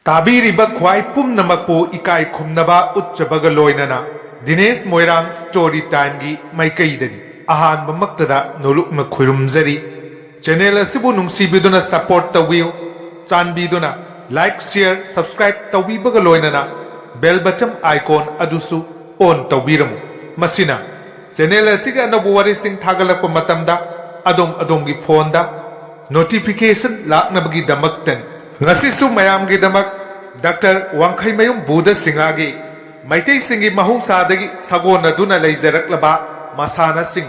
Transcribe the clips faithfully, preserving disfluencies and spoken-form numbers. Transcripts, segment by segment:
ꯇꯥꯕꯤꯔꯤꯕ ꯈ꯭ꯋꯥꯏ ꯄꯨꯝꯅꯃꯛꯄꯨ ꯏꯀꯥꯏ ꯈꯨꯝꯅꯕ ꯎꯠꯆꯕꯒ ꯂꯣꯏꯅꯅ ꯗꯤꯅꯦꯁ ꯃꯣꯏꯔꯥꯡ ꯁ꯭ꯇꯣꯔꯤ ꯇꯥꯏꯝꯒꯤ ꯃꯥꯏꯀꯩꯗꯒꯤ ꯑꯍꯥꯟꯕꯃꯛꯇꯗ ꯅꯣꯂꯨꯛꯅ ꯈꯣꯏꯔꯨꯝꯖꯔꯤ꯫ ꯆꯦꯅꯦꯜ ꯑꯁꯤꯕꯨ ꯅꯨꯡꯁꯤꯕꯤꯗꯨꯅ ꯁꯄꯣꯔꯠ ꯇꯧꯕꯤꯌꯨ꯫ ꯆꯥꯟꯕꯤꯗꯨꯅ ꯂꯥꯏꯛ, ꯁꯤꯌꯔ, ꯁꯕꯁꯀ꯭ꯔꯥꯏꯕ ꯇꯧꯕꯤꯕꯒ ꯂꯣꯏꯅꯅ ꯕꯦꯜ ꯕꯇꯟ ꯑꯥꯏꯀꯣꯟ ꯑꯗꯨꯁꯨ ꯑꯣꯟ ꯇꯧꯕꯤꯔꯝꯃꯨ꯫ ꯃꯁꯤꯅ ꯆꯦꯅꯦꯜ ꯑꯁꯤꯒꯤ ꯑꯅꯧꯕ ꯋꯥꯔꯤꯁꯤꯡ ꯊꯥꯒꯠꯂꯛꯄ ꯃꯇꯝꯗ ꯑꯗꯣꯝ ꯑꯗꯣꯝꯒꯤ ꯐꯣꯟꯗ ꯅꯣꯇꯤꯐꯤꯀꯦꯁꯟ ꯂꯥꯛꯅꯕꯒꯤꯗꯃꯛꯇꯅꯤ꯫ ꯉꯁꯤꯁꯨ ꯃꯌꯥꯝꯒꯤꯗꯃꯛ ꯗꯥꯛꯇꯔ ꯋꯥꯡꯈꯩꯃꯌꯨꯝ ꯕꯨꯙ ꯁꯤꯡꯍꯒꯤ ꯃꯩꯇꯩꯁꯤꯡꯒꯤ ꯃꯍꯧꯁꯥꯗꯒꯤ ꯁꯥꯒꯣꯟꯅꯗꯨꯅ ꯂꯩꯖꯔꯛꯂꯕ ꯃꯁꯥꯟꯅꯁꯤꯡ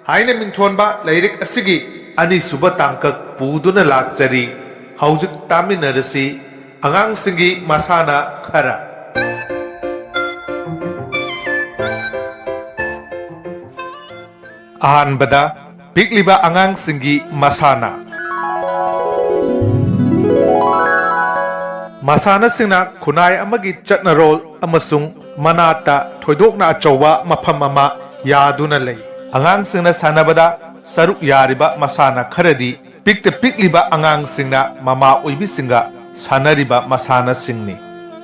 ꯍꯥꯏꯅ ꯃꯤꯡꯊꯣꯟꯕ ꯂꯥꯏꯔꯤꯛ ꯑꯁꯤꯒꯤ ꯑꯅꯤꯁꯨꯕ ꯇꯥꯡꯀꯛ ꯄꯨꯗꯨꯅ ꯂꯥꯛꯆꯔꯤ꯫ ꯍꯧꯖꯤꯛ ꯇꯥꯃꯤꯟꯅꯔꯁꯤ ꯑꯉꯥꯡꯁꯤꯡꯒꯤ ꯃꯁꯥꯟꯅ ꯈꯔ꯫ ꯑꯍꯥꯟꯕꯗ, ꯄꯤꯛꯂꯤꯕ ꯑꯉꯥꯡꯁꯤꯡꯒꯤ ꯃꯁꯥꯟꯅ꯫ ꯃꯁꯥꯟꯅꯁꯤꯡꯅ ꯈꯨꯟꯅꯥꯏ ꯑꯃꯒꯤ ꯆꯠꯅꯔꯣꯜ ꯑꯃꯁꯨꯡ ꯃꯅꯥꯠꯇ ꯊꯣꯏꯗꯣꯛꯅ ꯑꯆꯧꯕ ꯃꯐꯝ ꯑꯃ ꯌꯥꯗꯨꯅ ꯂꯩ꯫ ꯑꯉꯥꯡꯁꯤꯡꯅ ꯁꯥꯟꯅꯕꯗ ꯁꯔꯨꯛ ꯌꯥꯔꯤꯕ ꯃꯁꯥꯟꯅ ꯈꯔꯗꯤ ꯄꯤꯛꯇ ꯄꯤꯛꯂꯤꯕ ꯑꯉꯥꯡꯁꯤꯡꯅ ꯃꯃꯥ ꯑꯣꯏꯕꯤꯁꯤꯡꯒ ꯁꯥꯟꯅꯔꯤꯕ ꯃꯁꯥꯟꯅꯁꯤꯡꯅꯤ꯫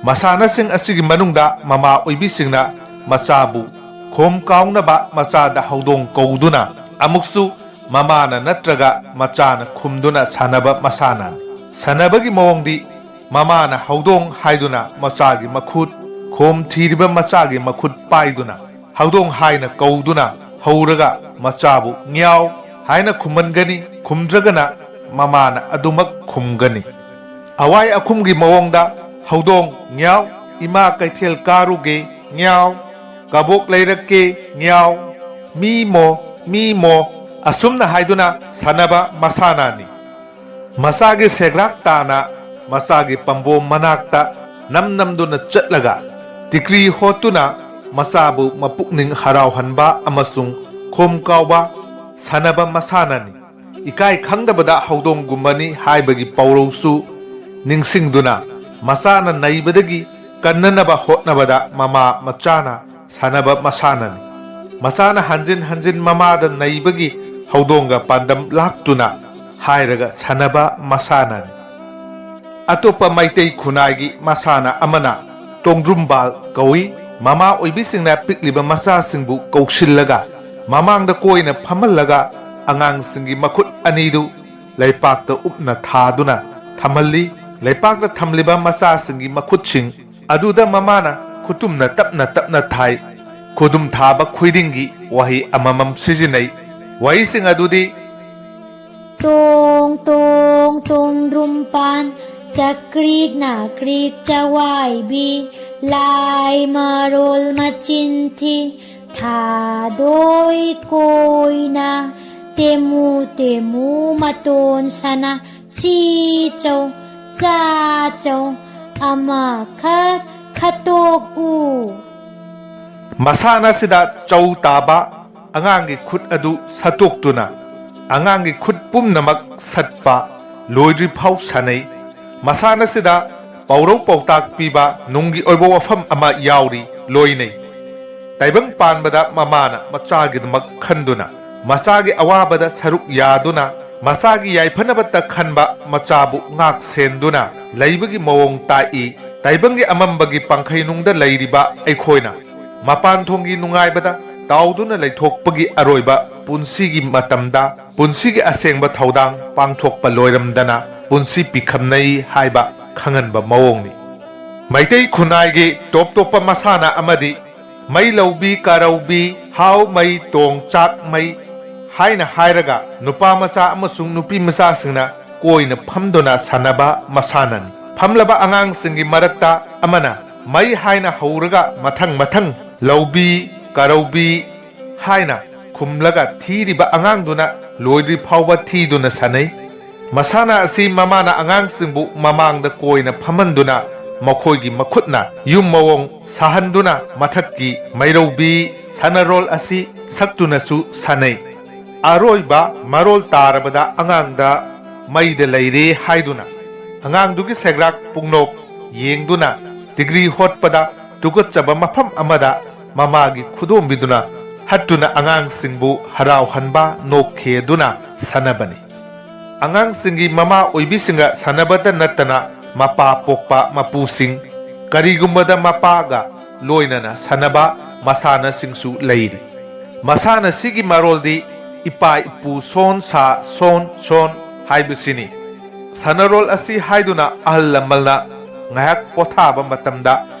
ꯃꯁꯥꯟꯅꯁꯤꯡ ꯑꯁꯤꯒꯤ ꯃꯅꯨꯡꯗ ꯃꯃꯥ ꯑꯣꯏꯕꯤꯁꯤꯡꯅ ꯃꯆꯥꯕꯨ ꯈꯣꯝ ꯀꯥꯎꯅꯕ ꯃꯆꯥꯗ ꯍꯧꯗꯣꯡ ꯀꯧꯗꯨꯅ ꯑꯃꯨꯛꯁꯨ ꯃꯃꯥꯅ ꯅꯠꯇ꯭ꯔꯒ ꯃꯆꯥꯅ ꯈꯨꯝꯗꯨꯅ ꯁꯥꯟꯅꯕ ꯃꯁꯥꯟꯅꯅꯤ꯫ ꯁꯥꯟꯅꯕꯒꯤ ꯃꯑꯣꯡꯗꯤ ꯃꯃꯥꯅ ꯍꯧꯗꯣꯡ ꯍꯥꯏꯗꯨꯅ ꯃꯆꯥꯒꯤ ꯃꯈꯨꯠ, ꯈꯣꯝ ꯊꯤꯔꯤꯕ ꯃꯆꯥꯒꯤ ꯃꯈꯨꯠ ꯄꯥꯏꯗꯨꯅ ꯍꯧꯗꯣꯡ ꯍꯥꯏꯅ ꯀꯧꯗꯨꯅ ꯍꯧꯔꯒ ꯃꯆꯥꯕꯨ "ꯉ꯭ꯌꯥꯎ" ꯍꯥꯏꯅ ꯈꯨꯝꯍꯟꯒꯅꯤ, ꯈꯨꯝꯗ꯭ꯔꯒꯅ ꯃꯃꯥꯅ ꯑꯗꯨꯃꯛ ꯈꯨꯝꯒꯅꯤ꯫ ꯑꯋꯥꯏ ꯑꯈꯨꯝꯒꯤ ꯃꯑꯣꯡꯗ ꯍꯧꯗꯣꯡ "ꯉ꯭ꯌꯥꯎ, ꯏꯃꯥ ꯀꯩꯊꯦꯜ ꯀꯥꯔꯨꯒꯦ", "ꯉ꯭ꯌꯥꯎ, ꯀꯕꯣꯛ ꯂꯩꯔꯛꯀꯦ", "ꯉ꯭ꯌꯥꯎ, ꯃꯤ ꯃꯣ, ꯃꯤ ꯃꯣ", ꯑꯁꯨꯝꯅ ꯍꯥꯏꯗꯨꯅ ꯁꯥꯟꯅꯕ ꯃꯁꯥꯟꯅꯅꯤ꯫ ꯃꯆꯥꯒꯤ ꯁꯦꯒ꯭ꯔꯥꯛ ꯇꯥꯅ ꯃꯆꯥꯒꯤ ꯄꯥꯝꯕꯣꯝ ꯃꯅꯥꯛꯇ ꯅꯝ ꯅꯝꯗꯨꯅ ꯆꯠꯂꯒ ꯇꯤꯀ꯭ꯔꯤ ꯍꯣꯠꯇꯨꯅ ꯃꯆꯥꯕꯨ ꯃꯄꯨꯛꯅꯤꯡ ꯍꯔꯥꯎꯍꯟꯕ ꯑꯃꯁꯨꯡ ꯈꯣꯝ ꯀꯥꯎꯕ ꯁꯥꯟꯅꯕ ꯃꯁꯥꯟꯅꯅꯤ꯫ ꯏꯀꯥꯏ ꯈꯪꯗꯕꯗ ꯍꯧꯗꯣꯡꯒꯨꯝꯕꯅꯤ ꯍꯥꯏꯕꯒꯤ ꯄꯥꯎꯔꯧꯁꯨ ꯅꯤꯡꯁꯤꯡꯗꯨꯅ ꯃꯆꯥꯅ ꯅꯩꯕꯗꯒꯤ ꯀꯟꯅꯅꯕ ꯍꯣꯠꯅꯕꯗ ꯃꯃꯥ ꯃꯆꯥꯅ ꯁꯥꯟꯅꯕ ꯃꯁꯥꯟꯅꯅꯤ꯫ ꯃꯆꯥꯅ ꯍꯟꯖꯤꯟ ꯍꯟꯖꯤꯟ ꯃꯃꯥꯗ ꯅꯩꯕꯒꯤ ꯍꯧꯗꯣꯡꯒ ꯄꯥꯟꯗꯝ ꯂꯥꯛꯇꯨꯅ ꯍꯥꯏꯔꯒ ꯁꯥꯟꯅꯕ ꯃꯁꯥꯟꯅꯅꯤ꯫ ꯑꯇꯣꯞꯄ ꯃꯩꯇꯩ ꯈꯨꯟꯅꯥꯏꯒꯤ ꯃꯁꯥꯟꯅ ꯑꯃꯅ ꯇꯣꯡꯗ꯭ꯔꯨꯝꯕꯥꯜ ꯀꯧꯏ꯫ ꯃꯃꯥ ꯑꯣꯏꯕꯤꯁꯤꯡꯅ ꯄꯤꯛꯂꯤꯕ ꯃꯆꯥꯁꯤꯡꯕꯨ ꯀꯧꯁꯤꯜꯂꯒ ꯃꯃꯥꯡꯗ ꯀꯣꯏꯅ ꯐꯝꯍꯜꯂꯒ ꯑꯉꯥꯡꯁꯤꯡꯒꯤ ꯃꯈꯨꯠ ꯑꯅꯤꯗꯨ ꯂꯩꯄꯥꯛꯇ ꯎꯞꯅ ꯊꯥꯗꯨꯅ ꯊꯝꯍꯜꯂꯤ꯫ ꯂꯩꯄꯥꯛꯇ ꯊꯝꯂꯤꯕ ꯃꯆꯥꯁꯤꯡꯒꯤ ꯃꯈꯨꯠꯁꯤꯡ ꯑꯗꯨꯗ ꯃꯃꯥꯅ ꯈꯨꯇꯨꯝꯅ ꯇꯞꯅ ꯇꯞꯅ ꯊꯥꯏ꯫ ꯈꯨꯗꯨꯝ ꯊꯥꯕ ꯈꯨꯗꯤꯡꯒꯤ ꯋꯥꯍꯩ ꯑꯃꯃꯝ ꯁꯤꯖꯤꯟꯅꯩ꯫ ꯋꯥꯍꯩꯁꯤꯡ ꯑꯗꯨꯗꯤ: ꯇꯣꯡ ꯇꯣꯡ ꯇꯣꯡꯗ꯭ꯔꯨꯝ ꯄꯥꯟ, ꯆꯀ꯭ꯔꯤꯛ ꯅꯥꯀ꯭ꯔꯤꯛ ꯆꯋꯥꯏꯕꯤ, ꯂꯥꯏ ꯃꯔꯣꯜ ꯃꯆꯤꯟ ꯊꯤ, ꯊꯥꯗꯣꯏ ꯀꯣꯏꯅ, ꯇꯦꯃꯨ ꯇꯦꯃꯨ ꯃꯇꯣꯟ ꯁꯅꯥ, ꯆꯤ ꯆꯧ ꯆꯥ ꯆꯧ, ꯑꯃꯈꯛ ꯈꯠꯇꯣꯛꯎ꯫ ꯃꯁꯥꯟꯅ ꯑꯁꯤꯗ ꯆꯧ ꯇꯥꯕ, ꯑꯉꯥꯡꯒꯤ ꯈꯨꯠ ꯑꯗꯨ ꯁꯠꯇꯣꯛꯇꯨꯅ ꯑꯉꯥꯡꯒꯤ ꯈꯨꯠ ꯄꯨꯝꯅꯃꯛ ꯁꯠꯄ ꯂꯣꯏꯗ꯭ꯔꯤꯐꯥꯎ ꯁꯥꯟꯅꯩ꯫ ꯃꯁꯥꯟꯅ ꯑꯁꯤꯗ ꯄꯥꯎꯔꯧ ꯄꯥꯎꯇꯥꯛ ꯄꯤꯕ ꯅꯨꯡꯒꯤ ꯑꯣꯏꯕ ꯋꯥꯐꯝ ꯑꯃ ꯌꯥꯎꯔꯤ, ꯂꯣꯏꯅꯩ꯫ ꯇꯥꯏꯕꯪ ꯄꯥꯟꯕꯗ ꯃꯃꯥꯅ ꯃꯆꯥꯒꯤꯗꯃꯛ ꯈꯟꯗꯨꯅ, ꯃꯆꯥꯒꯤ ꯑꯋꯥꯕꯗ ꯁꯔꯨꯛ ꯌꯥꯗꯨꯅ, ꯃꯆꯥꯒꯤ ꯌꯥꯏꯐꯅꯕꯇ ꯈꯟꯕ ꯃꯆꯥꯕꯨ ꯉꯥꯛ ꯁꯦꯟꯗꯨꯅ ꯂꯩꯕꯒꯤ ꯃꯑꯣꯡ ꯇꯥꯛꯏ꯫ ꯇꯥꯏꯕꯪꯒꯤ ꯑꯃꯝꯕꯒꯤ ꯄꯥꯡꯈꯩꯅꯨꯡꯗ ꯂꯩꯔꯤꯕ ꯑꯩꯈꯣꯏꯅ ꯃꯄꯥꯟ ꯊꯣꯡꯒꯤ ꯅꯨꯡꯉꯥꯏꯕꯗ ꯇꯥꯎꯗꯨꯅ ꯂꯩꯊꯣꯛꯄꯒꯤ ꯑꯔꯣꯏꯕ ꯄꯨꯟꯁꯤꯒꯤ ꯃꯇꯝꯗ ꯄꯨꯟꯁꯤꯒꯤ ꯑꯁꯦꯡꯕ ꯊꯧꯗꯥꯡ ꯄꯥꯡꯊꯣꯛꯄ ꯂꯣꯏꯔꯝꯗꯅ ꯄꯨꯟꯁꯤ ꯄꯤꯈꯝꯅꯩ ꯍꯥꯏꯕ ꯈꯪꯍꯟꯕ ꯃꯑꯣꯡꯅꯤ꯫ ꯃꯩꯇꯩ ꯈꯨꯟꯅꯥꯏꯒꯤ ꯇꯣꯞ ꯇꯣꯞꯄ ꯃꯁꯥꯟꯅ ꯑꯃꯗꯤ ꯃꯩ ꯂꯧꯕꯤ, ꯀꯥꯔꯧꯕꯤ, ꯍꯥꯎ ꯃꯩ, ꯇꯣꯡ ꯆꯥꯛ ꯃꯩ ꯍꯥꯏꯅ ꯍꯥꯏꯔꯒ ꯅꯨꯄꯥ ꯃꯆꯥ ꯑꯃꯁꯨꯡ ꯅꯨꯄꯤ ꯃꯆꯥꯁꯤꯡꯅ ꯀꯣꯏꯅ ꯐꯝꯗꯨꯅ ꯁꯥꯟꯅꯕ ꯃꯁꯥꯟꯅꯅꯤ꯫ ꯐꯝꯂꯕ ꯑꯉꯥꯡꯁꯤꯡꯒꯤ ꯃꯔꯛꯇ ꯑꯃꯅ ꯃꯩ ꯍꯥꯏꯅ ꯍꯧꯔꯒ ꯃꯊꯪ ꯃꯊꯪ ꯂꯧꯕꯤ, ꯀꯥꯔꯧꯕꯤ ꯍꯥꯏꯅ ꯈꯨꯝꯂꯒ ꯊꯤꯔꯤꯕ ꯑꯉꯥꯡꯗꯨꯅ ꯂꯣꯏꯗ꯭ꯔꯤ ꯐꯥꯎꯕ ꯊꯤꯗꯨꯅ ꯁꯥꯟꯅꯩ꯫ ꯃꯁꯥꯟꯅ ꯑꯁꯤ ꯃꯃꯥꯅ ꯑꯉꯥꯡꯁꯤꯡꯕꯨ ꯃꯃꯥꯡꯗ ꯀꯣꯏꯅ ꯐꯝꯍꯟꯗꯨꯅ ꯃꯈꯣꯏꯒꯤ ꯃꯈꯨꯠꯅ ꯌꯨꯝ ꯃꯑꯣꯡ ꯁꯥꯍꯟꯗꯨꯅ ꯃꯊꯛꯀꯤ ꯃꯩꯔꯧꯕꯤ ꯁꯥꯟꯅꯔꯣꯜ ꯑꯁꯤ ꯁꯛꯇꯨꯅꯁꯨ ꯁꯥꯟꯅꯩ꯫ ꯑꯔꯣꯏꯕ ꯃꯔꯣꯜ ꯇꯥꯔꯕꯗ ꯑꯉꯥꯡꯗ ꯃꯩꯗ ꯂꯩꯔꯦ ꯍꯥꯏꯗꯨꯅ ꯑꯉꯥꯡꯗꯨꯒꯤ ꯁꯦꯒ꯭ꯔꯥꯛ ꯄꯨꯡꯅꯣꯛ ꯌꯦꯡꯗꯨꯅ ꯗꯤꯒ꯭ꯔꯤ ꯍꯣꯠꯄꯗ ꯇꯨꯀꯠꯆꯕ ꯃꯐꯝ ꯑꯃꯗ ꯃꯃꯥꯒꯤ ꯈꯨꯗꯣꯝꯕꯤꯗꯨꯅ ꯍꯠꯇꯨꯅ ꯑꯉꯥꯡꯁꯤꯡꯕꯨ ꯍꯔꯥꯎꯍꯟꯕ ꯅꯣꯛꯈꯦꯗꯨꯅ ꯁꯥꯟꯅꯕꯅꯤ꯫ ꯑꯉꯥꯡꯁꯤꯡꯒꯤ ꯃꯃꯥ ꯑꯣꯏꯕꯤꯁꯤꯡꯒ ꯁꯥꯟꯅꯕꯇ ꯅꯠꯇꯅ ꯃꯄꯥ ꯄꯣꯛꯄ ꯃꯄꯨꯁꯤꯡ, ꯀꯔꯤꯒꯨꯝꯕꯗ ꯃꯄꯥꯒ ꯂꯣꯏꯅꯅ ꯁꯥꯟꯅꯕ ꯃꯁꯥꯟꯅꯁꯤꯡꯁꯨ ꯂꯩꯔꯤ꯫ ꯃꯁꯥꯟꯅꯁꯤꯒꯤ ꯃꯔꯣꯜꯗꯤ ꯏꯄꯥ ꯏꯄꯨ ꯁꯣꯟ ꯁꯥ ꯁꯣꯟ ꯁꯣꯟ ꯍꯥꯏꯕꯁꯤꯅꯤ꯫ ꯁꯥꯟꯅꯔꯣꯜ ꯑꯁꯤ ꯍꯥꯏꯗꯨꯅ ꯑꯍꯜ ꯂꯃꯟꯅ ꯉꯥꯏꯍꯥꯛ ꯄꯣꯊꯥꯕ ꯃꯇꯝꯗ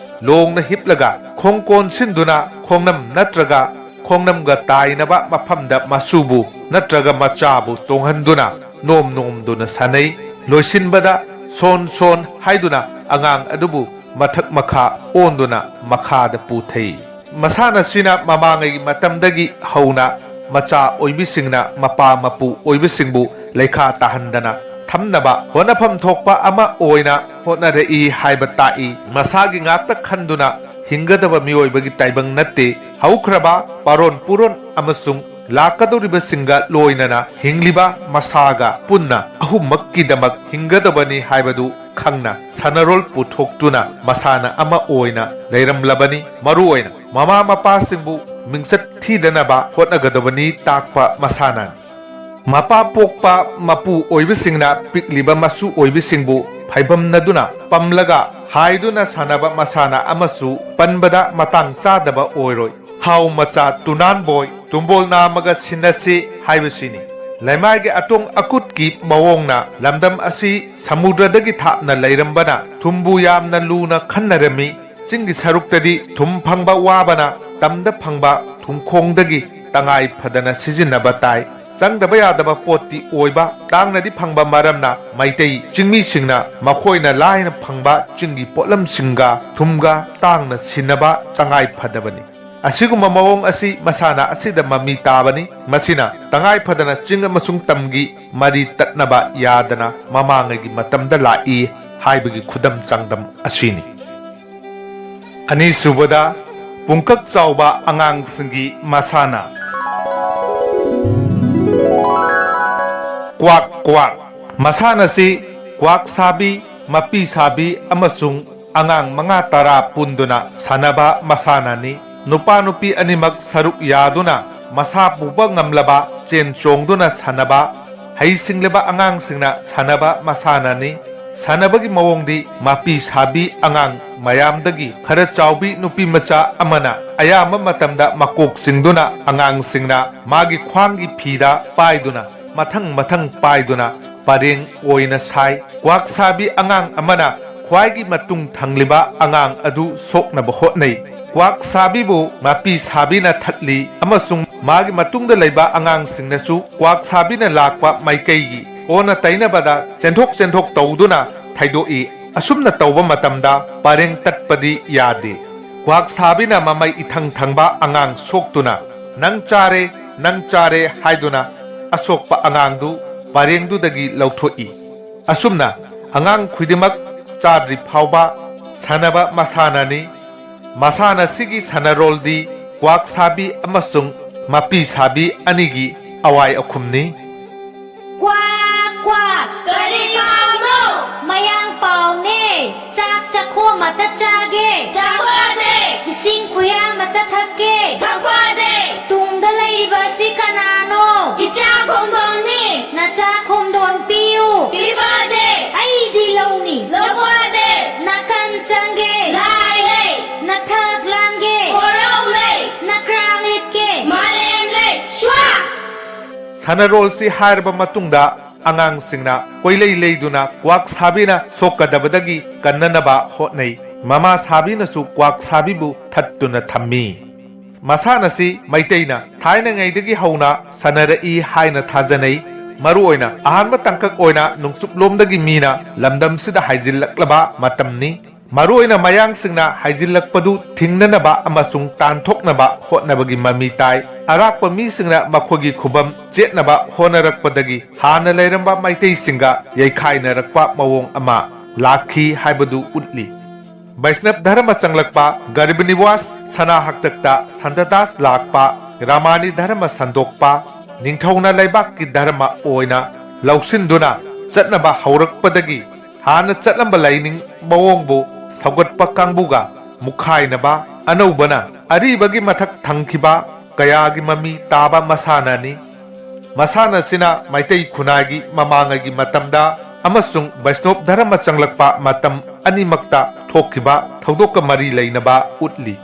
ꯂꯣꯡꯅ ꯍꯤꯞꯂꯒ ꯈꯣꯡ ꯀꯣꯟꯁꯤꯟꯗꯨꯅ ꯈꯣꯡꯅꯝ ꯅꯠꯇ꯭ꯔꯒ ꯈꯣꯡꯅꯝꯒ ꯇꯥꯏꯅꯕ ꯃꯐꯝꯗ ꯃꯁꯨꯕꯨ ꯅꯠꯇ꯭ꯔꯒ ꯃꯆꯥꯕꯨ ꯇꯣꯡꯍꯟꯗꯨꯅ ꯅꯣꯝ ꯅꯣꯝꯗꯨꯅ ꯁꯥꯟꯅꯩ꯫ ꯂꯣꯏꯁꯤꯟꯕꯗ ꯁꯣꯟ ꯁꯣꯟ ꯍꯥꯏꯗꯨꯅ ꯑꯉꯥꯡ ꯑꯗꯨꯕꯨ ꯃꯊꯛ ꯃꯈꯥ ꯑꯣꯟꯗꯨꯅ ꯃꯈꯥꯗ ꯄꯨꯊꯩ꯫ ꯃꯁꯥꯟꯅꯁꯤꯅ ꯃꯃꯥꯡꯉꯩꯒꯤ ꯃꯇꯝꯗꯒꯤ ꯍꯧꯅ ꯃꯆꯥ ꯑꯣꯏꯕꯤꯁꯤꯡꯅ ꯃꯄꯥ ꯃꯄꯨ ꯑꯣꯏꯕꯁꯤꯡꯕꯨ ꯂꯩꯈꯥ ꯇꯥꯍꯟꯗꯅ ꯊꯝꯅꯕ ꯍꯣꯠꯅꯐꯝ ꯊꯣꯛꯄ ꯑꯃ ꯑꯣꯏꯅ ꯍꯣꯠꯅꯔꯛꯏ ꯍꯥꯏꯕ ꯇꯥꯛꯏ꯫ ꯃꯁꯥꯒꯤ ꯉꯥꯛꯇ ꯈꯟꯗꯨꯅ ꯍꯤꯡꯒꯗꯕ ꯃꯤꯑꯣꯏꯕꯒꯤ ꯇꯥꯏꯕꯪ ꯅꯠꯇꯦ꯫ ꯍꯧꯈ꯭ꯔꯕ ꯄꯥꯔꯣꯟ ꯄꯨꯔꯣꯟ ꯑꯃꯁꯨꯡ ꯂꯥꯛꯀꯗꯧꯔꯤꯕꯁꯤꯡꯒ ꯂꯣꯏꯅꯅ ꯍꯤꯡꯂꯤꯕ ꯃꯁꯥꯒ ꯄꯨꯟꯅ ꯑꯍꯨꯝꯃꯛꯀꯤꯗꯃꯛ ꯍꯤꯡꯒꯗꯕꯅꯤ ꯍꯥꯏꯕꯗꯨ ꯈꯪꯅ ꯁꯥꯟꯅꯔꯣꯜ ꯄꯨꯊꯣꯛꯇꯨꯅ ꯃꯁꯥꯟꯅ ꯑꯃ ꯑꯣꯏꯅ ꯂꯩꯔꯝꯂꯕꯅꯤ꯫ ꯃꯔꯨꯑꯣꯏꯅ ꯃꯃꯥ ꯃꯄꯥꯁꯤꯡꯕꯨ ꯃꯤꯡꯆꯠ ꯊꯤꯗꯅꯕ ꯍꯣꯠꯅꯒꯗꯕꯅꯤ ꯇꯥꯛꯄ ꯃꯁꯥꯟꯅꯅꯤ꯫ ꯃꯄꯥ ꯄꯣꯛꯄ ꯃꯄꯨ ꯑꯣꯏꯕꯁꯤꯡꯅ ꯄꯤꯛꯂꯤꯕ ꯃꯁꯨ ꯑꯣꯏꯕꯁꯤꯡꯕꯨ ꯐꯩꯕꯝꯅꯗꯨꯅ ꯄꯝꯂꯒ ꯍꯥꯏꯗꯨꯅ ꯁꯥꯟꯅꯕ ꯃꯁꯥꯟꯅ ꯑꯃꯁꯨ ꯄꯟꯕꯗ ꯃꯇꯥꯡ ꯆꯥꯗꯕ ꯑꯣꯏꯔꯣꯏ꯫ ꯍꯥꯎ ꯃꯆꯥ ꯇꯨꯅꯥꯟꯕꯣꯏ ꯇꯨꯝꯕꯣꯜ ꯅꯥꯝꯃꯒ ꯁꯤꯟꯅꯁꯤ ꯍꯥꯏꯕꯁꯤꯅꯤ꯫ ꯂꯩꯃꯥꯏꯒꯤ ꯑꯇꯣꯡ ꯑꯀꯨꯠꯀꯤ ꯃꯑꯣꯡꯅ ꯂꯝꯗꯝ ꯑꯁꯤ ꯁꯃꯨꯗ꯭ꯔꯗꯒꯤ ꯊꯥꯞꯅ ꯂꯩꯔꯝꯕꯅ ꯊꯨꯝꯕꯨ ꯌꯥꯝꯅ ꯂꯨꯅ ꯈꯟꯅꯔꯝꯃꯤ꯫ ꯆꯤꯡꯒꯤ ꯁꯔꯨꯛꯇꯗꯤ ꯊꯨꯝ ꯐꯪꯕ ꯋꯥꯕꯅ ꯇꯝꯗ ꯐꯪꯕ ꯊꯨꯝꯈꯣꯡꯗꯒꯤ ꯇꯉꯥꯏ ꯐꯗꯅ ꯁꯤꯖꯤꯟꯅꯕ ꯇꯥꯏ꯫ ꯆꯪꯗꯕ ꯌꯥꯗꯕ ꯄꯣꯠꯇꯤ ꯑꯣꯏꯕ ꯇꯥꯡꯅꯗꯤ ꯐꯪꯕ ꯃꯔꯝꯅ ꯃꯩꯇꯩ ꯆꯤꯡꯃꯤꯁꯤꯡꯅ ꯃꯈꯣꯏꯅ ꯂꯥꯏꯅ ꯐꯪꯕ ꯆꯤꯡꯒꯤ ꯄꯣꯠꯂꯝꯁꯤꯡꯒ ꯊꯨꯝꯒ ꯇꯥꯡꯅ ꯁꯤꯟꯅꯕ ꯇꯉꯥꯏ ꯐꯗꯕꯅꯤ꯫ ꯑꯁꯤꯒꯨꯝꯕ ꯃꯑꯣꯡ ꯑꯁꯤ ꯃꯁꯥꯟꯅ ꯑꯁꯤꯗ ꯃꯃꯤ ꯇꯥꯕꯅꯤ꯫ ꯃꯁꯤꯅ ꯇꯉꯥꯏ ꯐꯗꯅ ꯆꯤꯡ ꯑꯃꯁꯨꯡ ꯇꯝꯒꯤ ꯃꯔꯤ ꯇꯠꯅꯕ ꯌꯥꯗꯅ ꯃꯃꯥꯡꯉꯩꯒꯤ ꯃꯇꯝꯗ ꯂꯥꯛꯏ ꯍꯥꯏꯕꯒꯤ ꯈꯨꯗꯝ ꯆꯥꯡꯗꯝ ꯑꯁꯤꯅꯤ꯫ ꯑꯅꯤꯁꯨꯕꯗ, ꯄꯨꯡꯀꯛ ꯆꯥꯎꯕ ꯑꯉꯥꯡꯁꯤꯡꯒꯤ ꯃꯁꯥꯟꯅ꯫ ꯀ꯭ꯋꯥꯛ ꯀ꯭ꯋꯥꯛ꯫ ꯃꯁꯥꯟꯅꯁꯤ ꯀ꯭ꯋꯥꯛ ꯁꯥꯕꯤ, ꯃꯄꯤ ꯁꯥꯕꯤ ꯑꯃꯁꯨꯡ ꯑꯉꯥꯡ ꯃꯉꯥ ꯇꯔꯥ ꯄꯨꯟꯗꯨꯅ ꯁꯥꯟꯅꯕ ꯃꯁꯥꯟꯅꯅꯤ꯫ ꯅꯨꯄꯥ ꯅꯨꯄꯤ ꯑꯅꯤꯃꯛ ꯁꯔꯨꯛ ꯌꯥꯗꯨꯅ ꯃꯁꯥ ꯄꯨꯕ ꯉꯝꯂꯕ ꯆꯦꯟ ꯆꯣꯡꯗꯨꯅ ꯁꯥꯟꯅꯕ ꯍꯩꯁꯤꯡꯂꯕ ꯑꯉꯥꯡꯁꯤꯡꯅ ꯁꯥꯟꯅꯕ ꯃꯁꯥꯟꯅꯅꯤ꯫ ꯁꯥꯟꯅꯕꯒꯤ ꯃꯑꯣꯡꯗꯤ ꯃꯄꯤ ꯁꯥꯕꯤ ꯑꯉꯥꯡ ꯃꯌꯥꯝꯗꯒꯤ ꯈꯔ ꯆꯥꯎꯕꯤ ꯅꯨꯄꯤ ꯃꯆꯥ ꯑꯃꯅ ꯑꯌꯥꯝꯕ ꯃꯇꯝꯗ ꯃꯀꯣꯛ ꯆꯤꯡꯗꯨꯅ ꯑꯉꯥꯡꯁꯤꯡꯅ ꯃꯥꯒꯤ ꯈ꯭ꯋꯥꯡꯒꯤ ꯐꯤꯗ ꯄꯥꯏꯗꯨꯅ ꯃꯊꯪ ꯃꯊꯪ ꯄꯥꯏꯗꯨꯅ ꯄꯔꯦꯡ ꯑꯣꯏꯅ ꯁꯥꯏ꯫ ꯀ꯭ꯋꯥꯛ ꯁꯥꯕꯤ ꯑꯉꯥꯡ ꯑꯃꯅ ꯈ꯭ꯋꯥꯏꯒꯤ ꯃꯇꯨꯡ ꯊꯪꯂꯤꯕ ꯑꯉꯥꯡ ꯑꯗꯨ ꯁꯣꯛꯅꯕ ꯍꯣꯠꯅꯩ꯫ ꯀ꯭ꯋꯥꯛ ꯁꯥꯕꯤꯕꯨ ꯃꯄꯤ ꯁꯥꯕꯤꯅ ꯊꯠꯂꯤ ꯑꯃꯁꯨꯡ ꯃꯥꯒꯤ ꯃꯇꯨꯡꯗ ꯂꯩꯕ ꯑꯉꯥꯡꯁꯤꯡꯅꯁꯨ ꯀ꯭ꯋꯥꯛ ꯁꯥꯕꯤꯅ ꯂꯥꯛꯄ ꯃꯥꯏꯀꯩꯒꯤ ꯑꯣꯟꯅ ꯇꯩꯅꯕꯗ ꯆꯦꯟꯊꯣꯛ ꯆꯦꯟꯊꯣꯛ ꯇꯧꯗꯨꯅ ꯊꯩꯗꯣꯛꯏ꯫ ꯑꯁꯨꯝꯅ ꯇꯧꯕ ꯃꯇꯝꯗ ꯄꯔꯦꯡ ꯇꯠꯄꯗꯤ ꯌꯥꯗꯦ꯫ ꯀ꯭ꯋꯥꯛ ꯁꯥꯕꯤꯅ ꯃꯃꯩ ꯏꯊꯪ ꯊꯪꯕ ꯑꯉꯥꯡ ꯁꯣꯛꯇꯨꯅ "ꯅꯪ ꯆꯥꯔꯦ, ꯅꯪ ꯆꯥꯔꯦ" ꯍꯥꯏꯗꯨꯅ ꯑꯁꯣꯛꯄ ꯑꯉꯥꯡꯗꯨ ꯄꯔꯦꯡꯗꯨꯗꯒꯤ ꯂꯧꯊꯣꯛꯏ꯫ ꯑꯁꯨꯝꯅ ꯑꯉꯥꯡ ꯈꯨꯗꯤꯡꯃꯛ ꯆꯥꯗ꯭ꯔꯤ ꯐꯥꯎꯕ ꯁꯥꯟꯅꯕ ꯃꯁꯥꯟꯅꯅꯤ꯫ ꯃꯁꯥꯟꯅꯁꯤꯒꯤ ꯁꯥꯟꯅꯔꯣꯜꯗꯤ ꯀ꯭ꯋꯥꯛ ꯁꯥꯕꯤ ꯑꯃꯁꯨꯡ ꯃꯄꯤ ꯁꯥꯕꯤ ꯑꯅꯤꯒꯤ ꯑꯋꯥꯏ ꯑꯈꯨꯝꯅꯤ꯫ ꯀ꯭ꯋꯥꯛ, ꯀ꯭ꯋꯥꯛ꯫ ꯀꯔꯤ ꯄꯥꯎꯅꯣ? ꯃꯌꯥꯡ ꯄꯥꯎꯅꯦ꯫ ꯆꯥꯛ ꯆꯥꯛꯈꯣꯝ ꯑꯃꯇ ꯆꯥꯒꯦ꯫ ꯆꯥꯛ ꯐꯥꯗꯦ꯫ ꯏꯁꯤꯡ ꯈꯨꯌꯥ ꯑꯃꯇ ꯊꯛꯀꯦ꯫ ꯊꯛ ꯐꯥꯗꯦ꯫ ꯇꯨꯡꯗ ꯂꯩꯔꯤꯕ ꯑꯁꯤ ꯀꯅꯥꯅꯣ? ꯏꯆꯥ ꯈꯣꯡꯗꯣꯟꯅꯤ꯫ ꯅꯆꯥ ꯈꯣꯝꯗꯣꯟ ꯄꯤꯌꯨ꯫ ꯄꯤ ꯐꯥꯗꯦ꯫ ꯑꯩꯗꯤ ꯂꯧꯅꯤ꯫ ꯂꯧ ꯐꯥꯗꯦ꯫ ꯅꯥꯀꯟ ꯆꯪꯒꯦ꯫ ꯂꯥꯏ ꯂꯩ꯫ ꯅꯊꯛ ꯂꯥꯡꯒꯦ꯫ ꯀꯣꯔꯧ ꯂꯩ꯫ ꯅꯀ꯭ꯔꯥꯡ ꯂꯤꯠꯀꯦ꯫ ꯃꯥꯂꯦꯝ ꯂꯩ꯫ ꯁ꯭ꯋꯥ! ꯁꯥꯟꯅꯔꯣꯜꯁꯤ ꯍꯥꯏꯔꯕ ꯃꯇꯨꯡꯗ ꯑꯉꯥꯡꯁꯤꯡꯅ ꯀꯣꯏꯂꯩ ꯂꯩꯗꯨꯅ ꯀ꯭ꯋꯥꯛ ꯁꯥꯕꯤꯅ ꯁꯣꯛꯀꯗꯕꯗꯒꯤ ꯀꯟꯅꯅꯕ ꯍꯣꯠꯅꯩ꯫ ꯃꯃꯥ ꯁꯥꯕꯤꯅꯁꯨ ꯀ꯭ꯋꯥꯛ ꯁꯥꯕꯤꯕꯨ ꯊꯠꯇꯨꯅ ꯊꯝꯃꯤ꯫ ꯃꯁꯥꯟꯅꯁꯤ ꯃꯩꯇꯩꯅ ꯊꯥꯏꯅꯉꯩꯗꯒꯤ ꯍꯧꯅ ꯁꯥꯟꯅꯔꯛꯏ ꯍꯥꯏꯅ ꯊꯥꯖꯅꯩ꯫ ꯃꯔꯨꯑꯣꯏꯅ ꯑꯍꯥꯟꯕ ꯇꯥꯡꯀꯛ ꯑꯣꯏꯅ ꯅꯣꯡꯆꯨꯞꯂꯣꯝꯗꯒꯤ ꯃꯤꯅ ꯂꯝꯗꯝꯁꯤꯗ ꯍꯥꯏꯖꯤꯜꯂꯛꯂꯕ ꯃꯇꯝꯅꯤ꯫ ꯃꯔꯨꯑꯣꯏꯅ ꯃꯌꯥꯡꯁꯤꯡꯅ ꯍꯥꯏꯖꯤꯜꯂꯛꯄꯗꯨ ꯊꯤꯡꯅꯅꯕ ꯑꯃꯁꯨꯡ ꯇꯥꯟꯊꯣꯛꯅꯕ ꯍꯣꯠꯅꯕꯒꯤ ꯃꯃꯤ ꯇꯥꯏ꯫ ꯑꯔꯥꯛꯄ ꯃꯤꯁꯤꯡꯅ ꯃꯈꯣꯏꯒꯤ ꯈꯨꯕꯝ ꯆꯦꯠꯅꯕ ꯍꯣꯠꯅꯔꯛꯄꯗꯒꯤ ꯍꯥꯟꯅ ꯂꯩꯔꯝꯕ ꯃꯩꯇꯩꯁꯤꯡꯒ ꯌꯩꯈꯥꯏꯅꯔꯛꯄ ꯃꯑꯣꯡ ꯑꯃ ꯂꯥꯛꯈꯤ ꯍꯥꯏꯕꯗꯨ ꯎꯠꯂꯤ꯫ ꯕꯩꯁꯅꯕ ꯙꯔꯃ ꯆꯪꯂꯛꯄ, ꯒꯔꯤꯕ ꯅꯤꯋꯥꯁ ꯁꯅꯥ ꯍꯥꯛꯇꯛꯇ ꯁꯟꯇꯗꯥꯁ ꯂꯥꯛꯄ, ꯔꯥꯃꯥꯅꯤ ꯙꯔꯃ ꯁꯟꯗꯣꯛꯄ, ꯅꯤꯡꯊꯧꯅ ꯂꯩꯕꯥꯛꯀꯤ ꯙꯔꯃ ꯑꯣꯏꯅ ꯂꯧꯁꯤꯟꯗꯨꯅ ꯆꯠꯅꯕ ꯍꯧꯔꯛꯄꯗꯒꯤ ꯍꯥꯟꯅ ꯆꯠꯂꯝꯕ ꯂꯥꯏꯅꯤꯡ ꯃꯑꯣꯡꯕꯨ ꯁꯧꯒꯠꯄ ꯀꯥꯡꯕꯨꯒ ꯃꯨꯛꯈꯥꯏꯅꯕ ꯑꯅꯧꯕꯅ ꯑꯔꯤꯕꯒꯤ ꯃꯊꯛ ꯊꯪꯈꯤꯕ ꯀꯌꯥꯒꯤ ꯃꯃꯤ ꯇꯥꯕ ꯃꯁꯥꯟꯅꯅꯤ꯫ ꯃꯁꯥꯟꯅꯁꯤꯅ ꯃꯩꯇꯩ ꯈꯨꯟꯅꯥꯏꯒꯤ ꯃꯃꯥꯡꯉꯩꯒꯤ ꯃꯇꯝꯗ ꯑꯃꯁꯨꯡ ꯕꯩꯁꯅꯣꯞ ꯙꯔꯃ ꯆꯪꯂꯛꯄ ꯃꯇꯝ ꯑꯅꯤꯃꯛꯇ ꯊꯣꯛꯈꯤꯕ ꯊꯧꯗꯣꯛꯀ ꯃꯔꯤ ꯂꯩꯅꯕ ꯎꯠꯂꯤ꯫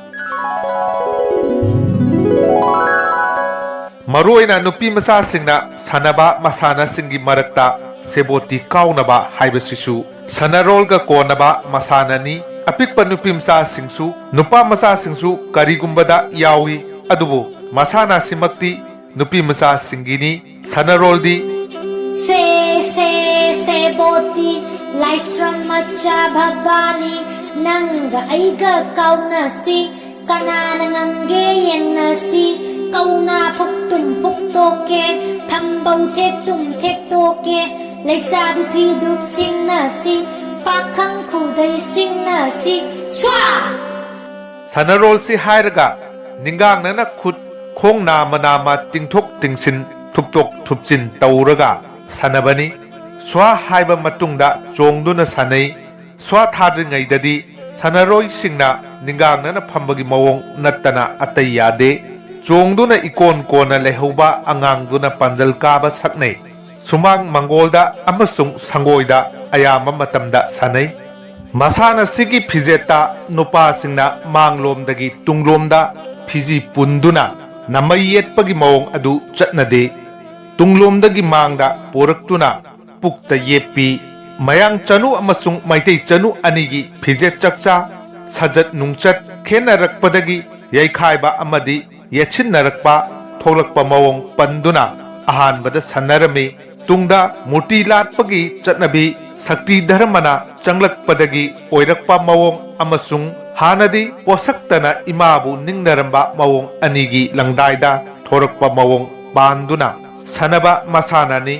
ꯃꯔꯨꯑꯣꯏꯅ ꯅꯨꯄꯤ ꯃꯆꯥꯁꯤꯡꯅ ꯁꯥꯟꯅꯕ ꯃꯁꯥꯟꯅꯁꯤꯡꯒꯤ ꯃꯔꯛꯇ ꯁꯦꯕꯣꯇꯤ ꯀꯥꯎꯅꯕ ꯍꯥꯏꯕꯁꯤꯁꯨ ꯁꯅꯥꯔꯣꯜꯒ ꯀꯣꯟꯅꯕ ꯃꯁꯥꯟꯅꯅꯤ꯫ ꯑꯄꯤꯛꯄ ꯅꯨꯄꯤ ꯃꯆꯥꯁꯤꯡꯁꯨ ꯅꯨꯄꯥ ꯃꯆꯥꯁꯤꯡꯁꯨ ꯀꯔꯤꯒꯨꯝꯕꯗ ꯌꯥꯎꯏ, ꯑꯗꯨꯕꯨ ꯃꯁꯥꯟꯅꯁꯤꯃꯛꯇꯤ ꯅꯨꯄꯤ ꯃꯆꯥꯁꯤꯡꯒꯤꯅꯤ꯫ ꯁꯅꯥꯔꯣꯜꯗꯤ ꯁꯦ ꯁꯦ ꯁꯦꯕꯣꯇꯤ, ꯂꯥꯏꯁ꯭ꯔꯝ ꯃꯆꯥ ꯚꯕꯥꯅꯤ, ꯅꯪꯒ ꯑꯩꯒ ꯀꯥꯎꯅꯁꯤ, ꯀꯅꯥꯅ ꯉꯝꯒꯦ ꯌꯦꯡꯅꯁꯤ꯫ ꯀꯧꯅꯥ ꯐꯨꯛꯇꯨꯝ ꯐꯨꯛꯇꯣꯛꯀꯦ, ꯊꯝꯕꯧ ꯊꯦꯛꯇꯨꯝ ꯊꯦꯛꯇꯣꯛꯀꯦ, ꯂꯩꯁꯥꯕꯤ ꯐꯤꯗꯨꯞ ꯁꯤꯡꯅꯁꯤ, ꯄꯥꯈꯪ ꯈꯨꯗꯩ ꯁꯤꯡꯅꯁꯤ꯫ ꯁ꯭ꯋꯥ! ꯁꯅꯥꯔꯣꯜꯁꯤ ꯍꯥꯏꯔꯒ ꯅꯤꯡꯒꯥꯡꯅꯅ ꯈꯨꯠ ꯈꯣꯡ ꯅꯥꯝꯃ ꯅꯥꯝꯃ ꯇꯤꯡꯊꯣꯛ ꯇꯤꯡꯁꯤꯟ, ꯊꯨꯞꯇꯣꯛ ꯊꯨꯞꯆꯤꯟ ꯇꯧꯔꯒ ꯁꯥꯟꯅꯕꯅꯤ꯫ ꯁ꯭ꯋꯥ ꯍꯥꯏꯕ ꯃꯇꯨꯡꯗ ꯆꯣꯡꯗꯨꯅ ꯁꯥꯟꯅꯩ꯫ ꯁ꯭ꯋꯥ ꯊꯥꯗ꯭ꯔꯤꯉꯩꯗꯗꯤ ꯁꯥꯟꯅꯔꯣꯏꯁꯤꯡꯅ ꯅꯤꯡꯒꯥꯡꯅꯅ ꯐꯝꯕꯒꯤ ꯃꯑꯣꯡ ꯅꯠꯇꯅ ꯑꯇꯩ ꯌꯥꯗꯦ꯫ ꯆꯣꯡꯗꯨꯅ ꯏꯀꯣꯟ ꯀꯣꯟꯅ ꯂꯩꯍꯧꯕ ꯑꯉꯥꯡꯗꯨꯅ ꯄꯥꯟꯖꯜ ꯀꯥꯕ ꯁꯛꯅꯩ꯫ ꯁꯨꯃꯥꯡ ꯃꯪꯒꯣꯜꯗ ꯑꯃꯁꯨꯡ ꯁꯪꯒꯣꯏꯗ ꯑꯌꯥꯝꯕ ꯃꯇꯝꯗ ꯁꯥꯟꯅꯩ꯫ ꯃꯁꯥꯟꯅꯁꯤꯒꯤ ꯐꯤꯖꯦꯠꯇ ꯅꯨꯄꯥꯁꯤꯡꯅ ꯃꯥꯡꯂꯣꯝꯗꯒꯤ ꯇꯨꯡꯂꯣꯝꯗ ꯐꯤꯖꯤ ꯄꯨꯟꯗꯨꯅ ꯅꯃꯩ ꯌꯦꯠꯄꯒꯤ ꯃꯑꯣꯡ ꯑꯗꯨ ꯆꯠꯅꯗꯦ꯫ ꯇꯨꯡꯂꯣꯝꯗꯒꯤ ꯃꯥꯡꯗ ꯄꯣꯔꯛꯇꯨꯅ ꯄꯨꯛꯇ ꯌꯦꯞꯄꯤ꯫ ꯃꯌꯥꯡ ꯆꯅꯨ ꯑꯃꯁꯨꯡ ꯃꯩꯇꯩ ꯆꯅꯨ ꯑꯅꯤꯒꯤ ꯐꯤꯖꯦꯠ ꯆꯛꯆꯥ, ꯁꯥꯖꯠ ꯅꯨꯡꯆꯠ ꯈꯦꯠꯅꯔꯛꯄꯗꯒꯤ ꯌꯩꯈꯥꯏꯕ ꯑꯃꯗꯤ ꯌꯦꯠꯁꯤꯟꯅꯔꯛꯄ ꯊꯣꯛꯂꯛꯄ ꯃꯑꯣꯡ ꯄꯟꯗꯨꯅ ꯑꯍꯥꯟꯕꯗ ꯁꯥꯟꯅꯔꯝꯃꯤ꯫ ꯇꯨꯡꯗ ꯃꯨꯔꯇꯤ ꯂꯥꯠꯄꯒꯤ ꯆꯠꯅꯕꯤ ꯁꯛꯇꯤ ꯙꯔꯃꯅ ꯆꯪꯂꯛꯄꯗꯒꯤ ꯑꯣꯏꯔꯛꯄ ꯃꯑꯣꯡ ꯑꯃꯁꯨꯡ ꯍꯥꯟꯅꯗꯤ ꯄꯣꯠꯁꯛꯇꯅ ꯏꯃꯥꯕꯨ ꯅꯤꯡꯅꯔꯝꯕ ꯃꯑꯣꯡ ꯑꯅꯤꯒꯤ ꯂꯪꯗꯥꯏꯗ ꯊꯣꯔꯛꯄ ꯃꯑꯣꯡ ꯄꯥꯟꯗꯨꯅ ꯁꯥꯟꯅꯕ ꯃꯁꯥꯟꯅꯅꯤ꯫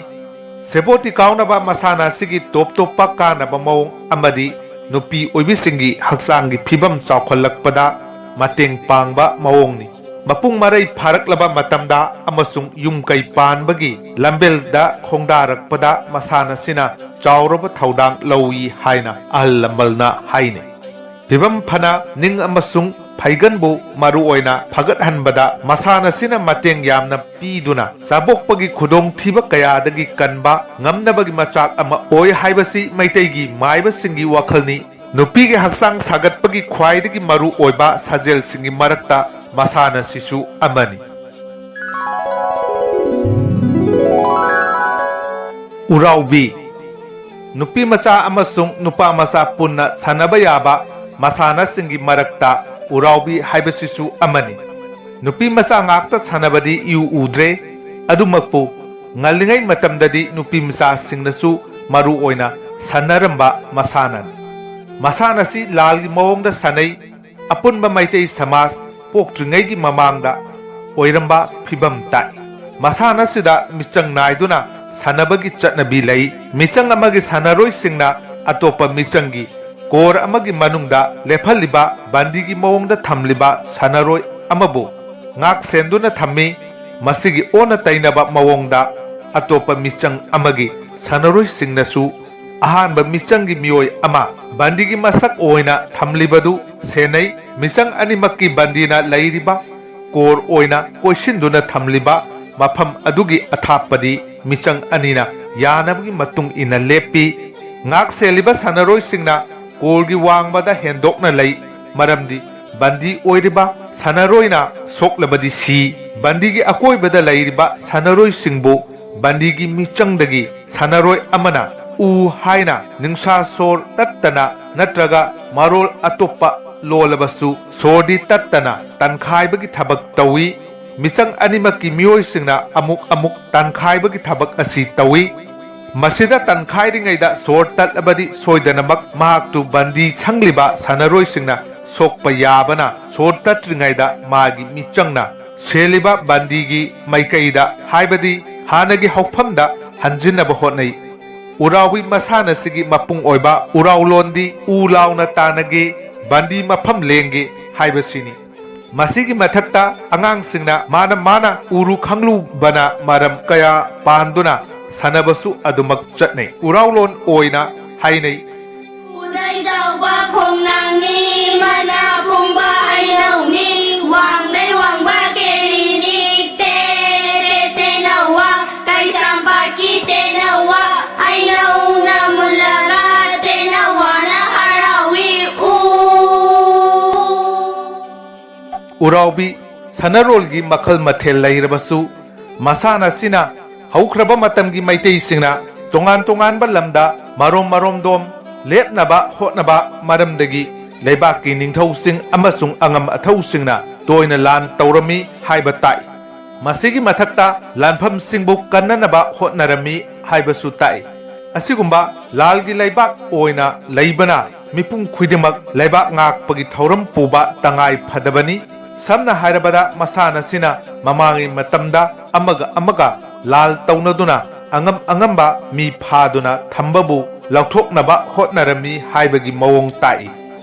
ꯁꯦꯕꯣꯠꯇꯤ ꯀꯥꯎꯅꯕ ꯃꯁꯥꯟꯅ ꯑꯁꯤꯒꯤ ꯇꯣꯞ ꯇꯣꯞꯄ ꯀꯥꯟꯅꯕ ꯃꯑꯣꯡ ꯑꯃꯗꯤ ꯅꯨꯄꯤ ꯑꯣꯏꯕꯤꯁꯤꯡꯒꯤ ꯍꯛꯆꯥꯡꯒꯤ ꯐꯤꯕꯝ ꯆꯥꯎꯈꯠꯂꯛꯄꯗ ꯃꯇꯦꯡ ꯄꯥꯡꯕ ꯃꯑꯣꯡꯅꯤ꯫ ꯃꯄꯨꯡ ꯃꯔꯩ ꯐꯥꯔꯛꯂꯕ ꯃꯇꯝꯗ ꯑꯃꯁꯨꯡ ꯌꯨꯝ ꯀꯩ ꯄꯥꯟꯕꯒꯤ ꯂꯝꯕꯦꯜꯗ ꯈꯣꯡꯗꯥꯔꯛꯄꯗ ꯃꯁꯥꯟꯅꯁꯤꯅ ꯆꯥꯎꯔꯕ ꯊꯧꯗꯥꯡ ꯂꯧꯏ ꯍꯥꯏꯅ ꯑꯍꯜ ꯂꯃꯟꯅ ꯍꯥꯏꯅꯩ꯫ ꯐꯤꯕꯝ ꯐꯅ ꯅꯤꯡ ꯑꯃꯁꯨꯡ ꯐꯩꯒꯟꯕꯨ ꯃꯔꯨꯑꯣꯏꯅ ꯐꯒꯠꯍꯟꯕꯗ ꯃꯁꯥꯟꯅꯁꯤꯅ ꯃꯇꯦꯡ ꯌꯥꯝꯅ ꯄꯤꯗꯨꯅ ꯆꯥꯕꯣꯛꯄꯒꯤ ꯈꯨꯗꯣꯡꯊꯤꯕ ꯀꯌꯥꯗꯒꯤ ꯀꯟꯕ ꯉꯝꯅꯕꯒꯤ ꯃꯆꯥꯛ ꯑꯃ ꯑꯣꯏ ꯍꯥꯏꯕꯁꯤ ꯃꯩꯇꯩꯒꯤ ꯃꯥꯏꯕꯁꯤꯡꯒꯤ ꯋꯥꯈꯜꯅꯤ꯫ ꯅꯨꯄꯤꯒꯤ ꯍꯛꯆꯥꯡ ꯁꯥꯒꯠꯄꯒꯤ ꯈ꯭ꯋꯥꯏꯗꯒꯤ ꯃꯔꯨ ꯑꯣꯏꯕ ꯁꯥꯖꯦꯜꯁꯤꯡꯒꯤ ꯃꯔꯛꯇ ꯃꯁꯥꯟꯅꯁꯤꯁꯨ ꯑꯃꯅꯤ꯫ ꯎꯔꯥꯎꯕꯤ꯫ ꯅꯨꯄꯤ ꯃꯆꯥ ꯑꯃꯁꯨꯡ ꯅꯨꯄꯥ ꯃꯆꯥ ꯄꯨꯟꯅ ꯁꯥꯟꯅꯕ ꯌꯥꯕ ꯃꯁꯥꯟꯅꯁꯤꯡꯒꯤ ꯃꯔꯛꯇ ꯎꯔꯥꯎꯕꯤ ꯍꯥꯏꯕꯁꯤꯁꯨ ꯑꯃꯅꯤ꯫ ꯅꯨꯄꯤ ꯃꯆꯥ ꯉꯥꯛꯇ ꯁꯥꯟꯅꯕꯗꯤ ꯏꯎ ꯎꯗ꯭ꯔꯦ꯫ ꯑꯗꯨꯃꯛꯄꯨ ꯉꯜꯂꯤꯉꯩ ꯃꯇꯝꯗꯗꯤ ꯅꯨꯄꯤ ꯃꯆꯥꯁꯤꯡꯅꯁꯨ ꯃꯔꯨ ꯑꯣꯏꯅ ꯁꯥꯟꯅꯔꯝꯕ ꯃꯁꯥꯟꯅꯅꯤ꯫ ꯃꯁꯥꯟꯅꯁꯤ ꯂꯥꯜꯒꯤ ꯃꯑꯣꯡꯗ ꯁꯥꯟꯅꯩ꯫ ꯑꯄꯨꯟꯕ ꯃꯩꯇꯩ ꯁꯃꯥꯖ ꯄꯣꯛꯇ꯭ꯔꯤꯉꯩꯒꯤ ꯃꯃꯥꯡꯗ ꯑꯣꯏꯔꯝꯕ ꯐꯤꯕꯝ ꯇꯥꯛꯏ꯫ ꯃꯁꯥꯟꯅꯁꯤꯗ ꯃꯤꯆꯪ ꯅꯥꯏꯗꯨꯅ ꯁꯥꯟꯅꯕꯒꯤ ꯆꯠꯅꯕꯤ ꯂꯩ꯫ ꯃꯤꯆꯪ ꯑꯃꯒꯤ ꯁꯥꯟꯅꯔꯣꯏꯁꯤꯡꯅ ꯑꯇꯣꯞꯄ ꯃꯤꯆꯪꯒꯤ ꯀꯣꯔ ꯑꯃꯒꯤ ꯃꯅꯨꯡꯗ ꯂꯦꯞꯍꯜꯂꯤꯕ ꯕꯟꯗꯤꯒꯤ ꯃꯑꯣꯡꯗ ꯊꯝꯂꯤꯕ ꯁꯥꯟꯅꯔꯣꯏ ꯑꯃꯕꯨ ꯉꯥꯛ ꯁꯦꯟꯗꯨꯅ ꯊꯝꯃꯤ꯫ ꯃꯁꯤꯒꯤ ꯑꯣꯟꯅ ꯇꯩꯅꯕ ꯃꯑꯣꯡꯗ ꯑꯇꯣꯞꯄ ꯃꯤꯆꯪ ꯑꯃꯒꯤ ꯁꯥꯟꯅꯔꯣꯏꯁꯤꯡꯅꯁꯨ ꯑꯍꯥꯟꯕ ꯃꯤꯆꯪꯒꯤ ꯃꯤꯑꯣꯏ ꯑꯃ ꯕꯟꯗꯤꯒꯤ ꯃꯁꯛ ꯑꯣꯏꯅ ꯊꯝꯂꯤꯕꯗꯨ ꯁꯦꯟꯅꯩ꯫ ꯃꯤꯆꯪ ꯑꯅꯤꯃꯛꯀꯤ ꯕꯟꯗꯤꯅ ꯂꯩꯔꯤꯕ ꯀꯣꯔ ꯑꯣꯏꯅ ꯀꯣꯏꯁꯤꯟꯗꯨꯅ ꯊꯝꯂꯤꯕ ꯃꯐꯝ ꯑꯗꯨꯒꯤ ꯑꯊꯥꯞꯄꯗꯤ ꯃꯤꯆꯪ ꯑꯅꯤꯅ ꯌꯥꯅꯕꯒꯤ ꯃꯇꯨꯡ ꯏꯟꯅ ꯂꯦꯞꯄꯤ꯫ ꯉꯥꯛ ꯁꯦꯜꯂꯤꯕ ꯁꯥꯟꯅꯔꯣꯏꯁꯤꯡꯅ ꯀꯣꯔꯒꯤ ꯋꯥꯡꯃꯗ ꯍꯦꯟꯗꯣꯛꯅ ꯂꯩ, ꯃꯔꯝꯗꯤ ꯕꯟꯗꯤ ꯑꯣꯏꯔꯤꯕ ꯁꯥꯟꯅꯔꯣꯏꯅ ꯁꯣꯛꯂꯕꯗꯤ ꯁꯤ꯫ ꯕꯟꯗꯤꯒꯤ ꯑꯀꯣꯏꯕꯗ ꯂꯩꯔꯤꯕ ꯁꯥꯟꯅꯔꯣꯏꯁꯤꯡꯕꯨ ꯕꯟꯗꯤꯒꯤ ꯃꯤꯆꯪꯗꯒꯤ ꯁꯥꯟꯅꯔꯣꯏ ꯑꯃꯅ ꯎ ꯍꯥꯏꯅ ꯅꯤꯡꯁꯥ ꯁꯣꯔ ꯇꯠꯇꯅ ꯅꯠꯇ꯭ꯔꯒ ꯃꯔꯣꯜ ꯑꯇꯣꯞꯄ ꯂꯣꯜꯂꯕꯁꯨ ꯁꯣꯔꯗꯤ ꯇꯠꯇꯅ ꯇꯟꯈꯥꯏꯕꯒꯤ ꯊꯕꯛ ꯇꯧꯏ꯫ ꯃꯤꯆꯪ ꯑꯅꯤꯃꯛꯀꯤ ꯃꯤꯑꯣꯏꯁꯤꯡꯅ ꯑꯃꯨꯛ ꯑꯃꯨꯛ ꯇꯟꯈꯥꯏꯕꯒꯤ ꯊꯕꯛ ꯑꯁꯤ ꯇꯧꯏ꯫ ꯃꯁꯤꯗ ꯇꯟꯈꯥꯏꯔꯤꯉꯩꯗ ꯁꯣꯔ ꯇꯠꯂꯕꯗꯤ ꯁꯣꯏꯗꯅꯃꯛ ꯃꯍꯥꯛꯇꯨ ꯕꯟꯗꯤ ꯁꯪꯂꯤꯕ ꯁꯥꯟꯅꯔꯣꯏꯁꯤꯡꯅ ꯁꯣꯛꯄ ꯌꯥꯕꯅ ꯁꯣꯔ ꯇꯠꯇ꯭ꯔꯤꯉꯩꯗ ꯃꯥꯒꯤ ꯃꯤꯆꯪꯅ ꯁꯦꯜꯂꯤꯕ ꯕꯟꯗꯤꯒꯤ ꯃꯥꯏꯀꯩꯗ, ꯍꯥꯏꯕꯗꯤ ꯍꯥꯟꯅꯒꯤ ꯍꯧꯐꯝꯗ ꯍꯟꯖꯤꯟꯅꯕ ꯍꯣꯠꯅꯩ꯫ ꯎꯔꯥꯎꯕꯤ ꯃꯁꯥꯟꯅꯁꯤꯒꯤ ꯃꯄꯨꯡ ꯑꯣꯏꯕ ꯎꯔꯥꯎꯂꯣꯟꯗꯤ ꯎ ꯂꯥꯎꯅ ꯇꯥꯟꯅꯒꯦ, ꯕꯟꯗꯤ ꯃꯐꯝ ꯂꯦꯡꯒꯦ ꯍꯥꯏꯕꯁꯤꯅꯤ꯫ ꯃꯁꯤꯒꯤ ꯃꯊꯛꯇ ꯑꯉꯥꯡꯁꯤꯡꯅ ꯃꯥꯅ ꯃꯥꯅ ꯎꯔꯨ ꯈꯪꯂꯨꯕꯅ ꯃꯔꯝ ꯀꯌꯥ ꯄꯥꯟꯗꯨꯅ ꯁꯥꯟꯅꯕꯁꯨ ꯑꯗꯨꯃꯛ ꯆꯠꯅꯩ꯫ ꯎꯔꯥꯎꯂꯣꯟ ꯑꯣꯏꯅ ꯍꯥꯏꯅꯩ꯫ ꯈꯣꯡꯅꯥꯡꯅꯤ ꯃꯅꯥ ꯄꯨꯝꯕ ꯍꯩꯅꯧꯅꯤ, ꯋꯥꯡꯗꯩ ꯋꯥꯡꯕ ꯀꯦꯔꯤꯅꯤ, ꯇꯦ ꯇꯦ ꯇꯦꯅꯧꯋꯥ, ꯀꯩꯁꯥꯝꯄꯥꯠꯀꯤ ꯇꯦꯅꯧꯋꯥ, ꯍꯩꯅꯧꯅ ꯃꯨꯜꯂꯒ ꯇꯦꯅꯧꯋꯥꯅ ꯍꯔꯥꯎꯏ꯫ ꯎ꯫ ꯎꯔꯥꯎꯕꯤ ꯁꯅꯥꯔꯣꯜꯒꯤ ꯃꯈꯜ ꯃꯊꯦꯜ ꯂꯩꯔꯕꯁꯨ, ꯃꯁꯥꯟꯅꯁꯤꯅ ꯍꯧꯈ꯭ꯔꯕ ꯃꯇꯝꯒꯤ ꯃꯩꯇꯩꯁꯤꯡꯅ ꯇꯣꯉꯥꯟ ꯇꯣꯉꯥꯟꯕ ꯂꯝꯗ ꯃꯔꯣꯝ ꯃꯔꯣꯝꯗꯣꯝ ꯂꯦꯞꯅꯕ ꯍꯣꯠꯅꯕ ꯃꯔꯝꯗꯒꯤ ꯂꯩꯕꯥꯛꯀꯤ ꯅꯤꯡꯊꯧꯁꯤꯡ ꯑꯃꯁꯨꯡ ꯑꯉꯝ ꯑꯊꯧꯁꯤꯡꯅ ꯇꯣꯏꯅ ꯂꯥꯟ ꯇꯧꯔꯝꯃꯤ ꯍꯥꯏꯕ ꯇꯥꯛꯏ꯫ ꯃꯁꯤꯒꯤ ꯃꯊꯛꯇ ꯂꯥꯟꯐꯝꯁꯤꯡꯕꯨ ꯀꯟꯅꯅꯕ ꯍꯣꯠꯅꯔꯝꯃꯤ ꯍꯥꯏꯕꯁꯨ ꯇꯥꯛꯏ꯫ ꯑꯁꯤꯒꯨꯝꯕ ꯂꯥꯜꯒꯤ ꯂꯩꯕꯥꯛ ꯑꯣꯏꯅ ꯂꯩꯕꯅ ꯃꯤꯄꯨꯝ ꯈꯨꯗꯤꯡꯃꯛ ꯂꯩꯕꯥꯛ ꯉꯥꯛꯄꯒꯤ ꯊꯧꯔꯝ ꯄꯨꯕ ꯇꯉꯥꯏ ꯐꯗꯕꯅꯤ꯫ ꯁꯝꯅ ꯍꯥꯏꯔꯕꯗ, ꯃꯁꯥꯟꯅꯁꯤꯅ ꯃꯃꯥꯡꯉꯩ ꯃꯇꯝꯗ ꯑꯃꯒ ꯑꯃꯒ ꯂꯥꯜ ꯇꯧꯅꯗꯨꯅ ꯑꯉꯝ ꯑꯉꯝꯕ ꯃꯤ ꯐꯥꯗꯨꯅ ꯊꯝꯕꯕꯨ ꯂꯧꯊꯣꯛꯅꯕ ꯍꯣꯠꯅꯔꯝꯃꯤ ꯍꯥꯏꯕꯒꯤ ꯃꯑꯣꯡ ꯇꯥꯛꯏ꯫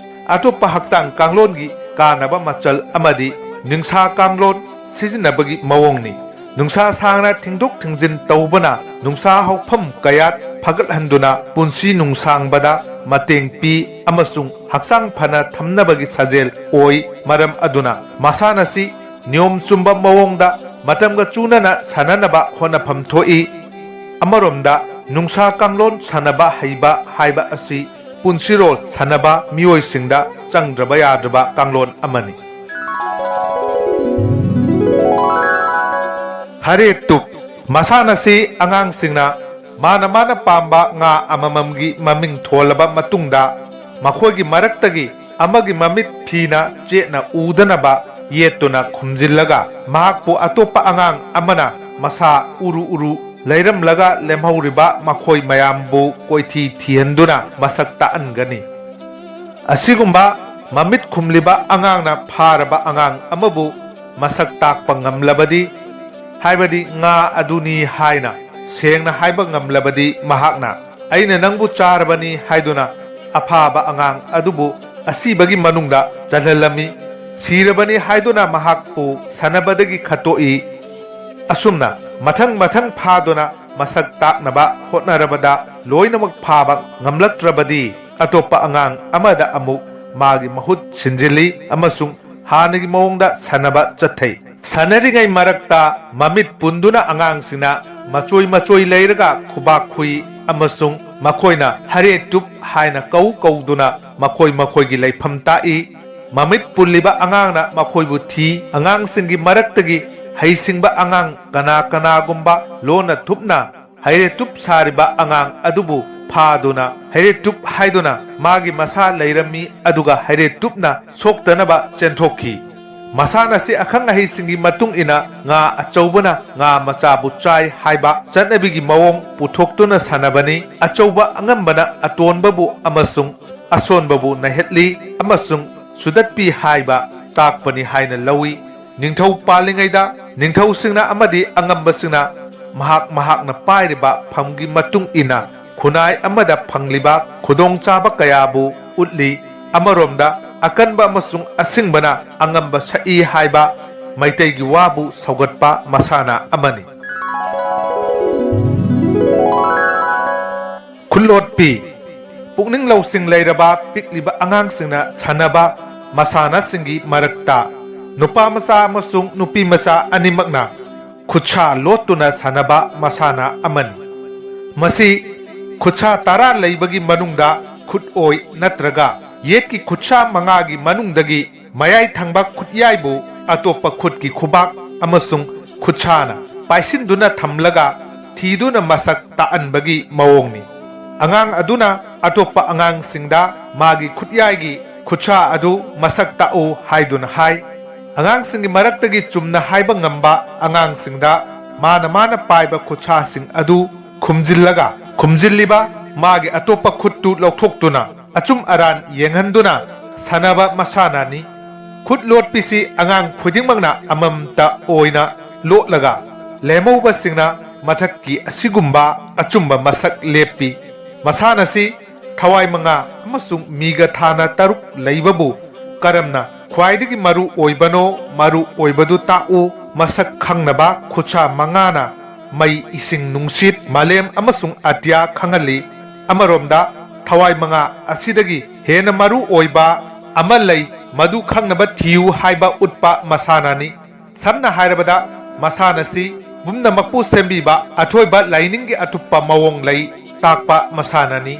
ꯑꯇꯣꯞꯄ ꯍꯛꯆꯥꯡ ꯀꯥꯡꯂꯣꯟꯒꯤ ꯀꯥꯟꯅꯕ ꯃꯆꯜ ꯑꯃꯗꯤ ꯅꯤꯡꯁꯥ ꯀꯥꯡꯂꯣꯟ ꯁꯤꯖꯤꯟꯅꯕꯒꯤ ꯃꯑꯣꯡꯅꯤ꯫ ꯅꯨꯡꯁꯥ ꯁꯥꯡꯅ ꯊꯤꯡꯗꯣꯛ ꯊꯤꯡꯖꯤꯟ ꯇꯧꯕꯅ ꯅꯨꯡꯁꯥ ꯍꯧꯐꯝ ꯀꯌꯥꯠ ꯐꯒꯠꯍꯟꯗꯨꯅ ꯄꯨꯟꯁꯤ ꯅꯨꯡꯁꯥꯡꯕꯗ ꯃꯇꯦꯡ ꯄꯤ ꯑꯃꯁꯨꯡ ꯍꯛꯆꯥꯡ ꯐꯅ ꯊꯝꯅꯕꯒꯤ ꯁꯥꯖꯦꯜ ꯑꯣꯏ꯫ ꯃꯔꯝ ꯑꯗꯨꯅ ꯃꯁꯥꯟꯅꯁꯤ ꯅꯤꯌꯣꯝ ꯆꯨꯝꯕ ꯃꯑꯣꯡꯗ ꯃꯇꯝꯒ ꯆꯨꯅꯅ ꯁꯥꯟꯅꯅꯕ ꯍꯣꯠꯅꯐꯝ ꯊꯣꯛꯏ꯫ ꯑꯃꯔꯣꯝꯗ, ꯅꯨꯡꯁꯥ ꯀꯥꯡꯂꯣꯟ ꯁꯥꯟꯅꯕ ꯍꯩꯕ ꯍꯥꯏꯕ ꯑꯁꯤ ꯄꯨꯟꯁꯤꯔꯣꯜ ꯁꯥꯟꯅꯕ ꯃꯤꯑꯣꯏꯁꯤꯡꯗ ꯆꯪꯗ꯭ꯔꯕ ꯌꯥꯗ꯭ꯔꯕ ꯀꯥꯡꯂꯣꯟ ꯑꯃꯅꯤ꯫ ꯍꯔꯦ ꯇꯨꯞ ꯃꯁꯥꯟꯅꯁꯤ ꯑꯉꯥꯡꯁꯤꯡꯅ ꯃꯥꯅ ꯃꯥꯅ ꯄꯥꯝꯕ ꯉꯥ ꯑꯃꯃꯝꯒꯤ ꯃꯃꯤꯡ ꯊꯣꯜꯂꯕ ꯃꯇꯨꯡꯗ, ꯃꯈꯣꯏꯒꯤ ꯃꯔꯛꯇꯒꯤ ꯑꯃꯒꯤ ꯃꯃꯤꯠ ꯐꯤꯅ ꯆꯦꯠꯅ ꯎꯗꯅꯕ ꯌꯦꯠꯇꯨꯅ ꯈꯨꯝꯖꯤꯜꯂꯒ, ꯃꯍꯥꯛꯄꯨ ꯑꯇꯣꯞꯄ ꯑꯉꯥꯡ ꯑꯃꯅ ꯃꯁꯥ ꯎꯔꯨ ꯎꯔꯨ ꯂꯩꯔꯝꯂꯒ ꯂꯦꯝꯍꯧꯔꯤꯕ ꯃꯈꯣꯏ ꯃꯌꯥꯝꯕꯨ ꯀꯣꯏꯊꯤ ꯊꯤꯍꯟꯗꯨꯅ ꯃꯁꯛ ꯇꯥꯛꯍꯟꯒꯅꯤ꯫ ꯑꯁꯤꯒꯨꯝꯕ ꯃꯃꯤꯠ ꯈꯨꯝꯂꯤꯕ ꯑꯉꯥꯡꯅ ꯐꯥꯔꯕ ꯑꯉꯥꯡ ꯑꯃꯕꯨ ꯃꯁꯛ ꯇꯥꯛꯄ ꯉꯝꯂꯕꯗꯤ, ꯍꯥꯏꯕꯗꯤ ꯉꯥ ꯑꯗꯨꯅꯤ ꯍꯥꯏꯅ ꯁꯦꯡꯅ ꯍꯥꯏꯕ ꯉꯝꯂꯕꯗꯤ, ꯃꯍꯥꯛꯅ "ꯑꯩꯅ ꯅꯪꯕꯨ ꯆꯥꯔꯕꯅꯤ" ꯍꯥꯏꯗꯨꯅ ꯑꯐꯥꯕ ꯑꯉꯥꯡ ꯑꯗꯨꯕꯨ ꯑꯁꯤꯕꯒꯤ ꯃꯅꯨꯡꯗ ꯆꯜꯍꯜꯂꯝꯃꯤ꯫ ꯁꯤꯔꯕꯅꯤ ꯍꯥꯏꯗꯨꯅ ꯃꯍꯥꯛꯄꯨ ꯁꯥꯟꯅꯕꯗꯒꯤ ꯈꯠꯇꯣꯛꯏ꯫ ꯑꯁꯨꯝꯅ ꯃꯊꯪ ꯃꯊꯪ ꯐꯥꯗꯨꯅ ꯃꯁꯛ ꯇꯥꯛꯅꯕ ꯍꯣꯠꯅꯔꯕꯗ, ꯂꯣꯏꯅꯃꯛ ꯐꯥꯕ ꯉꯝꯂꯛꯇ꯭ꯔꯕꯗꯤ, ꯑꯇꯣꯞꯄ ꯑꯉꯥꯡ ꯑꯃꯗ ꯑꯃꯨꯛ ꯃꯥꯒꯤ ꯃꯍꯨꯠ ꯁꯤꯟꯖꯤꯜꯂꯤ ꯑꯃꯁꯨꯡ ꯍꯥꯟꯅꯒꯤ ꯃꯑꯣꯡꯗ ꯁꯥꯟꯅꯕ ꯆꯠꯊꯩ꯫ ꯁꯥꯟꯅꯔꯤꯉꯩ ꯃꯔꯛꯇ ꯃꯃꯤꯠ ꯄꯨꯟꯗꯨꯅ ꯑꯉꯥꯡꯁꯤꯡꯅ ꯃꯆꯣꯏ ꯃꯆꯣꯏ ꯂꯩꯔꯒ ꯈꯨꯕꯥꯛ ꯈꯨꯏ ꯑꯃꯁꯨꯡ ꯃꯈꯣꯏꯅ "ꯍꯔꯦ ꯇꯨꯞ" ꯍꯥꯏꯅ ꯀꯧ ꯀꯧꯗꯨꯅ ꯃꯈꯣꯏ ꯃꯈꯣꯏꯒꯤ ꯂꯩꯐꯝ ꯇꯥꯛꯏ꯫ ꯃꯃꯤꯠ ꯄꯨꯜꯂꯤꯕ ꯑꯉꯥꯡꯅ ꯃꯈꯣꯏꯕꯨ ꯊꯤ꯫ ꯑꯉꯥꯡꯁꯤꯡꯒꯤ ꯃꯔꯛꯇꯒꯤ ꯍꯩꯁꯤꯡꯕ ꯑꯉꯥꯡ ꯀꯅꯥ ꯀꯅꯥꯒꯨꯝꯕ ꯂꯣꯟꯅ ꯊꯨꯞꯅ ꯍꯩꯔꯦꯇꯨꯞ ꯁꯥꯔꯤꯕ ꯑꯉꯥꯡ ꯑꯗꯨꯕꯨ ꯐꯥꯗꯨꯅ "ꯍꯩꯔꯦꯇꯨꯞ" ꯍꯥꯏꯗꯨꯅ ꯃꯥꯒꯤ ꯃꯁꯥ ꯂꯩꯔꯝꯃꯤ, ꯑꯗꯨꯒ ꯍꯩꯔꯦꯇꯨꯞꯅ ꯁꯣꯛꯇꯅꯕ ꯆꯦꯟꯊꯣꯛꯈꯤ꯫ ꯃꯁꯥꯟꯅꯁꯤ ꯑꯈꯪ ꯑꯍꯩꯁꯤꯡꯒꯤ ꯃꯇꯨꯡ ꯏꯟꯅ ꯉꯥ ꯑꯆꯧꯕꯅ ꯉꯥ ꯃꯆꯥꯕꯨ ꯆꯥꯏ ꯍꯥꯏꯕ ꯆꯠꯅꯕꯤꯒꯤ ꯃꯑꯣꯡ ꯄꯨꯊꯣꯛꯇꯨꯅ ꯁꯥꯟꯅꯕꯅꯤ꯫ ꯑꯆꯧꯕ ꯑꯉꯝꯕꯅ ꯑꯇꯣꯟꯕꯕꯨ ꯑꯃꯁꯨꯡ ꯑꯁꯣꯟꯕꯕꯨ ꯅꯩꯍꯠꯂꯤ ꯑꯃꯁꯨꯡ ꯁꯨꯗꯠꯄꯤ ꯍꯥꯏꯕ ꯇꯥꯛꯄꯅꯤ ꯍꯥꯏꯅ ꯂꯧꯏ꯫ ꯅꯤꯡꯊꯧ ꯄꯥꯜꯂꯤꯉꯩꯗ ꯅꯤꯡꯊꯧꯁꯤꯡꯅ ꯑꯃꯗꯤ ꯑꯉꯝꯕꯁꯤꯡꯅ ꯃꯍꯥꯛ ꯃꯍꯥꯛꯅ ꯄꯥꯏꯔꯤꯕ ꯐꯝꯒꯤ ꯃꯇꯨꯡ ꯏꯟꯅ ꯈꯨꯟꯅꯥꯏ ꯑꯃꯗ ꯐꯪꯂꯤꯕ ꯈꯨꯗꯣꯡꯆꯥꯕ ꯀꯌꯥꯕꯨ ꯎꯠꯂꯤ꯫ ꯑꯃꯔꯣꯝꯗ, ꯑꯀꯟꯕ ꯑꯃꯁꯨꯡ ꯑꯁꯤꯡꯕꯅ ꯑꯉꯝꯕ ꯁꯛꯏ ꯍꯥꯏꯕ ꯃꯩꯇꯩꯒꯤ ꯋꯥꯕꯨ ꯁꯧꯒꯠꯄ ꯃꯁꯥꯟꯅ ꯑꯃꯅꯤ꯫ ꯈꯨꯠꯂꯣꯠꯄꯤ꯫ ꯄꯨꯛꯅꯤꯡ ꯂꯧꯁꯤꯡ ꯂꯩꯔꯕ ꯄꯤꯛꯂꯤꯕ ꯑꯉꯥꯡꯁꯤꯡꯅ ꯁꯥꯟꯅꯕ ꯃꯁꯥꯟꯅꯁꯤꯡꯒꯤ ꯃꯔꯛꯇ ꯅꯨꯄꯥ ꯃꯆꯥ ꯑꯃꯁꯨꯡ ꯅꯨꯄꯤ ꯃꯆꯥ ꯑꯅꯤꯃꯛꯅ ꯈꯨꯠꯁꯥ ꯂꯣꯠꯇꯨꯅ ꯁꯥꯟꯅꯕ ꯃꯁꯥꯟꯅ ꯑꯃꯅꯤ꯫ ꯃꯁꯤ ꯈꯨꯠꯁꯥ ꯇꯔꯥ ꯂꯩꯕꯒꯤ ꯃꯅꯨꯡꯗ ꯈꯨꯠꯑꯣꯏ ꯅꯠꯇ꯭ꯔꯒ ꯌꯦꯠꯀꯤ ꯈꯨꯠꯁꯥ ꯃꯉꯥꯒꯤ ꯃꯅꯨꯡꯗꯒꯤ ꯃꯌꯥꯏ ꯊꯪꯕ ꯈꯨꯠꯌꯥꯏꯕꯨ ꯑꯇꯣꯞꯄ ꯈꯨꯠꯀꯤ ꯈꯨꯕꯥꯛ ꯑꯃꯁꯨꯡ ꯈꯨꯠꯁꯥꯅ ꯄꯥꯏꯁꯤꯟꯗꯨꯅ ꯊꯝꯂꯒ ꯊꯤꯗꯨꯅ ꯃꯁꯛ ꯇꯥꯛꯍꯟꯕꯒꯤ ꯃꯑꯣꯡꯅꯤ꯫ ꯑꯉꯥꯡ ꯑꯗꯨꯅ ꯑꯇꯣꯞꯄ ꯑꯉꯥꯡꯁꯤꯡꯗ ꯃꯥꯒꯤ ꯈꯨꯠꯌꯥꯏꯒꯤ ꯈꯨꯠꯁꯥ ꯑꯗꯨ ꯃꯁꯛ ꯇꯥꯛꯎ ꯍꯥꯏꯗꯨꯅ ꯍꯥꯏ꯫ ꯑꯉꯥꯡꯁꯤꯡꯒꯤ ꯃꯔꯛꯇꯒꯤ ꯆꯨꯝꯅ ꯍꯥꯏꯕ ꯉꯝꯕ ꯑꯉꯥꯡꯁꯤꯡꯗ ꯃꯥꯅ ꯃꯥꯅ ꯄꯥꯏꯕ ꯈꯨꯠꯁꯥꯁꯤꯡ ꯑꯗꯨ ꯈꯨꯝꯖꯤꯜꯂꯒ, ꯈꯨꯝꯖꯤꯜꯂꯤꯕ ꯃꯥꯒꯤ ꯑꯇꯣꯞꯄ ꯈꯨꯠꯇꯨ ꯂꯧꯊꯣꯛꯇꯨꯅ ꯑꯆꯨꯝ ꯑꯔꯥꯟ ꯌꯦꯡꯍꯟꯗꯨꯅ ꯁꯥꯟꯅꯕ ꯃꯁꯥꯟꯅꯅꯤ꯫ ꯈꯨꯠ ꯂꯣꯠꯄꯤꯁꯤ ꯑꯉꯥꯡ ꯈꯨꯗꯤꯡꯃꯛꯅ ꯑꯃꯃꯝꯇ ꯑꯣꯏꯅ ꯂꯣꯠꯂꯒ, ꯂꯦꯝꯍꯧꯕꯁꯤꯡꯅ ꯃꯊꯛꯀꯤ ꯑꯁꯤꯒꯨꯝꯕ ꯑꯆꯨꯝꯕ ꯃꯁꯛ ꯂꯦꯞꯄꯤ꯫ ꯃꯁꯥꯟꯅꯁꯤ ꯊꯋꯥꯏ ꯃꯉꯥ ꯑꯃꯁꯨꯡ ꯃꯤꯒ ꯊꯥꯅ ꯇꯔꯨꯛ ꯂꯩꯕꯕꯨ ꯀꯔꯝꯅ ꯈ꯭ꯋꯥꯏꯗꯒꯤ ꯃꯔꯨ ꯑꯣꯏꯕꯅꯣ? ꯃꯔꯨ ꯑꯣꯏꯕꯗꯨ ꯇꯥꯛꯎ꯫ ꯃꯁꯛ ꯈꯪꯅꯕ ꯈꯨꯠꯁꯥ ꯃꯉꯥꯅ ꯃꯩ, ꯏꯁꯤꯡ, ꯅꯨꯡꯁꯤꯠ, ꯃꯥꯂꯦꯝ ꯑꯃꯁꯨꯡ ꯑꯇꯤꯌꯥ ꯈꯪꯍꯜꯂꯤ꯫ ꯑꯃꯔꯣꯝꯗ, ꯊꯋꯥꯏ ꯃꯉꯥ ꯑꯁꯤꯗꯒꯤ ꯍꯦꯟꯅ ꯃꯔꯨ ꯑꯣꯏꯕ ꯑꯃ ꯂꯩ, ꯃꯗꯨ ꯈꯪꯅꯕ ꯊꯤꯌꯨ ꯍꯥꯏꯕ ꯎꯠꯄ ꯃꯁꯥꯟꯅꯅꯤ꯫ ꯁꯝꯅ ꯍꯥꯏꯔꯕꯗ, ꯃꯁꯥꯟꯅꯁꯤ ꯄꯨꯝꯅꯃꯛꯄꯨ ꯁꯦꯝꯕꯤꯕ ꯑꯊꯣꯏꯕ ꯂꯥꯏꯅꯤꯡꯒꯤ ꯑꯇꯨꯞꯄ ꯃꯑꯣꯡ ꯂꯩ ꯇꯥꯛꯄ ꯃꯁꯥꯟꯅꯅꯤ꯫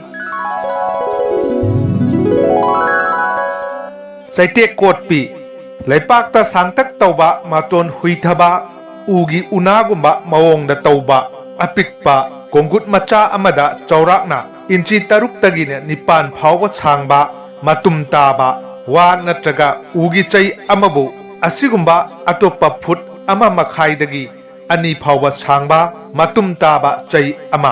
ꯆꯩꯇꯦꯛ ꯀꯣꯠꯄꯤ꯫ ꯂꯩꯄꯥꯛꯇ ꯁꯥꯡꯇꯛ ꯇꯧꯕ, ꯃꯇꯣꯟ ꯍꯨꯏꯊꯕ, ꯎꯒꯤ ꯎꯅꯥꯒꯨꯝꯕ ꯃꯑꯣꯡꯗ ꯇꯧꯕ, ꯑꯄꯤꯛꯄ ꯀꯣꯡꯒꯨꯠ ꯃꯆꯥ ꯑꯃꯗ ꯆꯥꯎꯔꯥꯛꯅ ꯏꯟꯆꯤ ꯇꯔꯨꯛꯇꯒꯤꯅ ꯅꯤꯄꯥꯟ ꯐꯥꯎꯕ ꯁꯥꯡꯕ, ꯃꯇꯨꯝ ꯇꯥꯕ ꯋꯥ ꯅꯠꯇ꯭ꯔꯒ ꯎꯒꯤ ꯆꯩ ꯑꯃꯕꯨ ꯑꯁꯤꯒꯨꯝꯕ ꯑꯇꯣꯞꯄ ꯐꯨꯠ ꯑꯃ ꯃꯈꯥꯏꯗꯒꯤ ꯑꯅꯤ ꯐꯥꯎꯕ ꯁꯥꯡꯕ ꯃꯇꯨꯝ ꯇꯥꯕ ꯆꯩ ꯑꯃ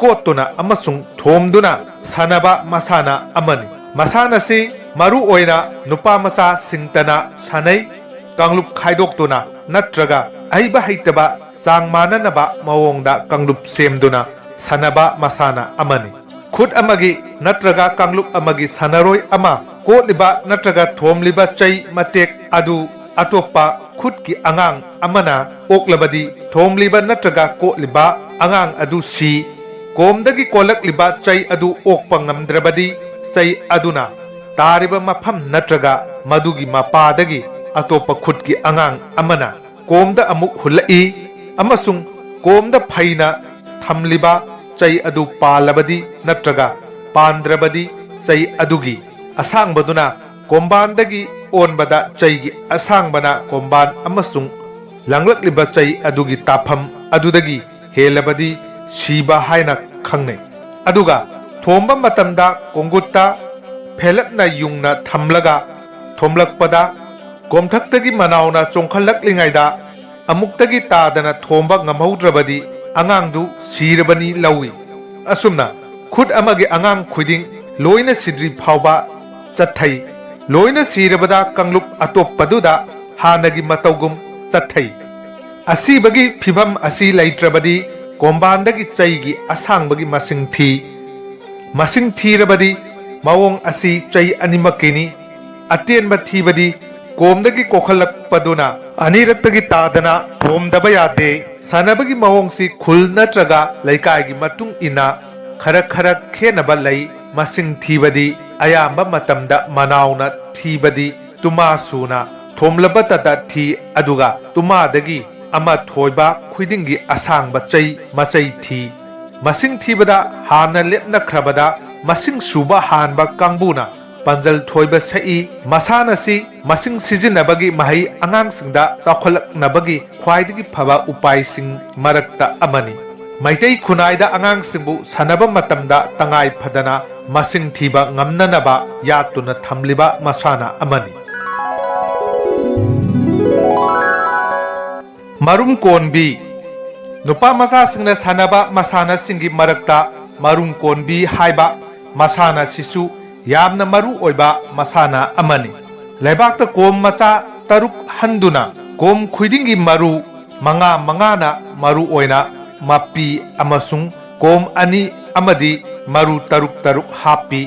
ꯀꯣꯠꯇꯨꯅ ꯑꯃꯁꯨꯡ ꯊꯣꯝꯗꯨꯅ ꯁꯥꯟꯅꯕ ꯃꯁꯥꯟꯅ ꯑꯃꯅꯤ꯫ ꯃꯁꯥꯟꯅꯁꯤ ꯃꯔꯨ ꯑꯣꯏꯅ ꯅꯨꯄꯥ ꯃꯆꯥꯁꯤꯡꯇꯅ ꯁꯥꯟꯅꯩ꯫ ꯀꯥꯡꯂꯨꯞ ꯈꯥꯏꯗꯣꯛꯇꯨꯅ ꯅꯠꯇ꯭ꯔꯒ ꯑꯍꯩꯕ ꯍꯩꯇꯕ ꯆꯥꯡ ꯃꯥꯟꯅꯅꯕ ꯃꯑꯣꯡꯗ ꯀꯥꯡꯂꯨꯞ ꯁꯦꯝꯗꯨꯅ ꯁꯥꯟꯅꯕ ꯃꯁꯥꯟꯅ ꯑꯃꯅꯤ꯫ ꯈꯨꯠ ꯑꯃꯒꯤ ꯅꯠꯇ꯭ꯔꯒ ꯀꯥꯡꯂꯨꯞ ꯑꯃꯒꯤ ꯁꯥꯟꯅꯔꯣꯏ ꯑꯃ ꯀꯣꯠꯂꯤꯕ ꯅꯠꯇ꯭ꯔꯒ ꯊꯣꯝꯂꯤꯕ ꯆꯩ ꯃꯇꯦꯛ ꯑꯗꯨ ꯑꯇꯣꯞꯄ ꯈꯨꯠꯀꯤ ꯑꯉꯥꯡ ꯑꯃꯅ ꯑꯣꯛꯂꯕꯗꯤ, ꯊꯣꯝꯂꯤꯕ ꯅꯠꯇ꯭ꯔꯒ ꯀꯣꯠꯂꯤꯕ ꯑꯉꯥꯡ ꯑꯗꯨ ꯁꯤ꯫ ꯀꯣꯝꯗꯒꯤ ꯀꯣꯜꯂꯛꯂꯤꯕ ꯆꯩ ꯑꯗꯨ ꯑꯣꯛꯄ ꯉꯝꯗ꯭ꯔꯕꯗꯤ, ꯆꯩ ꯑꯗꯨꯅ ꯇꯥꯔꯤꯕ ꯃꯐꯝ ꯅꯠꯇ꯭ꯔꯒ ꯃꯗꯨꯒꯤ ꯃꯄꯥꯗꯒꯤ ꯑꯇꯣꯞꯄ ꯈꯨꯠꯀꯤ ꯑꯉꯥꯡ ꯑꯃꯅ ꯀꯣꯝꯗ ꯑꯃꯨꯛ ꯍꯨꯜꯂꯛꯏ ꯑꯃꯁꯨꯡ ꯀꯣꯝꯗ ꯐꯩꯅ ꯊꯝꯂꯤꯕ ꯆꯩ ꯑꯗꯨ ꯄꯥꯜꯂꯕꯗꯤ ꯅꯠꯇ꯭ꯔꯒ ꯄꯥꯟꯗ꯭ꯔꯕꯗꯤ, ꯆꯩ ꯑꯗꯨꯒꯤ ꯑꯁꯥꯡꯕꯗꯨꯅ ꯀꯣꯝꯕꯥꯟꯗꯒꯤ ꯑꯣꯟꯕꯗ ꯆꯩꯒꯤ ꯑꯁꯥꯡꯕꯅ ꯀꯣꯝꯕꯥꯟ ꯑꯃꯁꯨꯡ ꯂꯪꯂꯛꯂꯤꯕ ꯆꯩ ꯑꯗꯨꯒꯤ ꯇꯥꯐꯝ ꯑꯗꯨꯗꯒꯤ ꯍꯦꯜꯂꯕꯗꯤ ꯁꯤꯕ ꯍꯥꯏꯅ ꯈꯪꯅꯩ꯫ ꯑꯗꯨꯒ ꯊꯣꯝꯕ ꯃꯇꯝꯗ ꯀꯣꯡꯒꯨꯠꯇ ꯐꯦꯂꯠꯅ ꯌꯨꯡꯅ ꯊꯝꯂꯒ ꯊꯣꯝꯂꯛꯄꯗ, ꯀꯣꯝꯊꯛꯇꯒꯤ ꯃꯅꯥꯎꯅ ꯆꯣꯡꯈꯠꯂꯛꯂꯤꯉꯩꯗ ꯑꯃꯨꯛꯇꯒꯤ ꯇꯥꯗꯅ ꯊꯣꯝꯕ ꯉꯝꯍꯧꯗ꯭ꯔꯕꯗꯤ ꯑꯉꯥꯡꯗꯨ ꯁꯤꯔꯕꯅꯤ ꯂꯧꯏ꯫ ꯑꯁꯨꯝꯅ ꯈꯨꯠ ꯑꯃꯒꯤ ꯑꯉꯥꯡ ꯈꯨꯗꯤꯡ ꯂꯣꯏꯅ ꯁꯤꯗ꯭ꯔꯤ ꯐꯥꯎꯕ ꯆꯠꯊꯩ꯫ ꯂꯣꯏꯅ ꯁꯤꯔꯕꯗ ꯀꯥꯡꯂꯨꯞ ꯑꯇꯣꯞꯄꯗꯨꯗ ꯍꯥꯟꯅꯒꯤ ꯃꯇꯧꯒꯨꯝ ꯆꯠꯊꯩ꯫ ꯑꯁꯤꯕꯒꯤ ꯐꯤꯚꯝ ꯑꯁꯤ ꯂꯩꯇ꯭ꯔꯕꯗꯤ ꯀꯣꯝꯕꯥꯟꯗꯒꯤ ꯆꯩꯒꯤ ꯑꯁꯥꯡꯕꯒꯤ ꯃꯁꯤꯡ ꯊꯤ꯫ ꯃꯁꯤꯡ ꯊꯤꯔꯕꯗꯤ ꯃꯑꯣꯡ ꯑꯁꯤ ꯆꯩ ꯑꯅꯤꯃꯛꯀꯤꯅꯤ꯫ ꯑꯇꯦꯟꯕ ꯊꯤꯕꯗꯤ ꯀꯣꯝꯗꯒꯤ ꯀꯣꯛꯈꯠꯂꯛꯄꯗꯨꯅ ꯑꯅꯤꯔꯛꯇꯒꯤ ꯇꯥꯗꯅ ꯊꯣꯝꯗꯕ ꯌꯥꯗꯦ꯫ ꯁꯥꯟꯅꯕꯒꯤ ꯃꯑꯣꯡꯁꯤ ꯈꯨꯜ ꯅꯠꯇ꯭ꯔꯒ ꯂꯩꯀꯥꯏꯒꯤ ꯃꯇꯨꯡ ꯏꯟꯅ ꯈꯔ ꯈꯔ ꯈꯦꯠꯅꯕ ꯂꯩ꯫ ꯃꯁꯤꯡ ꯊꯤꯕꯗꯤ ꯑꯌꯥꯝꯕ ꯃꯇꯝꯗ ꯃꯅꯥꯎꯅ ꯊꯤꯕꯗꯤ ꯇꯨꯃꯥ ꯁꯨꯅ ꯊꯣꯝꯂꯕꯇꯗ ꯊꯤ, ꯑꯗꯨꯒ ꯇꯨꯃꯥꯗꯒꯤ ꯑꯃ ꯊꯣꯏꯕ ꯈꯨꯗꯤꯡꯒꯤ ꯑꯁꯥꯡꯕ ꯆꯩ ꯃꯆꯩ ꯊꯤ꯫ ꯃꯁꯤꯡ ꯊꯤꯕꯗ ꯍꯥꯟꯅ ꯂꯦꯞꯅꯈ꯭ꯔꯕꯗ ꯃꯁꯤꯡ ꯁꯨꯕ ꯍꯥꯟꯕ ꯀꯥꯡꯕꯨꯅ ꯄꯥꯟꯖꯜ ꯊꯣꯏꯕ ꯁꯛꯏ꯫ ꯃꯁꯥꯟꯅꯁꯤ ꯃꯁꯤꯡ ꯁꯤꯖꯤꯟꯅꯕꯒꯤ ꯃꯍꯩ ꯑꯉꯥꯡꯁꯤꯡꯗ ꯆꯥꯎꯈꯠꯂꯛꯅꯕꯒꯤ ꯈ꯭ꯋꯥꯏꯗꯒꯤ ꯐꯕ ꯎꯄꯥꯏꯁꯤꯡ ꯃꯔꯛꯇ ꯑꯃꯅꯤ꯫ ꯃꯩꯇꯩ ꯈꯨꯟꯅꯥꯏꯗ ꯑꯉꯥꯡꯁꯤꯡꯕꯨ ꯁꯥꯟꯅꯕ ꯃꯇꯝꯗ ꯇꯉꯥꯏ ꯐꯗꯅ ꯃꯁꯤꯡ ꯊꯤꯕ ꯉꯝꯅꯅꯕ ꯌꯥꯠꯇꯨꯅ ꯊꯝꯂꯤꯕ ꯃꯁꯥꯟꯅ ꯑꯃꯅꯤ꯫ ꯃꯔꯨꯝ ꯀꯣꯟꯕꯤ꯫ ꯅꯨꯄꯥ ꯃꯆꯥꯁꯤꯡꯅ ꯁꯥꯟꯅꯕ ꯃꯁꯥꯟꯅꯁꯤꯡꯒꯤ ꯃꯔꯛꯇ ꯃꯔꯨꯝ ꯀꯣꯟꯕꯤ ꯍꯥꯏꯕ ꯃꯁꯥꯟꯅꯁꯤꯁꯨ ꯌꯥꯝꯅ ꯃꯔꯨ ꯑꯣꯏꯕ ꯃꯁꯥꯟꯅ ꯑꯃꯅꯤ꯫ ꯂꯩꯕꯥꯛꯇ ꯀꯣꯝ ꯃꯆꯥ ꯇꯔꯨꯛ ꯍꯟꯗꯨꯅ ꯀꯣꯝ ꯈꯨꯗꯤꯡꯒꯤ ꯃꯔꯨ ꯃꯉꯥ ꯃꯉꯥꯅ ꯃꯔꯨ ꯑꯣꯏꯅ ꯃꯄꯤ ꯑꯃꯁꯨꯡ ꯀꯣꯝ ꯑꯅꯤ ꯑꯃꯗꯤ ꯃꯔꯨ ꯇꯔꯨꯛ ꯇꯔꯨꯛ ꯍꯥꯞꯄꯤ꯫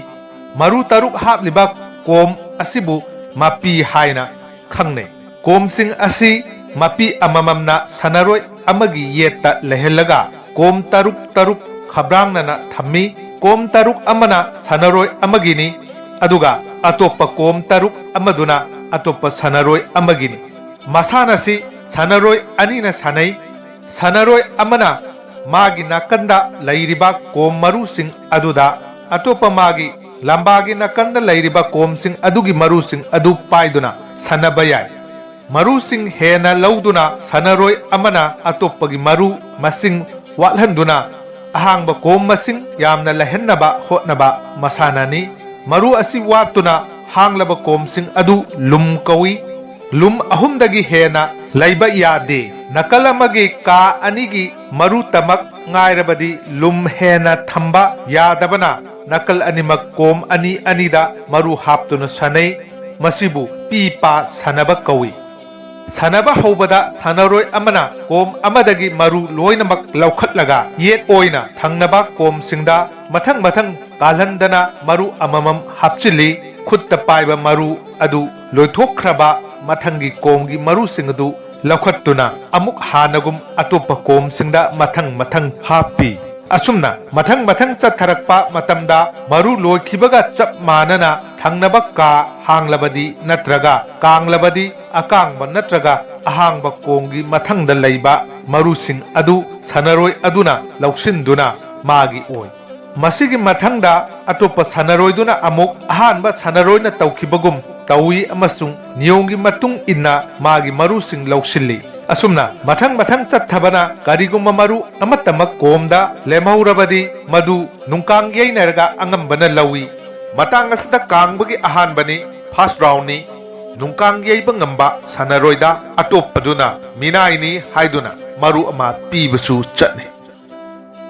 ꯃꯔꯨ ꯇꯔꯨꯛ ꯍꯥꯞꯂꯤꯕ ꯀꯣꯝ ꯑꯁꯤꯕꯨ ꯃꯄꯤ ꯍꯥꯏꯅ ꯈꯪꯅꯩ꯫ ꯀꯣꯝꯁꯤꯡ ꯑꯁꯤ ꯃꯄꯤ ꯑꯃꯃꯝꯅ ꯁꯥꯟꯅꯔꯣꯏ ꯑꯃꯒꯤ ꯌꯦꯠꯇ ꯂꯩꯍꯜꯂꯒ ꯀꯣꯝ ꯇꯔꯨꯛ ꯇꯔꯨꯛ ꯈꯕ꯭ꯔꯥꯡꯅꯅ ꯊꯝꯃꯤ꯫ ꯀꯣꯝ ꯇꯔꯨꯛ ꯑꯃꯅ ꯁꯥꯟꯅꯔꯣꯏ ꯑꯃꯒꯤꯅꯤ, ꯑꯗꯨꯒ ꯑꯇꯣꯞꯄ ꯀꯣꯝ ꯇꯔꯨꯛ ꯑꯃꯗꯨꯅ ꯑꯇꯣꯞꯄ ꯁꯥꯟꯅꯔꯣꯏ ꯑꯃꯒꯤꯅꯤ꯫ ꯃꯁꯥꯟꯅꯁꯤ ꯁꯥꯟꯅꯔꯣꯏ ꯑꯅꯤꯅ ꯁꯥꯟꯅꯩ꯫ ꯁꯥꯟꯅꯔꯣꯏ ꯑꯃꯅ ꯃꯥꯒꯤ ꯅꯥꯀꯟꯗ ꯂꯩꯔꯤꯕ ꯀꯣꯝ ꯃꯔꯨꯁꯤꯡ ꯑꯗꯨꯗ, ꯑꯇꯣꯞꯄ ꯃꯥꯒꯤ ꯂꯝꯕꯥꯒꯤ ꯅꯥꯀꯟꯗ ꯂꯩꯔꯤꯕ ꯀꯣꯝꯁꯤꯡ ꯑꯗꯨꯒꯤ ꯃꯔꯨꯁꯤꯡ ꯑꯗꯨ ꯄꯥꯏꯗꯨꯅ ꯁꯥꯟꯅꯕ ꯌꯥꯏ꯫ ꯃꯔꯨꯁꯤꯡ ꯍꯦꯟꯅ ꯂꯧꯗꯨꯅ ꯁꯥꯟꯅꯔꯣꯏ ꯑꯃꯅ ꯑꯇꯣꯞꯄꯒꯤ ꯃꯔꯨ ꯃꯁꯤꯡ ꯋꯥꯠꯍꯟꯗꯨꯅ ꯑꯍꯥꯡꯕ ꯀꯣꯝ ꯃꯁꯤꯡ ꯌꯥꯝꯅ ꯂꯩꯍꯟꯅꯕ ꯍꯣꯠꯅꯕ ꯃꯁꯥꯟꯅꯅꯤ꯫ ꯃꯔꯨ ꯑꯁꯤ ꯋꯥꯠꯇꯨꯅ ꯍꯥꯡꯂꯕ ꯀꯣꯝꯁꯤꯡ ꯑꯗꯨ ꯂꯨꯝ ꯀꯧꯏ꯫ ꯂꯨꯝ ꯑꯍꯨꯝꯗꯒꯤ ꯍꯦꯟꯅ ꯂꯩꯕ ꯌꯥꯗꯦ꯫ ꯅꯥꯀꯜ ꯑꯃꯒꯤ ꯀꯥ ꯑꯅꯤꯒꯤ ꯃꯔꯨꯇꯃꯛ ꯉꯥꯏꯔꯕꯗꯤ ꯂꯨꯝ ꯍꯦꯟꯅ ꯊꯝꯕ ꯌꯥꯗꯕꯅ ꯅꯥꯀꯜ ꯑꯅꯤꯃꯛ ꯀꯣꯝ ꯑꯅꯤ ꯑꯅꯤꯗ ꯃꯔꯨ ꯍꯥꯞꯇꯨꯅ ꯁꯥꯟꯅꯩ꯫ ꯃꯁꯤꯕꯨ ꯄꯤ ꯄꯥ ꯁꯥꯟꯅꯕ ꯀꯧꯏ꯫ ꯁꯥꯟꯅꯕ ꯍꯧꯕꯗ ꯁꯥꯟꯅꯔꯣꯏ ꯑꯃꯅ ꯀꯣꯝ ꯑꯃꯗꯒꯤ ꯃꯔꯨ ꯂꯣꯏꯅꯃꯛ ꯂꯧꯈꯠꯂꯒ ꯌꯦꯠ ꯑꯣꯏꯅ ꯊꯪꯅꯕ ꯀꯣꯝꯁꯤꯡꯗ ꯃꯊꯪ ꯃꯊꯪ ꯀꯥꯜꯍꯟꯗꯅ ꯃꯔꯨ ꯑꯃꯃꯝ ꯍꯥꯞꯆꯤꯜꯂꯤ꯫ ꯈꯨꯠꯇ ꯄꯥꯏꯕ ꯃꯔꯨ ꯑꯗꯨ ꯂꯣꯏꯊꯣꯛꯈ꯭ꯔꯕ ꯃꯊꯪꯒꯤ ꯀꯣꯝꯒꯤ ꯃꯔꯨꯁꯤꯡ ꯑꯗꯨ ꯂꯧꯈꯠꯇꯨꯅ ꯑꯃꯨꯛ ꯍꯥꯟꯅꯒꯨꯝ ꯑꯇꯣꯞꯄ ꯀꯣꯝꯁꯤꯡꯗ ꯃꯊꯪ ꯃꯊꯪ ꯍꯥꯞꯄꯤ꯫ ꯑꯁꯨꯝꯅ ꯃꯊꯪ ꯃꯊꯪ ꯆꯠꯊꯔꯛꯄ ꯃꯇꯝꯗ ꯃꯔꯨ ꯂꯣꯏꯈꯤꯕꯒ ꯆꯞ ꯃꯥꯟꯅꯅ ꯊꯪꯅꯕ ꯀꯥ ꯍꯥꯡꯂꯕꯗꯤ ꯅꯠꯇ꯭ꯔꯒ ꯀꯥꯡꯂꯕꯗꯤ ꯑꯀꯥꯡꯕ ꯅꯠꯇ꯭ꯔꯒ ꯑꯍꯥꯡꯕ ꯀꯣꯝꯒꯤ ꯃꯊꯪꯗ ꯂꯩꯕ ꯃꯔꯨꯁꯤꯡ ꯑꯗꯨ ꯁꯥꯟꯅꯔꯣꯏ ꯑꯗꯨꯅ ꯂꯧꯁꯤꯟꯗꯨꯅ ꯃꯥꯒꯤ ꯑꯣꯏ꯫ ꯃꯁꯤꯒꯤ ꯃꯊꯪꯗ ꯑꯇꯣꯞꯄ ꯁꯥꯟꯅꯔꯣꯏꯗꯨꯅ ꯑꯃꯨꯛ ꯑꯍꯥꯟꯕ ꯁꯥꯟꯅꯔꯣꯏꯅ ꯇꯧꯈꯤꯕꯒꯨꯝ ꯇꯧꯏ ꯑꯃꯁꯨꯡ ꯅꯤꯌꯣꯝꯒꯤ ꯃꯇꯨꯡ ꯏꯟꯅ ꯃꯥꯒꯤ ꯃꯔꯨꯁꯤꯡ ꯂꯧꯁꯤꯜꯂꯤ꯫ ꯑꯁꯨꯝꯅ ꯃꯊꯪ ꯃꯊꯪ ꯆꯠꯊꯕꯅ ꯀꯔꯤꯒꯨꯝꯕ ꯃꯔꯨ ꯑꯃꯠꯇꯃꯛ ꯀꯣꯝꯗ ꯂꯦꯝꯍꯧꯔꯕꯗꯤ ꯃꯗꯨ ꯅꯨꯡꯀꯥꯡ ꯌꯩꯅꯔꯒ ꯑꯉꯝꯕꯅ ꯂꯧꯏ꯫ ꯃꯇꯥꯡ ꯑꯁꯤꯗ ꯀꯥꯡꯕꯒꯤ ꯑꯍꯥꯟꯕꯅꯤ, first round ꯅꯤ꯫ ꯅꯨꯡꯀꯥꯡ ꯌꯩꯕ ꯉꯝꯕ ꯁꯥꯟꯅꯔꯣꯏꯗ ꯑꯇꯣꯞꯄꯗꯨꯅ ꯃꯤꯅꯥꯏꯅꯤ ꯍꯥꯏꯗꯨꯅ ꯃꯔꯨ ꯑꯃ ꯄꯤꯕꯁꯨ ꯆꯠꯅꯩ꯫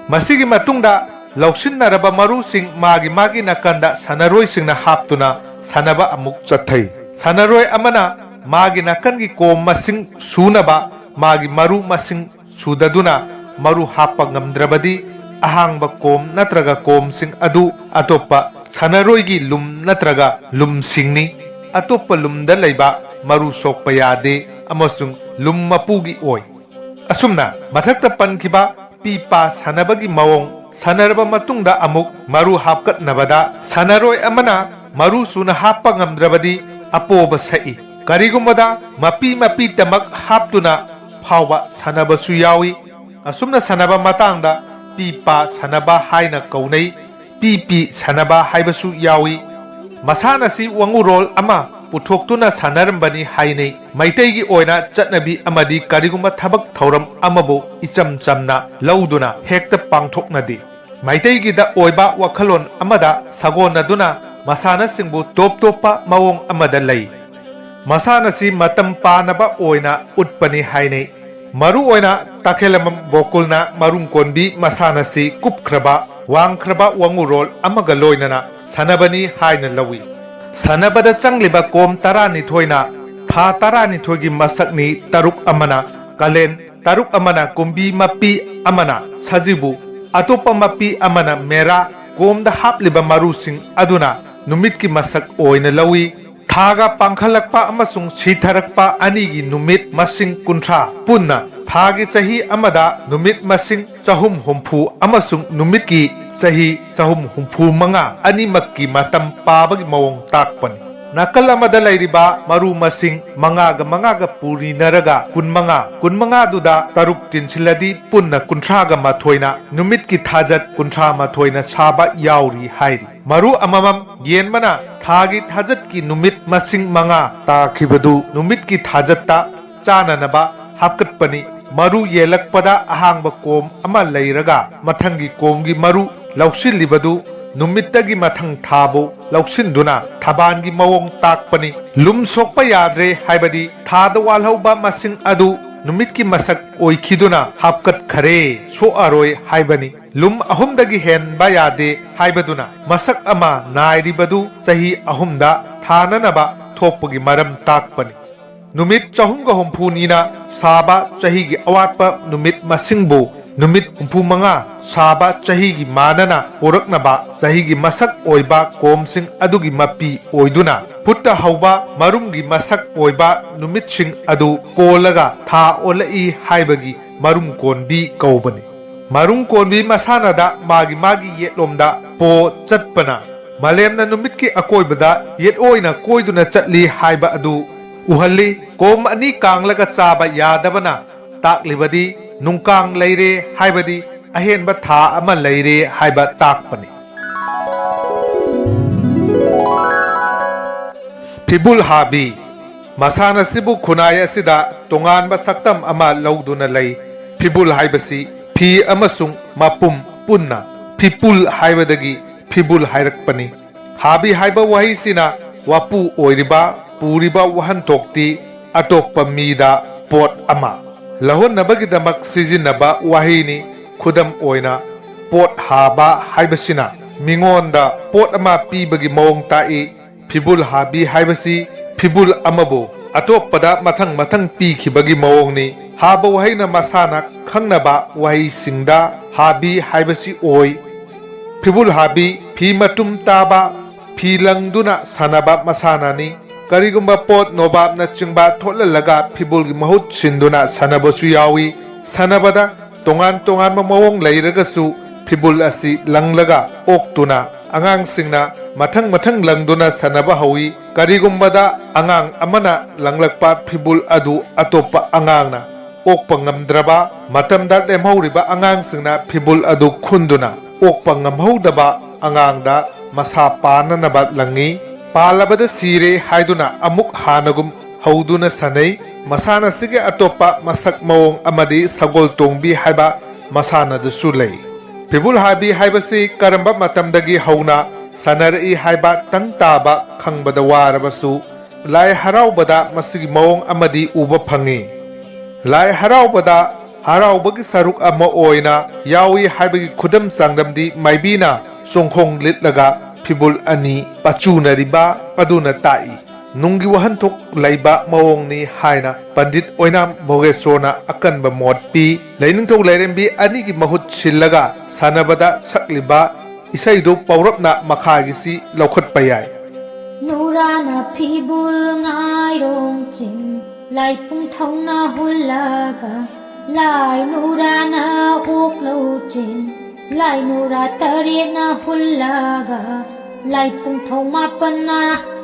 ꯃꯁꯤꯒꯤ ꯃꯇꯨꯡꯗ ꯂꯧꯁꯤꯟꯅꯔꯕ ꯃꯔꯨꯁꯤꯡ ꯃꯥꯒꯤ ꯃꯥꯒꯤ ꯅꯥꯀꯟꯗ ꯁꯥꯟꯅꯔꯣꯏꯁꯤꯡꯅ ꯍꯥꯞꯇꯨꯅ ꯁꯥꯟꯅꯕ ꯑꯃꯨꯛ ꯆꯠꯊꯩ꯫ ꯁꯥꯟꯅꯔꯣꯏ ꯑꯃꯅ ꯃꯥꯒꯤ ꯅꯥꯀꯟꯒꯤ ꯀꯣꯝ ꯃꯁꯤꯡ ꯁꯨꯅꯕ ꯃꯥꯒꯤ ꯃꯔꯨ ꯃꯁꯤꯡ ꯁꯨꯗꯗꯨꯅ ꯃꯔꯨ ꯍꯥꯞꯄ ꯉꯝꯗ꯭ꯔꯕꯗꯤ ꯑꯍꯥꯡꯕ ꯀꯣꯝ ꯅꯠꯇ꯭ꯔꯒ ꯀꯣꯝꯁꯤꯡ ꯑꯗꯨ ꯑꯇꯣꯞꯄ ꯁꯥꯟꯅꯔꯣꯏꯒꯤ ꯂꯨꯝ ꯅꯠꯇ꯭ꯔꯒ ꯂꯨꯝꯁꯤꯡꯅꯤ꯫ ꯑꯇꯣꯞꯄ ꯂꯨꯝꯗ ꯂꯩꯕ ꯃꯔꯨ ꯁꯣꯛꯄ ꯌꯥꯗꯦ ꯑꯃꯁꯨꯡ ꯂꯨꯝ ꯃꯄꯨꯒꯤ ꯑꯣꯏ꯫ ꯑꯁꯨꯝꯅ ꯃꯊꯛꯇ ꯄꯟꯈꯤꯕ ꯄꯤ ꯄꯥ ꯁꯥꯟꯅꯕꯒꯤ ꯃꯑꯣꯡ ꯁꯥꯟꯅꯔꯕ ꯃꯇꯨꯡꯗ ꯑꯃꯨꯛ ꯃꯔꯨ ꯍꯥꯞꯀꯠꯅꯕꯗ ꯁꯥꯟꯅꯔꯣꯏ ꯑꯃꯅ ꯃꯔꯨ ꯁꯨꯅ ꯍꯥꯞꯄ ꯉꯝꯗ꯭ꯔꯕꯗꯤ ꯑꯄꯣꯕ ꯁꯛꯏ꯫ ꯀꯔꯤꯒꯨꯝꯕꯗ ꯃꯄꯤ ꯃꯄꯤꯇꯃꯛ ꯍꯥꯞꯇꯨꯅ ꯐꯥꯎꯕ ꯁꯥꯟꯅꯕꯁꯨ ꯌꯥꯎꯏ꯫ ꯑꯁꯨꯝꯅ ꯁꯥꯟꯅꯕ ꯃꯇꯥꯡꯗ ꯄꯤ ꯄꯥ ꯁꯥꯟꯅꯕ ꯍꯥꯏꯅ ꯀꯧꯅꯩ꯫ ꯄꯤ ꯄꯤ ꯁꯥꯟꯅꯕ ꯍꯥꯏꯕꯁꯨ ꯌꯥꯎꯏ꯫ ꯃꯁꯥꯟꯅꯁꯤ ꯋꯥꯉꯨꯔꯣꯜ ꯑꯃ ꯄꯨꯊꯣꯛꯇꯨꯅ ꯁꯥꯟꯅꯔꯝꯕꯅꯤ ꯍꯥꯏꯅꯩ꯫ ꯃꯩꯇꯩꯒꯤ ꯑꯣꯏꯅ ꯆꯠꯅꯕꯤ ꯑꯃꯗꯤ ꯀꯔꯤꯒꯨꯝꯕ ꯊꯕꯛ ꯊꯧꯔꯝ ꯑꯃꯕꯨ ꯏꯆꯝ ꯆꯝꯅ ꯂꯧꯗꯨꯅ ꯍꯦꯛꯇ ꯄꯥꯡꯊꯣꯛꯅꯗꯦ꯫ ꯃꯩꯇꯩꯒꯤꯗ ꯑꯣꯏꯕ ꯋꯥꯈꯜꯂꯣꯟ ꯑꯃꯗ ꯁꯥꯒꯣꯟꯅꯗꯨꯅ ꯃꯁꯥꯟꯅꯁꯤꯡꯕꯨ ꯇꯣꯞ ꯇꯣꯞꯄ ꯃꯑꯣꯡ ꯑꯃꯗ ꯂꯩ꯫ ꯃꯁꯥꯟꯅꯁꯤ ꯃꯇꯝ ꯄꯥꯅꯕ ꯑꯣꯏꯅ ꯎꯠꯄꯅꯤ ꯍꯥꯏꯅꯩ꯫ ꯃꯔꯨꯑꯣꯏꯅ ꯇꯈꯦꯂꯝꯕꯝ ꯒꯣꯀꯨꯜꯅ ꯃꯔꯨꯝ ꯀꯣꯟꯕꯤ ꯃꯁꯥꯟꯅꯁꯤ ꯀꯨꯞꯈ꯭ꯔꯕ, ꯋꯥꯡꯈ꯭ꯔꯕ ꯋꯥꯉꯨꯔꯣꯜ ꯑꯃꯒ ꯂꯣꯏꯅꯅ ꯁꯥꯟꯅꯕꯅꯤ ꯍꯥꯏꯅ ꯂꯧꯏ꯫ ꯁꯥꯟꯅꯕꯗ ꯆꯪꯂꯤꯕ ꯀꯣꯝ ꯇꯔꯥꯅꯤꯊꯣꯏꯅ ꯊꯥ ꯇꯔꯥꯅꯤꯊꯣꯏꯒꯤ ꯃꯁꯛꯅꯤ, ꯇꯔꯨꯛ ꯑꯃꯅ ꯀꯥꯂꯦꯟ, ꯇꯔꯨꯛ ꯑꯃꯅ ꯀꯨꯝꯕꯤ, ꯃꯄꯤ ꯑꯃꯅ ꯁꯖꯤꯕꯨ, ꯑꯇꯣꯞꯄ ꯃꯄꯤ ꯑꯃꯅ ꯃꯦꯔꯥ꯫ ꯀꯣꯝꯗ ꯍꯥꯞꯂꯤꯕ ꯃꯔꯨꯁꯤꯡ ꯑꯗꯨꯅ ꯅꯨꯃꯤꯠꯀꯤ ꯃꯁꯛ ꯑꯣꯏꯅ ꯂꯧꯏ꯫ ꯊꯥꯒ ꯄꯥꯡꯈꯠꯂꯛꯄ ꯑꯃꯁꯨꯡ ꯁꯤꯊꯔꯛꯄ ꯑꯅꯤꯒꯤ ꯅꯨꯃꯤꯠ ꯃꯁꯤꯡ ꯀꯨꯟꯊ꯭ꯔꯥ ꯄꯨꯟꯅ ꯊꯥꯒꯤ ꯆꯍꯤ ꯑꯃꯗ ꯅꯨꯃꯤꯠ ꯃꯁꯤꯡ ꯆꯍꯨꯝ ꯍꯨꯝꯐꯨ ꯑꯃꯁꯨꯡ ꯅꯨꯃꯤꯠꯀꯤ ꯆꯍꯤ ꯆꯍꯨꯝ ꯍꯨꯝꯐꯨ ꯃꯉꯥ ꯑꯅꯤꯃꯛꯀꯤ ꯃꯇꯝ ꯄꯥꯕꯒꯤ ꯃꯑꯣꯡ ꯇꯥꯛꯄꯅꯤ꯫ ꯅꯥꯀꯜ ꯑꯃꯗ ꯂꯩꯔꯤꯕ ꯃꯔꯨ ꯃꯁꯤꯡ ꯃꯉꯥꯒ ꯃꯉꯥꯒ ꯄꯨꯔꯤꯅꯔꯒ ꯀꯨꯟꯃꯉꯥ, ꯀꯨꯟꯃꯉꯥꯗꯨꯗ ꯇꯔꯨꯛ ꯇꯤꯟꯁꯤꯜꯂꯗꯤ ꯄꯨꯟꯅ ꯀꯨꯟꯊ꯭ꯔꯥꯒ ꯃꯥꯊꯣꯏꯅ ꯅꯨꯃꯤꯠꯀꯤ ꯊꯥꯖꯠ ꯀꯨꯟꯊ꯭ꯔꯥ ꯃꯥꯊꯣꯏꯅ ꯁꯥꯕ ꯌꯥꯎꯔꯤ ꯍꯥꯏꯔꯤ꯫ ꯃꯔꯨ ꯑꯃꯃꯝ ꯌꯦꯟꯕꯅ ꯊꯥꯒꯤ ꯊꯥꯖꯠꯀꯤ ꯅꯨꯃꯤꯠ ꯃꯁꯤꯡ ꯃꯉꯥ ꯇꯥꯈꯤꯕꯗꯨ ꯅꯨꯃꯤꯠꯀꯤ ꯊꯥꯖꯠꯇ ꯆꯥꯅꯅꯕ ꯍꯥꯞꯀꯠꯄꯅꯤ꯫ ꯃꯔꯨ ꯌꯦꯜꯂꯛꯄꯗ ꯑꯍꯥꯡꯕ ꯀꯣꯝ ꯑꯃ ꯂꯩꯔꯒ ꯃꯊꯪꯒꯤ ꯀꯣꯝꯒꯤ ꯃꯔꯨ ꯂꯧꯁꯤꯜꯂꯤꯕꯗꯨ ꯅꯨꯃꯤꯠꯇꯒꯤ ꯃꯊꯪ ꯊꯥꯕꯨ ꯂꯧꯁꯤꯟꯗꯨꯅ ꯊꯕꯥꯟꯒꯤ ꯃꯑꯣꯡ ꯇꯥꯛꯄꯅꯤ꯫ ꯂꯨꯝ ꯁꯣꯛꯄ ꯌꯥꯗ꯭ꯔꯦ ꯍꯥꯏꯕꯗꯤ ꯊꯥꯗ ꯋꯥꯜꯍꯧꯕ ꯃꯁꯤꯡ ꯑꯗꯨ ꯅꯨꯃꯤꯠꯀꯤ ꯃꯁꯛ ꯑꯣꯏꯈꯤꯗꯨꯅ ꯍꯥꯞꯀꯠꯈꯔꯦ, ꯁꯣꯛꯑꯔꯣꯏ ꯍꯥꯏꯕꯅꯤ꯫ ꯂꯨꯝ ꯑꯍꯨꯝꯗꯒꯤ ꯍꯦꯟꯕ ꯌꯥꯗꯦ ꯍꯥꯏꯕꯗꯨꯅ ꯃꯁꯛ ꯑꯃ ꯅꯥꯏꯔꯤꯕꯗꯨ ꯆꯍꯤ ꯑꯍꯨꯝꯗ ꯊꯥꯅꯅꯕ ꯊꯣꯛꯄꯒꯤ ꯃꯔꯝ ꯇꯥꯛꯄꯅꯤ꯫ ꯅꯨꯃꯤꯠ ꯆꯍꯨꯝꯒ ꯍꯨꯝꯐꯨꯅꯤꯅ ꯁꯥꯕ ꯆꯍꯤꯒꯤ ꯑꯋꯥꯠꯄ ꯅꯨꯃꯤꯠ ꯃꯁꯤꯡꯕꯨ ꯅꯨꯃꯤꯠ ꯍꯨꯝꯐꯨ ꯃꯉꯥ ꯁꯥꯕ ꯆꯍꯤꯒꯤ ꯃꯥꯟꯅꯅ ꯄꯣꯔꯛꯅꯕ ꯆꯍꯤꯒꯤ ꯃꯁꯛ ꯑꯣꯏꯕ ꯀꯣꯝꯁꯤꯡ ꯑꯗꯨꯒꯤ ꯃꯄꯤ ꯑꯣꯏꯗꯨꯅ ꯐꯨꯠꯇ ꯍꯧꯕ ꯃꯔꯨꯝꯒꯤ ꯃꯁꯛ ꯑꯣꯏꯕ ꯅꯨꯃꯤꯠꯁꯤꯡ ꯑꯗꯨ ꯀꯣꯜꯂꯒ ꯊꯥ ꯑꯣꯜꯂꯛꯏ ꯍꯥꯏꯕꯒꯤ ꯃꯔꯨꯝ ꯀꯣꯟꯕꯤ ꯀꯧꯕꯅꯤ꯫ ꯃꯔꯨꯝ ꯀꯣꯟꯕꯤ ꯃꯁꯥꯟꯅꯗ ꯃꯥꯒꯤ ꯃꯥꯒꯤ ꯌꯦꯠꯂꯣꯝꯗ ꯄꯣ ꯆꯠꯄꯅ ꯃꯥꯂꯦꯝꯅ ꯅꯨꯃꯤꯠꯀꯤ ꯑꯀꯣꯏꯕꯗ ꯌꯦꯠ ꯑꯣꯏꯅ ꯀꯣꯏꯗꯨꯅ ꯆꯠꯂꯤ ꯍꯥꯏꯕ ꯑꯗꯨ ꯎꯍꯜꯂꯤ꯫ ꯀꯣꯝ ꯑꯅꯤ ꯀꯥꯡꯂꯒ ꯆꯥꯕ ꯌꯥꯗꯕꯅ ꯇꯥꯛꯂꯤꯕꯗꯤ ꯅꯨꯡꯀꯥꯡ ꯂꯩꯔꯦ ꯍꯥꯏꯕꯗꯤ ꯑꯍꯦꯟꯕ ꯊꯥ ꯑꯃ ꯂꯩꯔꯦ ꯍꯥꯏꯕ ꯇꯥꯛꯄꯅꯤ꯫ ꯐꯤꯕꯨꯜ ꯍꯥꯕꯤ꯫ ꯃꯁꯥꯟꯅꯁꯤꯕꯨ ꯈꯨꯟꯅꯥꯏ ꯑꯁꯤꯗ ꯇꯣꯉꯥꯟꯕ ꯁꯛꯇꯝ ꯑꯃ ꯂꯧꯗꯨꯅ ꯂꯩ꯫ ꯐꯤꯕꯨꯜ ꯍꯥꯏꯕꯁꯤ ꯐꯤ ꯑꯃꯁꯨꯡ ꯃꯄꯨꯝ ꯄꯨꯟꯅ ꯐꯤꯄꯨꯜ ꯍꯥꯏꯕꯗꯒꯤ ꯐꯤꯕꯨꯜ ꯍꯥꯏꯔꯛꯄꯅꯤ꯫ ꯍꯥꯕꯤ ꯍꯥꯏꯕ ꯋꯥꯍꯩꯁꯤꯅ ꯋꯥꯄꯨ ꯑꯣꯏꯔꯤꯕ, ꯄꯨꯔꯤꯕ ꯋꯥꯍꯟꯊꯣꯛꯇꯤ ꯑꯇꯣꯞꯄ ꯃꯤꯗ ꯄꯣꯠ ꯑꯃ ꯂꯧꯍꯟꯅꯕꯒꯤꯗꯃꯛ ꯁꯤꯖꯤꯟꯅꯕ ꯋꯥꯍꯩꯅꯤ꯫ ꯈꯨꯗꯝ ꯑꯣꯏꯅ, ꯄꯣꯠ ꯍꯥꯕ ꯍꯥꯏꯕꯁꯤꯅ ꯃꯤꯉꯣꯟꯗ ꯄꯣꯠ ꯑꯃ ꯄꯤꯕꯒꯤ ꯃꯑꯣꯡ ꯇꯥꯛꯏ꯫ ꯐꯤꯕꯨꯜ ꯍꯥꯕꯤ ꯍꯥꯏꯕꯁꯤ ꯐꯤꯕꯨꯜ ꯑꯃꯕꯨ ꯑꯇꯣꯞꯄꯗ ꯃꯊꯪ ꯃꯊꯪ ꯄꯤꯈꯤꯕꯒꯤ ꯃꯑꯣꯡꯅꯤ꯫ ꯍꯥꯕ ꯋꯥꯍꯩꯅ ꯃꯁꯥꯅ ꯈꯪꯅꯕ ꯋꯥꯍꯩꯁꯤꯡꯗ ꯍꯥꯕꯤ ꯍꯥꯏꯕꯁꯤ ꯑꯣꯏ꯫ ꯐꯤꯕꯨꯜ ꯍꯥꯕꯤ ꯐꯤ ꯃꯇꯨꯝ ꯇꯥꯕ, ꯐꯤ ꯂꯪꯗꯨꯅ ꯁꯥꯟꯅꯕ ꯃꯁꯥꯟꯅꯅꯤ꯫ ꯀꯔꯤꯒꯨꯝꯕ ꯄꯣꯠ, ꯅꯣꯕꯥꯞꯅꯆꯤꯡꯕ ꯊꯣꯠꯍꯜꯂꯒ ꯐꯤꯕꯨꯜꯒꯤ ꯃꯍꯨꯠ ꯁꯤꯟꯗꯨꯅ ꯁꯥꯟꯅꯕꯁꯨ ꯌꯥꯎꯏ꯫ ꯁꯥꯟꯅꯕꯗ ꯇꯣꯉꯥꯟ ꯇꯣꯉꯥꯟꯕ ꯃꯑꯣꯡ ꯂꯩꯔꯒꯁꯨ, ꯐꯤꯕꯨꯜ ꯑꯁꯤ ꯂꯪꯂꯒ ꯑꯣꯛꯇꯨꯅ ꯑꯉꯥꯡꯁꯤꯡꯅ ꯃꯊꯪ ꯃꯊꯪ ꯂꯪꯗꯨꯅ ꯁꯥꯟꯅꯕ ꯍꯧꯏ꯫ ꯀꯔꯤꯒꯨꯝꯕꯗ ꯑꯉꯥꯡ ꯑꯃꯅ ꯂꯪꯂꯛꯄ ꯐꯤꯕꯨꯜ ꯑꯗꯨ ꯑꯇꯣꯞꯄ ꯑꯉꯥꯡꯅ ꯑꯣꯛꯄ ꯉꯝꯗ꯭ꯔꯕ ꯃꯇꯝꯗ, ꯂꯦꯝꯍꯧꯔꯤꯕ ꯑꯉꯥꯡꯁꯤꯡꯅ ꯐꯤꯕꯨꯜ ꯑꯗꯨ ꯈꯨꯟꯗꯨꯅ ꯑꯣꯛꯄ ꯉꯝꯍꯧꯗꯕ ꯑꯉꯥꯡꯗ ꯃꯁꯥ ꯄꯥꯟꯅꯅꯕ ꯂꯪꯉꯤ꯫ ꯄꯥꯜꯂꯕꯗ ꯁꯤꯔꯦ ꯍꯥꯏꯗꯨꯅ ꯑꯃꯨꯛ ꯍꯥꯟꯅꯒꯨꯝ ꯍꯧꯗꯨꯅ ꯁꯥꯟꯅꯩ꯫ ꯃꯁꯥꯟꯅꯁꯤꯒꯤ ꯑꯇꯣꯞꯄ ꯃꯁꯛ ꯃꯑꯣꯡ ꯑꯃꯗꯤ ꯁꯒꯣꯜ ꯇꯣꯡꯕꯤ ꯍꯥꯏꯕ ꯃꯁꯥꯟꯅꯗꯨꯁꯨ ꯂꯩ꯫ ꯐꯤꯕꯨꯜ ꯍꯥꯕꯤ ꯍꯥꯏꯕꯁꯤ ꯀꯔꯝꯕ ꯃꯇꯝꯗꯒꯤ ꯍꯧꯅ ꯁꯥꯟꯅꯔꯛꯏ ꯍꯥꯏꯕ ꯇꯪ ꯇꯥꯕ ꯈꯪꯕꯗ ꯋꯥꯔꯕꯁꯨ, ꯂꯥꯏ ꯍꯔꯥꯎꯕꯗ ꯃꯁꯤꯒꯤ ꯃꯑꯣꯡ ꯑꯃꯗꯤ ꯎꯕ ꯐꯪꯉꯤ꯫ ꯂꯥꯏ ꯍꯔꯥꯎꯕꯗ ꯍꯔꯥꯎꯕꯒꯤ ꯁꯔꯨꯛ ꯑꯃ ꯑꯣꯏꯅ ꯌꯥꯎꯏ ꯍꯥꯏꯕꯒꯤ ꯈꯨꯗꯝ ꯆꯥꯡꯗꯝꯗꯤ ꯃꯥꯏꯕꯤꯅ ꯆꯣꯡꯈꯣꯡ ꯂꯤꯠꯂꯒ ꯐꯤꯕꯨꯜ ꯑꯅꯤ ꯄꯥꯆꯨꯅꯔꯤꯕ ꯑꯗꯨꯅ ꯇꯥꯛꯏ꯫ ꯅꯨꯡꯒꯤ ꯋꯥꯍꯟꯊꯣꯛ ꯂꯩꯕ ꯃꯑꯣꯡꯅꯤ ꯍꯥꯏꯅ ꯄꯟꯗꯤꯠ ꯑꯣꯏꯅꯥꯝ ꯚꯣꯒꯦꯁꯣꯔꯅ ꯑꯀꯟꯕ ꯃꯣꯠ ꯄꯤ꯫ ꯂꯩꯅꯤꯡꯊꯧ ꯂꯥꯏꯔꯦꯝꯕꯤ ꯑꯅꯤꯒꯤ ꯃꯍꯨꯠ ꯁꯤꯜꯂꯒ ꯁꯥꯟꯅꯕꯗ ꯁꯛꯂꯤꯕ ꯏꯁꯩꯗꯨ ꯄꯧꯔꯞꯅ ꯃꯈꯥꯒꯤꯁꯤ ꯂꯧꯈꯠꯄ ꯌꯥꯏ꯫ ꯅꯨꯔꯥꯅ ꯐꯤꯕꯨꯜ ꯉꯥꯏꯔꯣꯡ ꯆꯤꯡ, ꯂꯥꯏꯄꯨꯡꯊꯧꯅ ꯍꯨꯜꯂꯒ, ꯂꯥꯏ ꯅꯨꯔꯥꯅ ꯑꯣꯛ ꯂꯧ ꯆꯤꯡ, ꯂꯥꯏ ꯅꯨꯔꯥ ꯇꯔꯦꯠꯅ ꯍꯨꯜꯂꯒ, ꯂꯥꯏꯄꯨꯡꯊꯧ ꯃꯥꯄꯟꯅ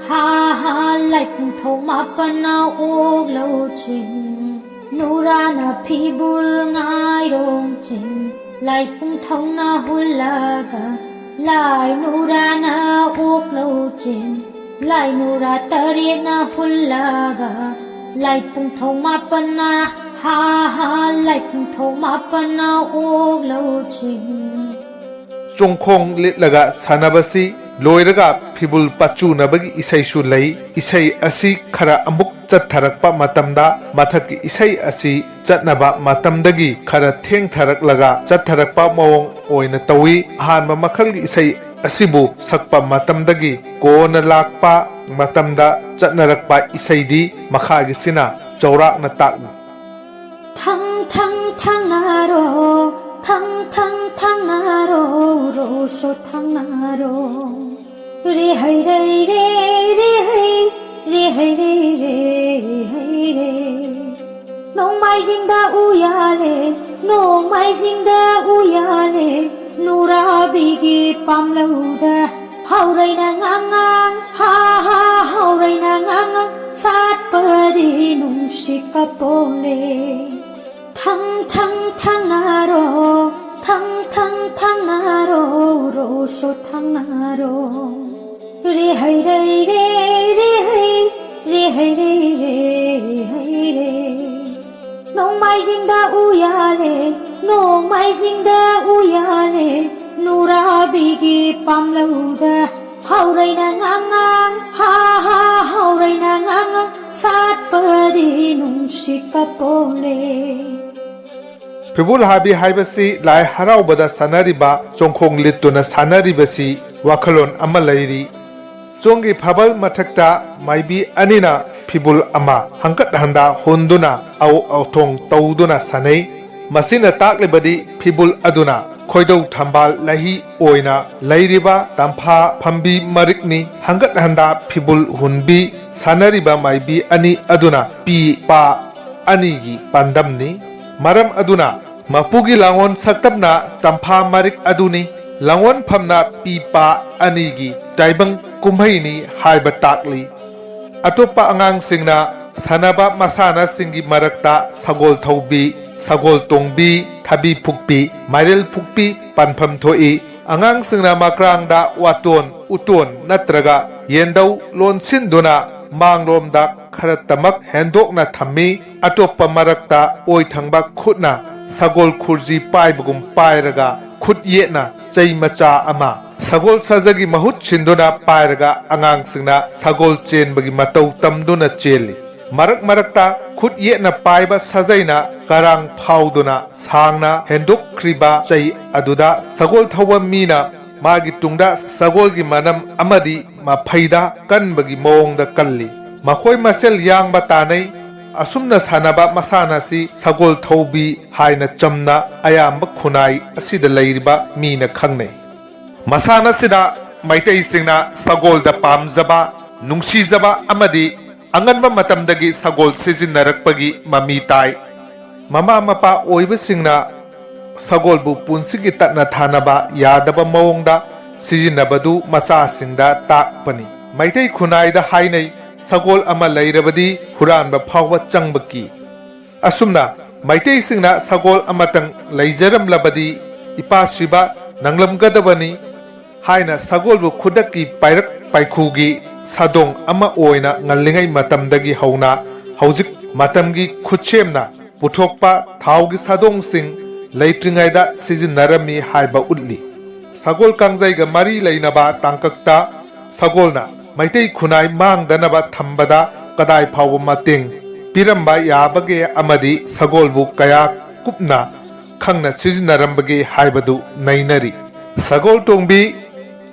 ꯍꯥ ꯍꯥ, ꯂꯥꯏꯄꯨꯡꯊꯧ ꯃꯥꯄꯟꯅ ꯑꯣꯛ ꯂꯧ ꯆꯤꯡ꯫ ꯅꯨꯔꯥꯅ ꯐꯤꯕꯨꯜ ꯉꯥꯏꯔꯣꯡ ꯆꯤꯡ, ꯂꯥꯏꯄꯨꯡꯊꯧꯅ ꯍꯨꯜꯂꯒ, ꯂꯥꯏ ꯅꯨꯔꯥꯅ ꯑꯣꯛ ꯂꯧ ꯆꯤꯡ, ꯂꯥꯏ ꯅꯨꯔꯥ ꯇꯔꯦꯠꯅ ꯍꯨꯜꯂꯒ, ꯂꯥꯏꯄꯨꯡꯊꯧ ꯃꯥꯄꯟꯅ ꯍꯥ ꯍꯥ, ꯂꯥꯏꯄꯨꯡꯊꯧ ꯃꯥꯄꯟꯅ ꯑꯣꯛ ꯂꯧ ꯆꯤꯡ꯫ ꯆꯣꯡꯈꯣꯡ ꯂꯤꯠꯂꯒ ꯁꯥꯟꯅꯕꯁꯤ ꯂꯣꯏꯔꯒ ꯐꯤꯕꯨꯜ ꯄꯥꯆꯨꯅꯕꯒꯤ ꯏꯁꯩꯁꯨ ꯂꯩ꯫ ꯏꯁꯩ ꯑꯁꯤ ꯈꯔ ꯑꯃꯨꯛ ꯆꯠꯊꯔꯛꯄ ꯃꯇꯝꯗ ꯃꯊꯛꯀꯤ ꯏꯁꯩ ꯑꯁꯤ ꯆꯠꯅꯕ ꯃꯇꯝꯗꯒꯤ ꯈꯔ ꯊꯦꯡꯊꯔꯛꯂꯒ ꯆꯠꯊꯔꯛꯄ ꯃꯑꯣꯡ ꯑꯣꯏꯅ ꯇꯧꯏ꯫ ꯑꯍꯥꯟꯕ ꯃꯈꯜꯒꯤ ꯏꯁꯩ ꯑꯁꯤꯕꯨ ꯁꯛꯄ ꯃꯇꯝꯗꯒꯤ ꯀꯣꯟꯅ ꯂꯥꯛꯄ ꯃꯇꯝꯗ ꯆꯠꯅꯔꯛꯄ ꯏꯁꯩꯗꯤ ꯃꯈꯥꯒꯤꯁꯤꯅ ꯆꯥꯎꯔꯥꯛꯅ ꯇꯥꯛꯂꯤ꯫ ꯊꯪ ꯊꯪ ꯊꯪꯅꯔꯣ, ꯊꯪ ꯊꯪ ꯊꯪꯅꯔꯣ, ꯔꯣꯁꯣ ꯊꯪꯅꯔꯣ꯫ ꯔꯦ ꯍꯩ ꯔꯩ ꯔꯦ, ꯔꯦ ꯍꯩ ꯔꯦ ꯍꯩ ꯔꯦ ꯔꯦ ꯍꯩ ꯔꯦ꯫ ꯅꯣꯡꯃꯥꯏꯖꯤꯡꯗ ꯎꯌꯥꯂꯦ, ꯅꯣꯡꯃꯥꯏꯖꯤꯡꯗ ꯎꯌꯥꯂꯦ, ꯅꯨꯔꯥꯕꯤꯒꯤ ꯄꯥꯝꯂꯧꯗ ꯍꯧꯔꯩꯅ ꯉꯥꯡꯉꯥꯡ, ꯍꯥ ꯍꯥ, ꯍꯧꯔꯩꯅ ꯉꯥꯡꯉꯥꯡ ꯁꯥꯠꯄꯗꯤ ꯅꯨꯡꯁꯤꯠ ꯀꯞꯄꯣꯂꯦ꯫ ꯊꯪ ꯊꯪ ꯊꯪꯅꯔꯣ, ꯊꯪ ꯊꯪ ꯊꯪꯅꯔꯣ, ꯔꯣꯁꯣ ꯊꯪꯅꯔꯣ꯫ ꯔꯦ ꯍꯩ ꯔꯩ ꯔꯦ, ꯔꯦ ꯍꯩ, ꯔꯦ ꯍꯩ ꯔꯩ ꯔꯦ, ꯔꯦ ꯍꯩ ꯔꯦ꯫ ꯅꯣꯡꯃꯥꯏꯖꯤꯡꯗ ꯎꯌꯥꯂꯦ, ꯅꯣꯡꯃꯥꯏꯖꯤꯡꯗ ꯎꯌꯥꯂꯦ, ꯅꯨꯔꯥꯕꯤꯒꯤ ꯄꯥꯝꯂꯧꯗ ꯍꯧꯔꯩꯅ ꯉꯥꯡꯉꯥꯡ, ꯍꯥ ꯍꯥ, ꯍꯧꯔꯩꯅ ꯉꯥꯡꯉꯥꯡ ꯁꯥꯠꯄꯗꯤ ꯅꯨꯡꯁꯤꯠ ꯀꯞꯄꯣꯂꯦ꯫ ꯐꯤꯕꯨꯜ ꯍꯥꯕꯤ ꯍꯥꯏꯕꯁꯤ ꯂꯥꯏ ꯍꯔꯥꯎꯕꯗ ꯁꯥꯟꯅꯔꯤꯕ ꯆꯣꯡꯈꯣꯡ ꯂꯤꯠꯇꯨꯅ ꯁꯥꯟꯅꯔꯤꯕꯁꯤ ꯋꯥꯈꯜꯂꯣꯟ ꯑꯃ ꯂꯩꯔꯤ꯫ ꯆꯣꯡꯒꯤ ꯐꯥꯕꯜ ꯃꯊꯛꯇ ꯃꯥꯏꯕꯤ ꯑꯅꯤꯅ ꯐꯤꯕꯨꯜ ꯑꯃ ꯍꯪꯀꯠ ꯍꯟꯗ ꯍꯨꯟꯗꯨꯅ ꯑꯧ ꯑꯧꯊꯣꯡ ꯇꯧꯗꯨꯅ ꯁꯥꯟꯅꯩ꯫ ꯃꯁꯤꯅ ꯇꯥꯛꯂꯤꯕꯗꯤ ꯐꯤꯕꯨꯜ ꯑꯗꯨꯅ ꯈꯣꯏꯗꯧ ꯊꯝꯕꯥꯜ ꯂꯩꯍꯤ ꯑꯣꯏꯅ ꯂꯩꯔꯤꯕ ꯇꯝꯐꯥ ꯐꯝꯕꯤ ꯃꯔꯤꯛꯅꯤ꯫ ꯍꯪꯒꯠ ꯍꯟꯗ ꯐꯤꯕꯨꯜ ꯍꯨꯟꯕꯤ ꯁꯥꯟꯅꯔꯤꯕ ꯃꯥꯏꯕꯤ ꯑꯅꯤ ꯑꯗꯨꯅ ꯄꯤ ꯄꯥ ꯑꯅꯤꯒꯤ ꯄꯥꯟꯗꯝꯅꯤ꯫ ꯃꯔꯝ ꯑꯗꯨꯅ ꯃꯄꯨꯒꯤ ꯂꯥꯡꯑꯣꯟ ꯁꯛꯇꯝꯅ ꯇꯝꯐꯥ ꯃꯔꯤꯛ ꯑꯗꯨꯅꯤ꯫ ꯂꯥꯡꯑꯣꯟꯐꯝꯅ ꯄꯤ ꯄꯥ ꯑꯅꯤꯒꯤ ꯇꯥꯏꯕꯪ ꯀꯨꯝꯍꯩꯅꯤ ꯍꯥꯏꯕ ꯇꯥꯛꯂꯤ꯫ ꯑꯇꯣꯞꯄ ꯑꯉꯥꯡꯁꯤꯡꯅ ꯁꯥꯟꯅꯕ ꯃꯁꯥꯟꯅꯁꯤꯡꯒꯤ ꯃꯔꯛꯇ ꯁꯒꯣꯜ ꯊꯧꯕꯤ, ꯁꯒꯣꯜ ꯇꯣꯡꯕꯤ, ꯊꯕꯤ ꯐꯨꯛꯄꯤ, ꯃꯥꯏꯔꯦꯜ ꯐꯨꯛꯄꯤ ꯄꯟꯐꯝ ꯊꯣꯛꯏ꯫ ꯑꯉꯥꯡꯁꯤꯡꯅ ꯃꯀ꯭ꯔꯥꯡꯗ ꯋꯥꯇꯣꯟ, ꯎꯇꯣꯟ ꯅꯠꯇ꯭ꯔꯒ ꯌꯦꯟꯗꯧ ꯂꯣꯟꯁꯤꯟꯗꯨꯅ ꯃꯥꯡꯂꯣꯝꯗ ꯈꯔꯇꯃꯛ ꯍꯦꯟꯗꯣꯛꯅ ꯊꯝꯃꯤ꯫ ꯑꯇꯣꯞꯄ ꯃꯔꯛꯇ ꯑꯣꯏ ꯊꯪꯕ ꯈꯨꯠꯅ ꯁꯒꯣꯜ ꯈꯨꯔꯖꯤ ꯄꯥꯏꯕꯒꯨꯝ ꯄꯥꯏꯔꯒ ꯈꯨꯠ ꯌꯦꯠꯅ ꯆꯩ ꯃꯆꯥ ꯑꯃ ꯁꯒꯣꯜ ꯁꯥꯖꯒꯤ ꯃꯍꯨꯠ ꯁꯤꯟꯗꯨꯅ ꯄꯥꯏꯔꯒ ꯑꯉꯥꯡꯁꯤꯡꯅ ꯁꯒꯣꯜ ꯆꯦꯟꯕꯒꯤ ꯃꯇꯧ ꯇꯝꯗꯨꯅ ꯆꯦꯜꯂꯤ꯫ ꯃꯔꯛ ꯃꯔꯛꯇ ꯈꯨꯠ ꯌꯦꯠꯅ ꯄꯥꯏꯕ ꯁꯥꯖꯩꯅ ꯀꯔꯥꯡ ꯐꯥꯎꯗꯨꯅ ꯁꯥꯡꯅ ꯍꯦꯟꯗꯣꯛꯈ꯭ꯔꯤꯕ ꯆꯩ ꯑꯗꯨꯗ ꯁꯒꯣꯜ ꯊꯧꯕ ꯃꯤꯅ ꯃꯥꯒꯤ ꯇꯨꯡꯗ ꯁꯒꯣꯜꯒꯤ ꯃꯅꯝ ꯑꯃꯗꯤ ꯃꯐꯩꯗ ꯀꯟꯕꯒꯤ ꯃꯑꯣꯡꯗ ꯀꯜꯂꯤ꯫ ꯃꯈꯣꯏ ꯃꯁꯦꯜ ꯌꯥꯡꯕ ꯇꯥꯟꯅꯩ꯫ ꯑꯁꯨꯝꯅ ꯁꯥꯟꯅꯕ ꯃꯁꯥꯟꯅ ꯑꯁꯤ ꯁꯒꯣꯜ ꯊꯧꯕꯤ ꯍꯥꯏꯅ ꯆꯝꯅ ꯑꯌꯥꯝꯕ ꯈꯨꯟꯅꯥꯏ ꯑꯁꯤꯗ ꯂꯩꯔꯤꯕ ꯃꯤꯅ ꯈꯪꯅꯩ꯫ ꯃꯁꯥꯟꯅꯁꯤꯗ ꯃꯩꯇꯩꯁꯤꯡꯅ ꯁꯒꯣꯜꯗ ꯄꯥꯝꯖꯕ ꯅꯨꯡꯁꯤꯖꯕ ꯑꯃꯗꯤ ꯑꯉꯟꯕ ꯃꯇꯝꯗꯒꯤ ꯁꯒꯣꯜ ꯁꯤꯖꯤꯟꯅꯔꯛꯄꯒꯤ ꯃꯃꯤ ꯇꯥꯏ꯫ ꯃꯃꯥ ꯃꯄꯥ ꯑꯣꯏꯕꯁꯤꯡꯅ ꯁꯒꯣꯜꯕꯨ ꯄꯨꯟꯁꯤꯒꯤ ꯇꯠꯅ ꯊꯥꯅꯕ ꯌꯥꯗꯕ ꯃꯑꯣꯡꯗ ꯁꯤꯖꯤꯟꯅꯕꯗꯨ ꯃꯆꯥꯁꯤꯡꯗ ꯇꯥꯛꯄꯅꯤ꯫ ꯃꯩꯇꯩ ꯈꯨꯟꯅꯥꯏꯗ ꯍꯥꯏꯅꯩ, "ꯁꯒꯣꯜ ꯑꯃ ꯂꯩꯔꯕꯗꯤ ꯍꯨꯔꯥꯟꯕ ꯐꯥꯎꯕ ꯆꯪꯕ ꯀꯤ"꯫ ꯑꯁꯨꯝꯅ ꯃꯩꯇꯩꯁꯤꯡꯅ ꯁꯒꯣꯜ ꯑꯃꯇꯪ ꯂꯩꯖꯔꯝꯂꯕꯗꯤ ꯏꯄꯥ ꯁꯤꯕ ꯅꯪꯂꯝꯒꯗꯕꯅꯤ ꯍꯥꯏꯅ ꯁꯒꯣꯜꯕꯨ ꯈꯨꯗꯛꯀꯤ ꯄꯥꯏꯔꯛ ꯄꯥꯏꯈꯨꯒꯤ ꯁꯥꯗꯣꯡ ꯑꯃ ꯑꯣꯏꯅ ꯉꯜꯂꯤꯉꯩ ꯃꯇꯝꯗꯒꯤ ꯍꯧꯅ ꯍꯧꯖꯤꯛ ꯃꯇꯝꯒꯤ ꯈꯨꯠꯁꯦꯝꯅ ꯄꯨꯊꯣꯛꯄ ꯊꯥꯎꯒꯤ ꯁꯥꯗꯣꯡꯁꯤꯡ ꯂꯩꯇ꯭ꯔꯤꯉꯩꯗ ꯁꯤꯖꯤꯟꯅꯔꯝꯃꯤ ꯍꯥꯏꯕ ꯎꯠꯂꯤ꯫ ꯁꯒꯣꯜ ꯀꯥꯡꯖꯩꯒ ꯃꯔꯤ ꯂꯩꯅꯕ ꯇꯥꯡꯀꯛꯇ ꯁꯒꯣꯜꯅ ꯃꯩꯇꯩ ꯈꯨꯟꯅꯥꯏ ꯃꯥꯡꯗꯅꯕ ꯊꯝꯕꯗ ꯀꯗꯥꯏ ꯐꯥꯎꯕ ꯃꯇꯦꯡ ꯄꯤꯔꯝꯕ ꯌꯥꯕꯒꯦ ꯑꯃꯗꯤ ꯁꯒꯣꯜꯕꯨ ꯀꯌꯥ ꯀꯨꯞꯅ ꯈꯪꯅ ꯁꯤꯖꯤꯟꯅꯔꯝꯕꯒꯦ ꯍꯥꯏꯕꯗꯨ ꯅꯩꯅꯔꯤ꯫ ꯁꯒꯣꯜ ꯇꯣꯡꯕꯤ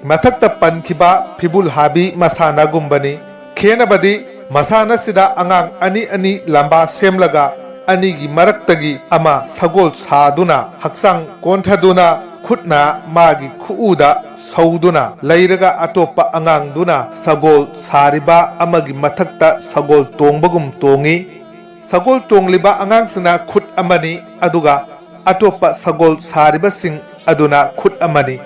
ꯃꯊꯛꯇ ꯄꯟꯈꯤꯕ ꯐꯤꯕꯨꯜ ꯍꯥꯕꯤ ꯃꯁꯥꯟꯅꯒꯨꯝꯕꯅꯤ꯫ ꯈꯦꯟꯅꯕꯗꯤ ꯃꯁꯥꯟꯅꯁꯤꯗ ꯑꯉꯥꯡ ꯑꯅꯤ ꯑꯅꯤ ꯂꯝꯕꯥ ꯁꯦꯝꯂꯒ ꯑꯅꯤꯒꯤ ꯃꯔꯛꯇꯒꯤ ꯑꯃ ꯁꯒꯣꯜ ꯁꯥꯗꯨꯅ ꯍꯛꯆꯥꯡ ꯀꯣꯟꯊꯗꯨꯅ ꯈꯨꯠꯅ ꯃꯥꯒꯤ ꯈꯨꯎꯗ ꯁꯧꯗꯨꯅ ꯂꯩꯔꯒ ꯑꯇꯣꯞꯄ ꯑꯉꯥꯡꯗꯨꯅ ꯁꯒꯣꯜ ꯁꯥꯔꯤꯕ ꯑꯃꯒꯤ ꯃꯊꯛꯇ ꯁꯒꯣꯜ ꯇꯣꯡꯕꯒꯨꯝ ꯇꯣꯡꯏ꯫ ꯁꯒꯣꯜ ꯇꯣꯡꯂꯤꯕ ꯑꯉꯥꯡꯁꯤꯅ ꯈꯨꯠ ꯑꯃꯅꯤ, ꯑꯗꯨꯒ ꯑꯇꯣꯞꯄ ꯁꯒꯣꯜ ꯁꯥꯔꯤꯕꯁꯤꯡ ꯑꯗꯨꯅ ꯈꯨꯠ ꯑꯃꯅꯤ꯫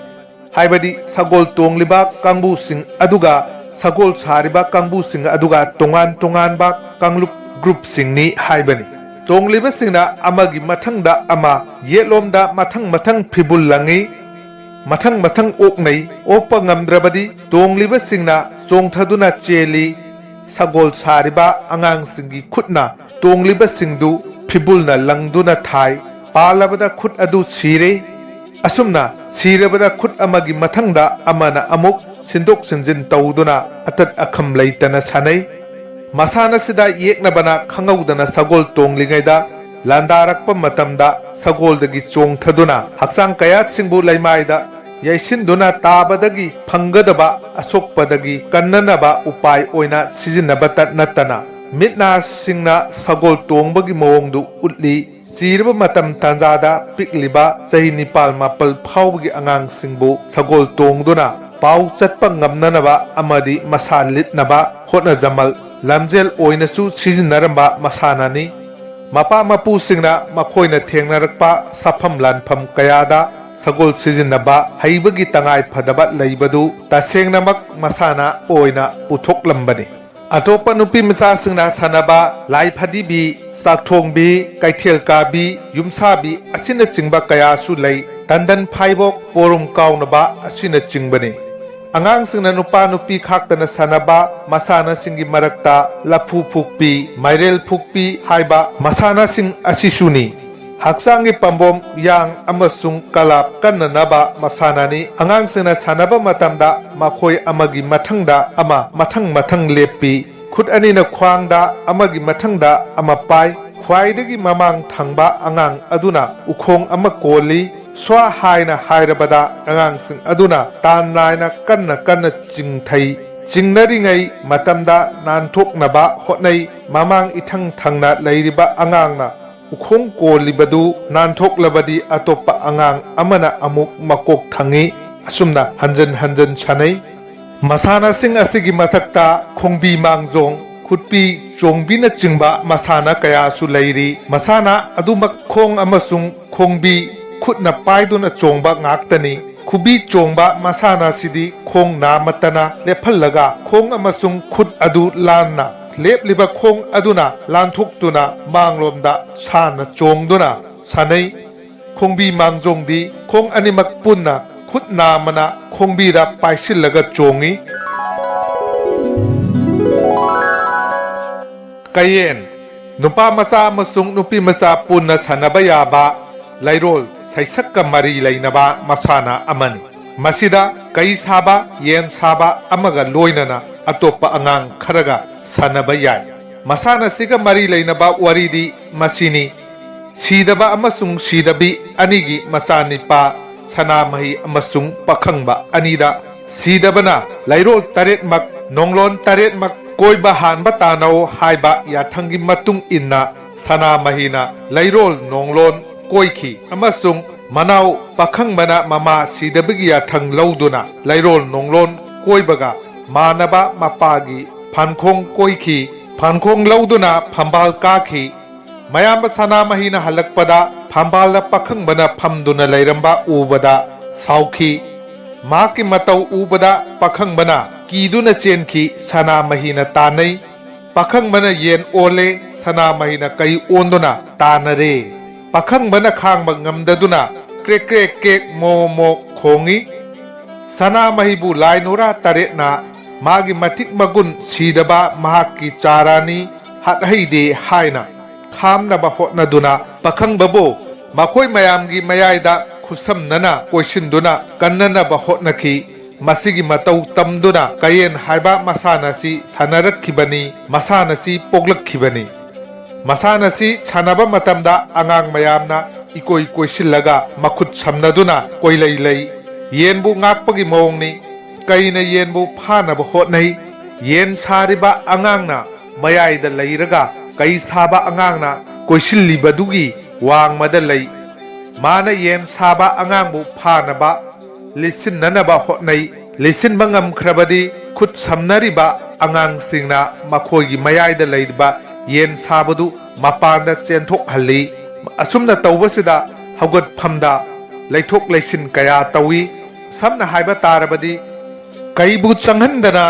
ꯍꯥꯏꯕꯗꯤ ꯁꯒꯣꯜ ꯇꯣꯡꯂꯤꯕ ꯀꯥꯡꯕꯨꯁꯤꯡ ꯑꯗꯨꯒ ꯁꯒꯣꯜ ꯁꯥꯔꯤꯕ ꯀꯥꯡꯕꯨꯁꯤꯡ ꯑꯗꯨꯒ ꯇꯣꯉꯥꯟ ꯇꯣꯉꯥꯟꯕ ꯀꯥꯡꯂꯨꯞ, ꯒ꯭ꯔꯨꯞꯁꯤꯡꯅꯤ ꯍꯥꯏꯕꯅꯤ꯫ ꯇꯣꯡꯂꯤꯕꯁꯤꯡꯅ ꯑꯃꯒꯤ ꯃꯊꯪꯗ ꯑꯃ ꯌꯦꯠꯂꯣꯝꯗ ꯃꯊꯪ ꯃꯊꯪ ꯐꯤꯕꯨꯜ ꯂꯪꯏ꯫ ꯃꯊꯪ ꯃꯊꯪ ꯑꯣꯛꯅꯩ꯫ ꯑꯣꯛꯄ ꯉꯝꯗ꯭ꯔꯕꯗꯤ ꯇꯣꯡꯂꯤꯕꯁꯤꯡꯅ ꯆꯣꯡꯊꯗꯨꯅ ꯆꯦꯜꯂꯤ꯫ ꯁꯒꯣꯜ ꯁꯥꯔꯤꯕ ꯑꯉꯥꯡꯁꯤꯡꯒꯤ ꯈꯨꯠꯅ ꯇꯣꯡꯂꯤꯕꯁꯤꯡꯗꯨ ꯐꯤꯕꯨꯜꯅ ꯂꯪꯗꯨꯅ ꯊꯥꯏ꯫ ꯄꯥꯜꯂꯕꯗ ꯈꯨꯠ ꯑꯗꯨ ꯁꯤꯔꯦ꯫ ꯑꯁꯨꯝꯅ ꯁꯤꯔꯕꯗ ꯈꯨꯠ ꯑꯃꯒꯤ ꯃꯊꯪꯗ ꯑꯃꯅ ꯑꯃꯨꯛ ꯁꯤꯟꯗꯣꯛ ꯁꯤꯟꯖꯤꯟ ꯇꯧꯗꯨꯅ ꯑꯇꯠ ꯑꯈꯝ ꯂꯩꯇꯅ ꯁꯥꯟꯅꯩ꯫ ꯃꯁꯥꯟꯅꯁꯤꯗ ꯌꯦꯛꯅꯕꯅ ꯈꯪꯍꯧꯗꯅ ꯁꯒꯣꯜ ꯇꯣꯡꯂꯤꯉꯩꯗ ꯂꯥꯟꯗꯥꯔꯛꯄ ꯃꯇꯝꯗ ꯁꯒꯣꯜꯗꯒꯤ ꯆꯣꯡꯊꯗꯨꯅ ꯍꯛꯆꯥꯡ ꯀꯌꯥꯠꯁꯤꯡꯕꯨ ꯂꯩꯃꯥꯏꯗ ꯌꯩꯁꯤꯟꯗꯨꯅ ꯇꯥꯕꯗꯒꯤ ꯐꯪꯒꯗꯕ ꯑꯁꯣꯛꯄꯗꯒꯤ ꯀꯟꯅꯅꯕ ꯎꯄꯥꯏ ꯑꯣꯏꯅ ꯁꯤꯖꯤꯟꯅꯕꯇ ꯅꯠꯇꯅ ꯃꯤꯠ ꯅꯥꯁꯤꯡꯅ ꯁꯒꯣꯜ ꯇꯣꯡꯕꯒꯤ ꯃꯑꯣꯡꯗꯨ ꯎꯠꯂꯤ꯫ ꯆꯤꯔꯕ ꯃꯇꯝ ꯇꯥꯟꯖꯥꯗ ꯄꯤꯛꯂꯤꯕ ꯆꯍꯤ ꯅꯤꯄꯥꯜ ꯃꯥꯄꯜ ꯐꯥꯎꯕꯒꯤ ꯑꯉꯥꯡꯁꯤꯡꯕꯨ ꯁꯒꯣꯜ ꯇꯣꯡꯗꯨꯅ ꯄꯥꯎ ꯆꯠꯄ ꯉꯝꯅꯅꯕ ꯑꯃꯗꯤ ꯃꯁꯥ ꯂꯤꯠꯅꯕ ꯍꯣꯠꯅꯖꯃꯜ ꯂꯝꯖꯦꯜ ꯑꯣꯏꯅꯁꯨ ꯁꯤꯖꯤꯟꯅꯔꯝꯕ ꯃꯁꯥꯟꯅꯅꯤ꯫ ꯃꯄꯥ ꯃꯄꯨꯁꯤꯡꯅ ꯃꯈꯣꯏꯅ ꯊꯦꯡꯅꯔꯛꯄ ꯁꯥꯐꯝ ꯂꯥꯟꯐꯝ ꯀꯌꯥꯗ ꯁꯒꯣꯜ ꯁꯤꯖꯤꯟꯅꯕ ꯍꯩꯕꯒꯤ ꯇꯉꯥꯏ ꯐꯗꯕ ꯂꯩꯕꯗꯨ ꯇꯁꯦꯡꯅꯃꯛ ꯃꯁꯥꯟꯅ ꯑꯣꯏꯅ ꯄꯨꯊꯣꯛꯂꯝꯕꯅꯤ꯫ ꯑꯇꯣꯞꯄ ꯅꯨꯄꯤ ꯃꯆꯥꯁꯤꯡꯅ ꯁꯥꯟꯅꯕ ꯂꯥꯏ ꯐꯗꯤꯕꯤ, ꯆꯥꯛꯊꯣꯡꯕꯤ, ꯀꯩꯊꯦꯜ ꯀꯥꯕꯤ, ꯌꯨꯝꯁꯥꯕꯤ ꯑꯁꯤꯅꯆꯤꯡꯕ ꯀꯌꯥꯁꯨ ꯂꯩ꯫ ꯇꯟꯗꯟ ꯐꯥꯏꯕꯣꯛ, ꯄꯣꯔꯨꯝ ꯀꯥꯎꯅꯕ ꯑꯁꯤꯅꯆꯤꯡꯕꯅꯤ꯫ ꯑꯉꯥꯡꯁꯤꯡꯅ ꯅꯨꯄꯥ ꯅꯨꯄꯤ ꯈꯥꯛꯇꯅ ꯁꯥꯟꯅꯕ ꯃꯁꯥꯟꯅꯁꯤꯡꯒꯤ ꯃꯔꯛꯇ ꯂꯐꯨ ꯐꯨꯛꯄꯤ, ꯃꯥꯏꯔꯦꯜ ꯐꯨꯛꯄꯤ ꯍꯥꯏꯕ ꯃꯁꯥꯟꯅꯁꯤꯡ ꯑꯁꯤꯁꯨꯅꯤ꯫ ꯍꯛꯆꯥꯡꯒꯤ ꯄꯥꯝꯕꯣꯝ, ꯌꯥꯡ ꯑꯃꯁꯨꯡ ꯀꯂꯥꯞ ꯀꯟꯅꯅꯕ ꯃꯁꯥꯟꯅꯅꯤ꯫ ꯑꯉꯥꯡꯁꯤꯡꯅ ꯁꯥꯟꯅꯕ ꯃꯇꯝꯗ ꯃꯈꯣꯏ ꯑꯃꯒꯤ ꯃꯊꯪꯗ ꯑꯃ ꯃꯊꯪ ꯃꯊꯪ ꯂꯦꯞꯄꯤ꯫ ꯈꯨꯠ ꯑꯅꯤꯅ ꯈ꯭ꯋꯥꯡꯗ ꯑꯃꯒꯤ ꯃꯊꯪꯗ ꯑꯃ ꯄꯥꯏ꯫ ꯈ꯭ꯋꯥꯏꯗꯒꯤ ꯃꯃꯥꯡ ꯊꯪꯕ ꯑꯉꯥꯡ ꯑꯗꯨꯅ ꯎꯈꯣꯡ ꯑꯃ ꯀꯣꯜꯂꯤ꯫ ꯁ꯭ꯋꯥ ꯍꯥꯏꯅ ꯍꯥꯏꯔꯕꯗ ꯑꯉꯥꯡꯁꯤꯡ ꯑꯗꯨꯅ ꯇꯥꯟ ꯅꯥꯏꯅ ꯀꯟꯅ ꯀꯟꯅ ꯆꯤꯡꯊꯩ꯫ ꯆꯤꯡꯅꯔꯤꯉꯩ ꯃꯇꯝꯗ ꯅꯥꯟꯊꯣꯛꯅꯕ ꯍꯣꯠꯅꯩ꯫ ꯃꯃꯥꯡ ꯏꯊꯪ ꯊꯪꯅ ꯂꯩꯔꯤꯕ ꯑꯉꯥꯡꯅ ꯎꯈꯣꯡ ꯀꯣꯜꯂꯤꯕꯗꯨ ꯅꯥꯟꯊꯣꯛꯂꯕꯗꯤ ꯑꯇꯣꯞꯄ ꯑꯉꯥꯡ ꯑꯃꯅ ꯑꯃꯨꯛ ꯃꯀꯣꯛ ꯊꯪꯏ꯫ ꯑꯁꯨꯝꯅ ꯍꯟꯖꯟ ꯍꯟꯖꯟ ꯁꯥꯟꯅꯩ꯫ ꯃꯁꯥꯟꯅꯁꯤꯡ ꯑꯁꯤꯒꯤ ꯃꯊꯛꯇ ꯈꯣꯡꯕꯤ ꯃꯥꯡꯖꯣꯡ, ꯈꯨꯠꯄꯤ ꯆꯣꯡꯕꯤꯅꯆꯤꯡꯕ ꯃꯁꯥꯟꯅ ꯀꯌꯥꯁꯨ ꯂꯩꯔꯤ꯫ ꯃꯁꯥꯟꯅ ꯑꯗꯨꯃꯛ ꯈꯣꯡ ꯑꯃꯁꯨꯡ ꯈꯣꯡꯕꯤ ꯈꯨꯠꯅ ꯄꯥꯏꯗꯨꯅ ꯆꯣꯡꯕ ꯉꯥꯛꯇꯅꯤ꯫ ꯈꯨꯕꯤ ꯆꯣꯡꯕ ꯃꯁꯥꯟꯅꯁꯤꯗꯤ ꯈꯣꯡ ꯅꯥꯃꯠꯇꯅ ꯂꯦꯞꯍꯜꯂꯒ ꯈꯣꯡ ꯑꯃꯁꯨꯡ ꯈꯨꯠ ꯑꯗꯨ ꯂꯥꯟꯅ ꯂꯦꯞꯂꯤꯕ ꯈꯣꯡ ꯑꯗꯨꯅ ꯂꯥꯟꯊꯣꯛꯇꯨꯅ ꯃꯥꯡꯂꯣꯝꯗ ꯁꯥꯟꯅ ꯆꯣꯡꯗꯨꯅ ꯁꯥꯟꯅꯩ꯫ ꯈꯣꯡꯕꯤ ꯃꯥꯡꯖꯣꯡꯗꯤ ꯈꯣꯡ ꯑꯅꯤꯃꯛ ꯄꯨꯟꯅ ꯈꯨꯠ ꯅꯥꯝꯃꯅ ꯈꯣꯡꯕꯤꯗ ꯄꯥꯏꯁꯤꯜꯂꯒ ꯆꯣꯡꯏ꯫ ꯀꯌꯦꯟ, ꯅꯨꯄꯥ ꯃꯆꯥ ꯑꯃꯁꯨꯡ ꯅꯨꯄꯤ ꯃꯆꯥ ꯄꯨꯟꯅ ꯁꯥꯟꯅꯕ ꯌꯥꯕ ꯂꯩꯔꯣꯜ ꯁꯩꯁꯛꯀ ꯃꯔꯤ ꯂꯩꯅꯕ ꯃꯁꯥꯟꯅ ꯑꯃꯅꯤ꯫ ꯃꯁꯤꯗ ꯀꯩ ꯁꯥꯕ, ꯌꯦꯟ ꯁꯥꯕ ꯑꯃꯒ ꯂꯣꯏꯅꯅ ꯑꯇꯣꯞꯄ ꯑꯉꯥꯡ ꯈꯔꯒ ꯁꯥꯟꯅꯕ ꯌꯥꯏ꯫ ꯃꯁꯥꯟꯅꯁꯤꯒ ꯃꯔꯤ ꯂꯩꯅꯕ ꯋꯥꯔꯤꯗꯤ ꯃꯁꯤꯅꯤ꯫ ꯁꯤꯗꯕ ꯑꯃꯁꯨꯡ ꯁꯤꯗꯕꯤ ꯑꯅꯤꯒꯤ ꯃꯆꯥꯅꯤꯄꯥ ꯁꯅꯥꯃꯍꯤ ꯑꯃꯁꯨꯡ ꯄꯥꯈꯪꯕ ꯑꯅꯤꯗ ꯁꯤꯗꯕꯅ ꯂꯩꯔꯣꯜ ꯇꯔꯦꯠꯃꯛ, ꯅꯣꯡꯂꯣꯟ ꯇꯔꯦꯠꯃꯛ ꯀꯣꯏꯕ ꯍꯥꯟꯕ ꯇꯥꯅꯧ ꯍꯥꯏꯕ ꯌꯥꯊꯪꯒꯤ ꯃꯇꯨꯡ ꯏꯟꯅ ꯁꯅꯥꯃꯍꯤꯅ ꯂꯩꯔꯣꯜ ꯅꯣꯡꯂꯣꯟ ꯀꯣꯏꯈꯤ ꯑꯃꯁꯨꯡ ꯃꯅꯥꯎ ꯄꯥꯈꯪꯕꯅ ꯃꯃꯥ ꯁꯤꯗꯕꯒꯤ ꯌꯥꯊꯪ ꯂꯧꯗꯨꯅ ꯂꯩꯔꯣꯜ ꯅꯣꯡꯂꯣꯟ ꯀꯣꯏꯕꯒ ꯃꯥꯟꯅꯕ ꯃꯄꯥꯒꯤ ꯐꯥꯟꯈꯣꯡ ꯀꯣꯏꯈꯤ꯫ ꯐꯥꯟꯈꯣꯡ ꯂꯧꯗꯨꯅ ꯐꯝꯕꯥꯜ ꯀꯥꯈꯤ꯫ ꯃꯌꯥꯝꯕ ꯁꯅꯥꯃꯍꯤꯅ ꯍꯜꯂꯛꯄꯗ ꯐꯝꯕꯥꯜꯗ ꯄꯥꯈꯪꯕꯅ ꯐꯝꯗꯨꯅ ꯂꯩꯔꯝꯕ ꯎꯕꯗ ꯁꯥꯎꯈꯤ꯫ ꯃꯍꯥꯛꯀꯤ ꯃꯇꯧ ꯎꯕꯗ ꯄꯥꯈꯪꯕꯅ ꯀꯤꯗꯨꯅ ꯆꯦꯟꯈꯤ꯫ ꯁꯅꯥꯃꯍꯤꯅ ꯇꯥꯟꯅꯩ꯫ ꯄꯥꯈꯪꯕꯅ ꯌꯦꯟ ꯑꯣꯜꯂꯦ, ꯁꯅꯥꯃꯍꯤꯅ ꯀꯩ ꯑꯣꯟꯗꯨꯅ ꯇꯥꯟꯅꯔꯦ꯫ ꯄꯥꯈꯪꯕꯅ ꯈꯥꯡꯕ ꯉꯝꯗꯗꯨꯅ ꯀ꯭ꯔꯦꯛ ꯀ꯭ꯔꯦꯛ ꯀ꯭ꯔꯦꯛ ꯃꯣ ꯃꯣ ꯈꯣꯡꯏ꯫ ꯁꯅꯥꯃꯍꯤꯕꯨ ꯂꯥꯏ ꯅꯨꯔꯥ ꯇꯔꯦꯠꯅ ꯃꯥꯒꯤ ꯃꯇꯤꯛ ꯃꯒꯨꯟ ꯁꯤꯗꯕ ꯃꯍꯥꯛꯀꯤ ꯆꯥꯔꯥꯅꯤ ꯍꯥꯠꯍꯩꯗꯦ ꯍꯥꯏꯅ ꯈꯥꯝꯅꯕ ꯍꯣꯠꯅꯗꯨꯅ ꯄꯥꯈꯪꯕꯕꯨ ꯃꯈꯣꯏ ꯃꯌꯥꯝꯒꯤ ꯃꯌꯥꯏꯗ ꯈꯨꯠꯁꯝꯅꯅ ꯀꯣꯏꯁꯤꯟꯗꯨꯅ ꯀꯟꯅꯅꯕ ꯍꯣꯠꯅꯈꯤ꯫ ꯃꯁꯤꯒꯤ ꯃꯇꯧ ꯇꯝꯗꯨꯅ ꯀꯌꯦꯟ ꯍꯥꯏꯕ ꯃꯁꯥꯟꯅꯁꯤ ꯁꯥꯟꯅꯔꯛꯈꯤꯕꯅꯤ, ꯃꯁꯥꯟꯅꯁꯤ ꯄꯣꯛꯂꯛꯈꯤꯕꯅꯤ꯫ ꯃꯁꯥꯟꯅꯁꯤ ꯁꯥꯟꯅꯕ ꯃꯇꯝꯗ ꯑꯉꯥꯡ ꯃꯌꯥꯝꯅ ꯏꯀꯣꯏ ꯀꯣꯏꯁꯤꯜꯂꯒ ꯃꯈꯨꯠ ꯁꯝꯅꯗꯨꯅ ꯀꯣꯏꯂꯩ ꯂꯩ꯫ ꯌꯦꯟꯕꯨ ꯉꯥꯛꯄꯒꯤ ꯃꯑꯣꯡꯅꯤ꯫ ꯀꯩꯅ ꯌꯦꯟꯕꯨ ꯐꯥꯅꯕ ꯍꯣꯠꯅꯩ꯫ ꯌꯦꯟ ꯁꯥꯔꯤꯕ ꯑꯉꯥꯡꯅ ꯃꯌꯥꯏꯗ ꯂꯩꯔꯒ ꯀꯩ ꯁꯥꯕ ꯑꯉꯥꯡꯅ ꯀꯣꯏꯁꯤꯜꯂꯤꯕꯗꯨꯒꯤ ꯋꯥꯡꯃꯗ ꯂꯩ꯫ ꯃꯥꯅ ꯌꯦꯟ ꯁꯥꯕ ꯑꯉꯥꯡꯕꯨ ꯐꯥꯅꯕ ꯂꯤꯠꯁꯤꯟꯅꯅꯕ ꯍꯣꯠꯅꯩ꯫ ꯂꯤꯠꯁꯤꯟꯕ ꯉꯝꯈ꯭ꯔꯕꯗꯤ ꯈꯨꯠ ꯁꯝꯅꯔꯤꯕ ꯑꯉꯥꯡꯁꯤꯡꯅ ꯃꯈꯣꯏꯒꯤ ꯃꯌꯥꯏꯗ ꯂꯩꯔꯤꯕ ꯌꯦꯟ ꯁꯥꯕꯗꯨ ꯃꯄꯥꯟꯗ ꯆꯦꯟꯊꯣꯛꯍꯜꯂꯤ꯫ ꯑꯁꯨꯝꯅ ꯇꯧꯕꯁꯤꯗ ꯍꯧꯒꯠꯐꯝꯗ ꯂꯩꯊꯣꯛ ꯂꯩꯁꯤꯟ ꯀꯌꯥ ꯇꯧꯏ꯫ ꯁꯝꯅ ꯍꯥꯏꯕ ꯇꯥꯔꯕꯗꯤ, ꯀꯩꯕꯨ ꯆꯪꯍꯟꯗꯅ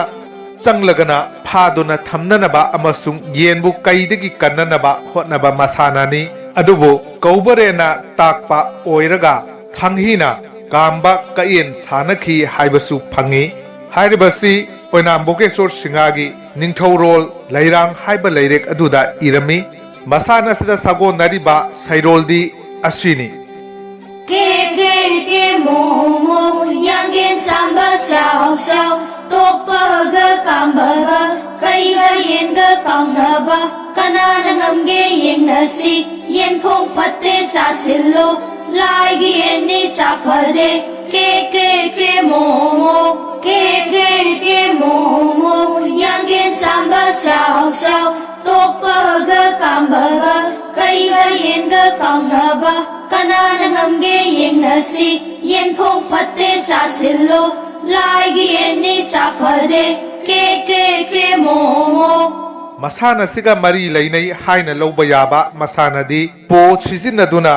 ꯆꯪꯂꯒꯅ ꯐꯥꯗꯨꯅ ꯊꯝꯅꯅꯕ ꯑꯃꯁꯨꯡ ꯌꯦꯟꯕꯨ ꯀꯩꯗꯒꯤ ꯀꯟꯅꯅꯕ ꯍꯣꯠꯅꯕ ꯃꯁꯥꯟꯅꯅꯤ꯫ ꯑꯗꯨꯕꯨ ꯀꯧꯕꯔꯦꯅ ꯇꯥꯛꯄ ꯑꯣꯏꯔꯒ ꯊꯥꯡꯍꯤꯅ ꯀꯥꯝꯕ ꯀꯛꯌꯦꯟ ꯁꯥꯟꯅꯈꯤ ꯍꯥꯏꯕꯁꯨ ꯐꯪꯉꯤ꯫ ꯍꯥꯏꯔꯤꯕꯁꯤ ꯑꯣꯏꯅꯥꯝ ꯕꯣꯒꯦꯁꯣꯔ ꯁꯤꯡꯍꯒꯤ ꯅꯤꯡꯊꯧꯔꯣꯜ ꯂꯩꯔꯥꯡ ꯍꯥꯏꯕ ꯂꯥꯏꯔꯤꯛ ꯑꯗꯨꯗ ꯏꯔꯝꯃꯤ꯫ ꯃꯁꯥꯟꯅ ꯑꯁꯤꯗ ꯁꯥꯒꯣꯟꯅꯔꯤꯕ ꯁꯩꯔꯣꯜꯗꯤ ꯑꯁꯤꯅꯤ꯫ ꯀꯦ ꯀꯦ ꯀꯦ ꯃꯣ ꯃꯣ, ꯌꯥꯡꯒꯦꯟ ꯁꯥꯡꯕ ꯁ꯭ꯌꯥꯎ ꯁ꯭ꯌꯥꯎ, ꯇꯣꯛꯄꯒ ꯀꯥꯝꯕꯒ, ꯀꯩꯒ ꯌꯦꯟꯒ ꯀꯥꯎꯅꯕ, ꯀꯅꯥꯅ ꯉꯝꯒꯦ ꯌꯦꯡꯅꯁꯤ, ꯌꯦꯟꯈꯣꯡ ꯐꯠꯇꯦ ꯆꯥꯁꯤꯜꯂꯣ, ꯂꯥꯏꯒꯤ ꯌꯦꯟꯅꯤ ꯆꯥ ꯐꯗꯦ, ꯀꯦ ꯀꯦ ꯀꯦ ꯃꯣ ꯃꯣ, ꯀꯦ ꯀꯦ ꯀꯦ ꯃꯣ ꯃꯣ, ꯌꯥꯡꯒꯦꯟ ꯁꯥꯡꯕ ꯁ꯭ꯌꯥꯎ ꯁ꯭ꯌꯥꯎ, ꯇꯣꯛꯄꯒ ꯀꯥꯝꯕꯒ, ꯀꯩꯒ ꯌꯦꯟꯒ ꯀꯥꯎꯅꯕ, ꯀꯅꯥꯅ ꯉꯝꯒꯦ ꯌꯦꯡꯅꯁꯤ, ꯌꯦꯟ ꯈꯣꯡ ꯐꯠꯇꯦ ꯆꯥꯁꯤꯜꯂꯣ, ꯂꯥꯏꯒꯤ ꯌꯦꯟꯅꯤ ꯆꯥ ꯐꯗꯦ, ꯀꯦ ꯀꯦ ꯀꯦ ꯃꯣ ꯃꯣ꯫ ꯃꯁꯥꯟꯅꯁꯤꯒ ꯃꯔꯤ ꯂꯩꯅꯩ ꯍꯥꯏꯅ ꯂꯧꯕ ꯌꯥꯕ ꯃꯁꯥꯟꯅꯗꯤ ꯄꯣ ꯁꯤꯖꯤꯟꯅꯗꯨꯅ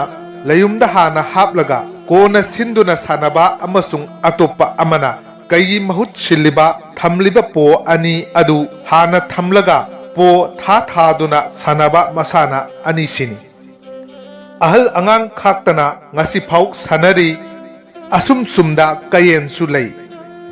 ꯂꯩꯌꯨꯝꯗ ꯍꯥꯟꯅ ꯍꯥꯞꯂꯒ ꯀꯣꯟꯅ ꯁꯤꯟꯗꯨꯅ ꯁꯥꯟꯅꯕ ꯑꯃꯁꯨꯡ ꯑꯇꯣꯞꯄ ꯑꯃꯅ ꯀꯩꯒꯤ ꯃꯍꯨꯠ ꯁꯤꯜꯂꯤꯕ ꯊꯝꯂꯤꯕ ꯄꯣ ꯑꯅꯤ ꯑꯗꯨ ꯍꯥꯟꯅ ꯊꯝꯂꯒ ꯄꯣ ꯊꯥ ꯊꯥꯗꯨꯅ ꯁꯥꯟꯅꯕ ꯃꯁꯥꯟꯅ ꯑꯅꯤꯁꯤꯅꯤ꯫ ꯑꯍꯜ ꯑꯉꯥꯡ ꯈꯥꯛꯇꯅ ꯉꯁꯤꯐꯥꯎ ꯁꯥꯟꯅꯔꯤ꯫ ꯑꯁꯨꯝ ꯁꯨꯝꯗ ꯀꯌꯦꯟꯁꯨ ꯂꯩ꯫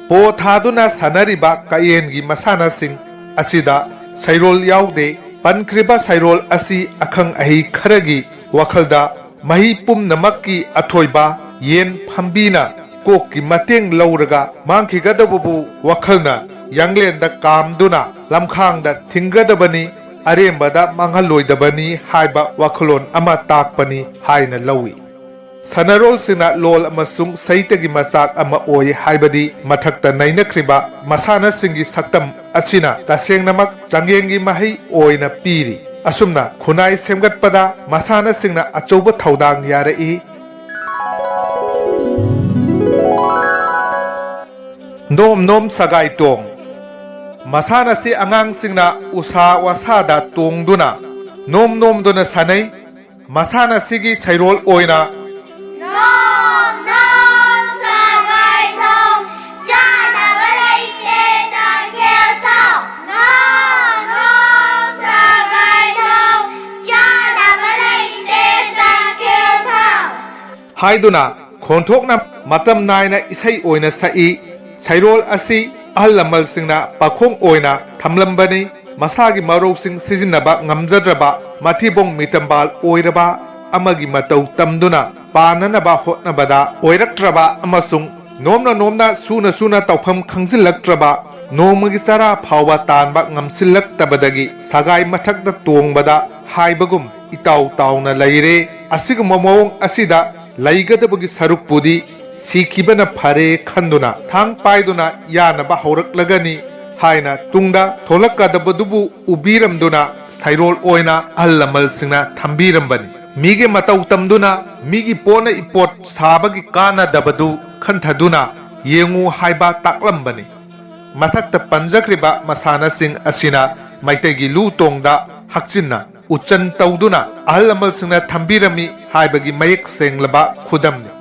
ꯄꯣ ꯊꯥꯗꯨꯅ ꯁꯥꯟꯅꯔꯤꯕ ꯀꯌꯦꯟꯒꯤ ꯃꯁꯥꯟꯅꯁꯤꯡ ꯑꯁꯤꯗ ꯁꯩꯔꯣꯜ ꯌꯥꯎꯗꯦ꯫ ꯄꯟꯈ꯭ꯔꯤꯕ ꯁꯩꯔꯣꯜ ꯑꯁꯤ ꯑꯈꯪ ꯑꯍꯩ ꯈꯔꯒꯤ ꯋꯥꯈꯜꯗ ꯃꯍꯤ ꯄꯨꯝꯅꯃꯛꯀꯤ ꯑꯊꯣꯏꯕ ꯌꯦꯟ ꯐꯝꯕꯤꯅ ꯀꯣꯛꯀꯤ ꯃꯇꯦꯡ ꯂꯧꯔꯒ ꯃꯥꯡꯈꯤꯒꯗꯕꯕꯨ ꯋꯥꯈꯜꯅ ꯌꯥꯡꯂꯦꯟꯗ ꯀꯥꯝꯗꯨꯅ ꯂꯝꯈꯥꯡꯗ ꯊꯤꯡꯒꯗꯕꯅꯤ, ꯑꯔꯦꯝꯕꯗ ꯃꯥꯡꯍꯜꯂꯣꯏꯗꯕꯅꯤ ꯍꯥꯏꯕ ꯋꯥꯈꯜꯂꯣꯟ ꯑꯃ ꯇꯥꯛꯄꯅꯤ ꯍꯥꯏꯅ ꯂꯧꯏ꯫ ꯁꯥꯟꯅꯔꯣꯜꯁꯤꯅ ꯂꯣꯜ ꯑꯃꯁꯨꯡ ꯁꯥꯍꯤꯇ꯭ꯌꯒꯤ ꯃꯆꯥꯛ ꯑꯃ ꯑꯣꯏ ꯍꯥꯏꯕꯗꯤ ꯃꯊꯛꯇ ꯅꯩꯅꯈ꯭ꯔꯤꯕ ꯃꯁꯥꯟꯅꯁꯤꯡꯒꯤ ꯁꯛꯇꯝ ꯑꯁꯤꯅ ꯇꯁꯦꯡꯅꯃꯛ ꯆꯥꯡꯌꯦꯡꯒꯤ ꯃꯍꯩ ꯑꯣꯏꯅ ꯄꯤꯔꯤ꯫ ꯑꯁꯨꯝꯅ ꯈꯨꯟꯅꯥꯏ ꯁꯦꯝꯒꯠꯄꯗ ꯃꯁꯥꯟꯅꯁꯤꯡꯅ ꯑꯆꯧꯕ ꯊꯧꯗꯥꯡ ꯌꯥꯔꯛꯏ꯫ ꯅꯣꯝ ꯅꯣꯝ ꯁꯒꯥꯏ ꯇꯣꯡ꯫ ꯃꯁꯥꯟꯅꯁꯤ ꯑꯉꯥꯡꯁꯤꯡꯅ ꯎꯁꯥ ꯋꯥꯁꯥꯗ ꯇꯣꯡꯗꯨꯅ ꯅꯣꯝ ꯅꯣꯝꯗꯨꯅ ꯁꯥꯟꯅꯩ꯫ ꯃꯁꯥꯟꯅꯁꯤꯒꯤ ꯁꯩꯔꯣꯜ ꯑꯣꯏꯅ ꯅꯣꯡ ꯅꯣꯡ ꯁꯒꯥꯏ ꯊꯣꯡ, ꯆꯥꯅꯕ ꯂꯩꯇꯦ ꯇꯈꯦꯜ ꯊꯥꯎ꯫ ꯅꯣꯡ ꯅꯣꯡ ꯁꯒꯥꯏ ꯊꯣꯡ, ꯆꯥꯅꯕ ꯂꯩꯇꯦ ꯇꯈꯦꯜ ꯊꯥꯎ꯫ ꯍꯥꯏꯗꯨꯅ ꯈꯣꯟꯊꯣꯛꯅ ꯃꯇꯝ ꯅꯥꯏꯅ ꯏꯁꯩ ꯑꯣꯏꯅ ꯁꯛꯏ꯫ ꯁꯩꯔꯣꯜ ꯑꯁꯤ ꯑꯍꯜ ꯂꯃꯟꯁꯤꯡꯅ ꯄꯥꯈꯣꯡ ꯑꯣꯏꯅ ꯊꯝꯂꯝꯕꯅꯤ꯫ ꯃꯁꯥꯒꯤ ꯃꯔꯧꯁꯤꯡ ꯁꯤꯖꯤꯟꯅꯕ ꯉꯝꯖꯗ꯭ꯔꯕ, ꯃꯊꯤꯕꯣꯡ ꯃꯤꯇꯝꯕꯥꯜ ꯑꯣꯏꯔꯕ ꯑꯃꯒꯤ ꯃꯇꯧ ꯇꯝꯗꯨꯅ ꯄꯥꯟꯅꯅꯕ ꯍꯣꯠꯅꯕꯗ ꯑꯣꯏꯔꯛꯇ꯭ꯔꯕ ꯑꯃꯁꯨꯡ ꯅꯣꯝꯅ ꯅꯣꯝꯅ ꯁꯨꯅ ꯁꯨꯅ ꯇꯧꯐꯝ ꯈꯪꯖꯤꯜꯂꯛꯇ꯭ꯔꯕ, ꯅꯣꯡꯃꯒꯤ ꯆꯔꯥ ꯐꯥꯎꯕ ꯇꯥꯟꯕ ꯉꯝꯁꯤꯜꯂꯛꯇꯕꯗꯒꯤ ꯁꯒꯥꯏ ꯃꯊꯛꯇ ꯇꯣꯡꯕꯗ ꯍꯥꯏꯕꯒꯨꯝ ꯏꯇꯥꯎ ꯇꯥꯎꯅ ꯂꯩꯔꯦ꯫ ꯑꯁꯤꯒꯨꯝꯕ ꯃꯑꯣꯡ ꯑꯁꯤꯗ ꯂꯩꯒꯗꯕꯒꯤ ꯁꯔꯨꯛꯄꯨꯗꯤ ꯁꯤꯈꯤꯕꯅ ꯐꯔꯦ ꯈꯟꯗꯨꯅ ꯊꯥꯡ ꯄꯥꯏꯗꯨꯅ ꯌꯥꯅꯕ ꯍꯧꯔꯛꯂꯒꯅꯤ ꯍꯥꯏꯅ ꯇꯨꯡꯗ ꯊꯣꯛꯂꯛꯀꯗꯕꯗꯨꯕꯨ ꯎꯕꯤꯔꯝꯗꯨꯅ ꯁꯩꯔꯣꯜ ꯑꯣꯏꯅ ꯑꯍꯜ ꯂꯃꯟꯁꯤꯡꯅ ꯊꯝꯕꯤꯔꯝꯕꯅꯤ꯫ ꯃꯤꯒꯤ ꯃꯇꯧ ꯇꯝꯗꯨꯅ ꯃꯤꯒꯤ ꯄꯣꯠꯅ ꯏꯄꯣꯠ ꯁꯥꯕꯒꯤ ꯀꯥꯟꯅꯗꯕꯗꯨ ꯈꯟꯊꯗꯨꯅ ꯌꯦꯡꯉꯨ ꯍꯥꯏꯕ ꯇꯥꯛꯂꯝꯕꯅꯤ꯫ ꯃꯊꯛꯇ ꯄꯟꯖꯈ꯭ꯔꯤꯕ ꯃꯁꯥꯟꯅꯁꯤꯡ ꯑꯁꯤꯅ ꯃꯩꯇꯩꯒꯤ ꯂꯨ ꯇꯣꯡꯗ ꯍꯛꯆꯤꯟꯅ ꯎꯠꯆꯟ ꯇꯧꯗꯨꯅ ꯑꯍꯜ ꯂꯃꯟꯁꯤꯡꯅ ꯊꯝꯕꯤꯔꯝꯃꯤ ꯍꯥꯏꯕꯒꯤ ꯃꯌꯦꯛ ꯁꯦꯡꯂꯕ ꯈꯨꯗꯝꯅꯤ꯫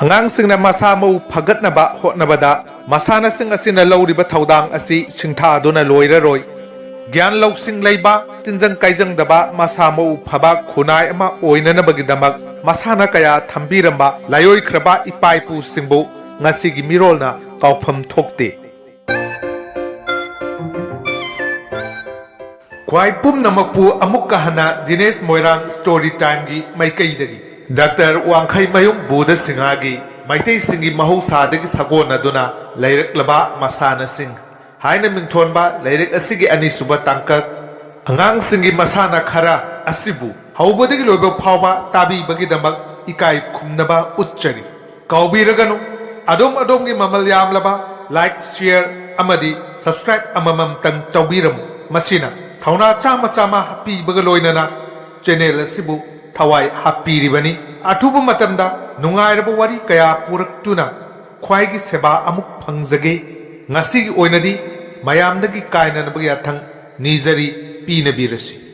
ꯑꯉꯥꯡꯁꯤꯡꯅ ꯃꯁꯥ ꯃꯎ ꯐꯒꯠꯅꯕ ꯍꯣꯠꯅꯕꯗ ꯃꯁꯥꯟꯅꯁꯤꯡ ꯑꯁꯤꯅ ꯂꯧꯔꯤꯕ ꯊꯧꯗꯥꯡ ꯑꯁꯤ ꯁꯤꯡꯊꯥꯗꯨꯅ ꯂꯣꯏꯔꯔꯣꯏ꯫ ꯒ꯭ꯌꯥꯟ ꯂꯧꯁꯤꯡ ꯂꯩꯕ, ꯇꯤꯟꯖꯪ ꯀꯥꯏꯖꯪꯗꯕ, ꯃꯁꯥ ꯃꯎ ꯐꯕ ꯈꯨꯟꯅꯥꯏ ꯑꯃ ꯑꯣꯏꯅꯅꯕꯒꯤꯗꯃꯛ ꯃꯁꯥꯟꯅ ꯀꯌꯥ ꯊꯝꯕꯤꯔꯝꯕ ꯂꯥꯏꯑꯣꯏꯈ꯭ꯔꯕ ꯏꯄꯥ ꯏꯄꯨꯁꯤꯡꯕꯨ ꯉꯁꯤꯒꯤ ꯃꯤꯔꯣꯜꯅ ꯀꯥꯎꯐꯝ ꯊꯣꯛꯇꯦ꯫ ꯈ꯭ꯋꯥꯏ ꯄꯨꯝꯅꯃꯛꯄꯨ ꯑꯃꯨꯛꯀ ꯍꯟꯅ ꯗꯤꯅꯦꯁ ꯃꯣꯏꯔꯥꯡ ꯁ꯭ꯇꯣꯔꯤ ꯇꯥꯏꯝꯒꯤ ꯃꯥꯏꯀꯩꯗꯒꯤ ꯗꯥꯛꯇꯔ ꯋꯥꯡꯈꯩꯃꯌꯨꯝ ꯕꯨꯙ ꯁꯤꯡꯍꯒꯤ ꯃꯩꯇꯩꯁꯤꯡꯒꯤ ꯃꯍꯧꯁꯥꯗꯒꯤ ꯁꯥꯒꯣꯟꯅꯗꯨꯅ ꯂꯩꯔꯛꯂꯕ ꯃꯁꯥꯟꯅꯁꯤꯡ ꯍꯥꯏꯅ ꯃꯤꯡꯊꯣꯟꯕ ꯂꯥꯏꯔꯤꯛ ꯑꯁꯤꯒꯤ ꯑꯅꯤꯁꯨꯕ ꯇꯥꯡꯀꯛ, ꯑꯉꯥꯡꯁꯤꯡꯒꯤ ꯃꯁꯥꯟꯅ ꯈꯔ ꯑꯁꯤꯕꯨ ꯍꯧꯕꯗꯒꯤ ꯂꯣꯏꯕ ꯐꯥꯎꯕ ꯇꯥꯕꯤꯕꯒꯤꯗꯃꯛ ꯏꯀꯥꯏ ꯈꯨꯝꯅꯕ ꯎꯠꯆꯔꯤ꯫ ꯀꯥꯎꯕꯤꯔꯒꯅꯨ, ꯑꯗꯣꯝ ꯑꯗꯣꯝꯒꯤ ꯃꯃꯜ ꯌꯥꯝꯂꯕ like, share ꯑꯃꯗꯤ subscribe ꯑꯃꯃꯝꯇꯪ ꯇꯧꯕꯤꯔꯝꯃꯨ꯫ ꯃꯁꯤꯅ ꯊꯧꯅꯥ ꯆꯥꯝꯃ ꯆꯥꯝꯃ ꯍꯥꯞꯄꯤꯕꯒ ꯂꯣꯏꯅꯅ channel ꯑꯁꯤꯕꯨ ꯊꯋꯥꯏ ꯍꯥꯞꯄꯤꯔꯤꯕꯅꯤ꯫ ꯑꯊꯨꯕ ꯃꯇꯝꯗ ꯅꯨꯡꯉꯥꯏꯔꯕ ꯋꯥꯔꯤ ꯀꯌꯥ ꯄꯨꯔꯛꯇꯨꯅ ꯈ꯭ꯋꯥꯏꯒꯤ ꯁꯦꯕꯥ ꯑꯃꯨꯛ ꯐꯪꯖꯒꯦ꯫ ꯉꯁꯤꯒꯤ ꯑꯣꯏꯅꯗꯤ ꯃꯌꯥꯝꯗꯒꯤ ꯀꯥꯏꯅꯅꯕꯒꯤ ꯌꯥꯊꯪ ꯅꯤꯖꯔꯤ, ꯄꯤꯅꯕꯤꯔꯁꯤ꯫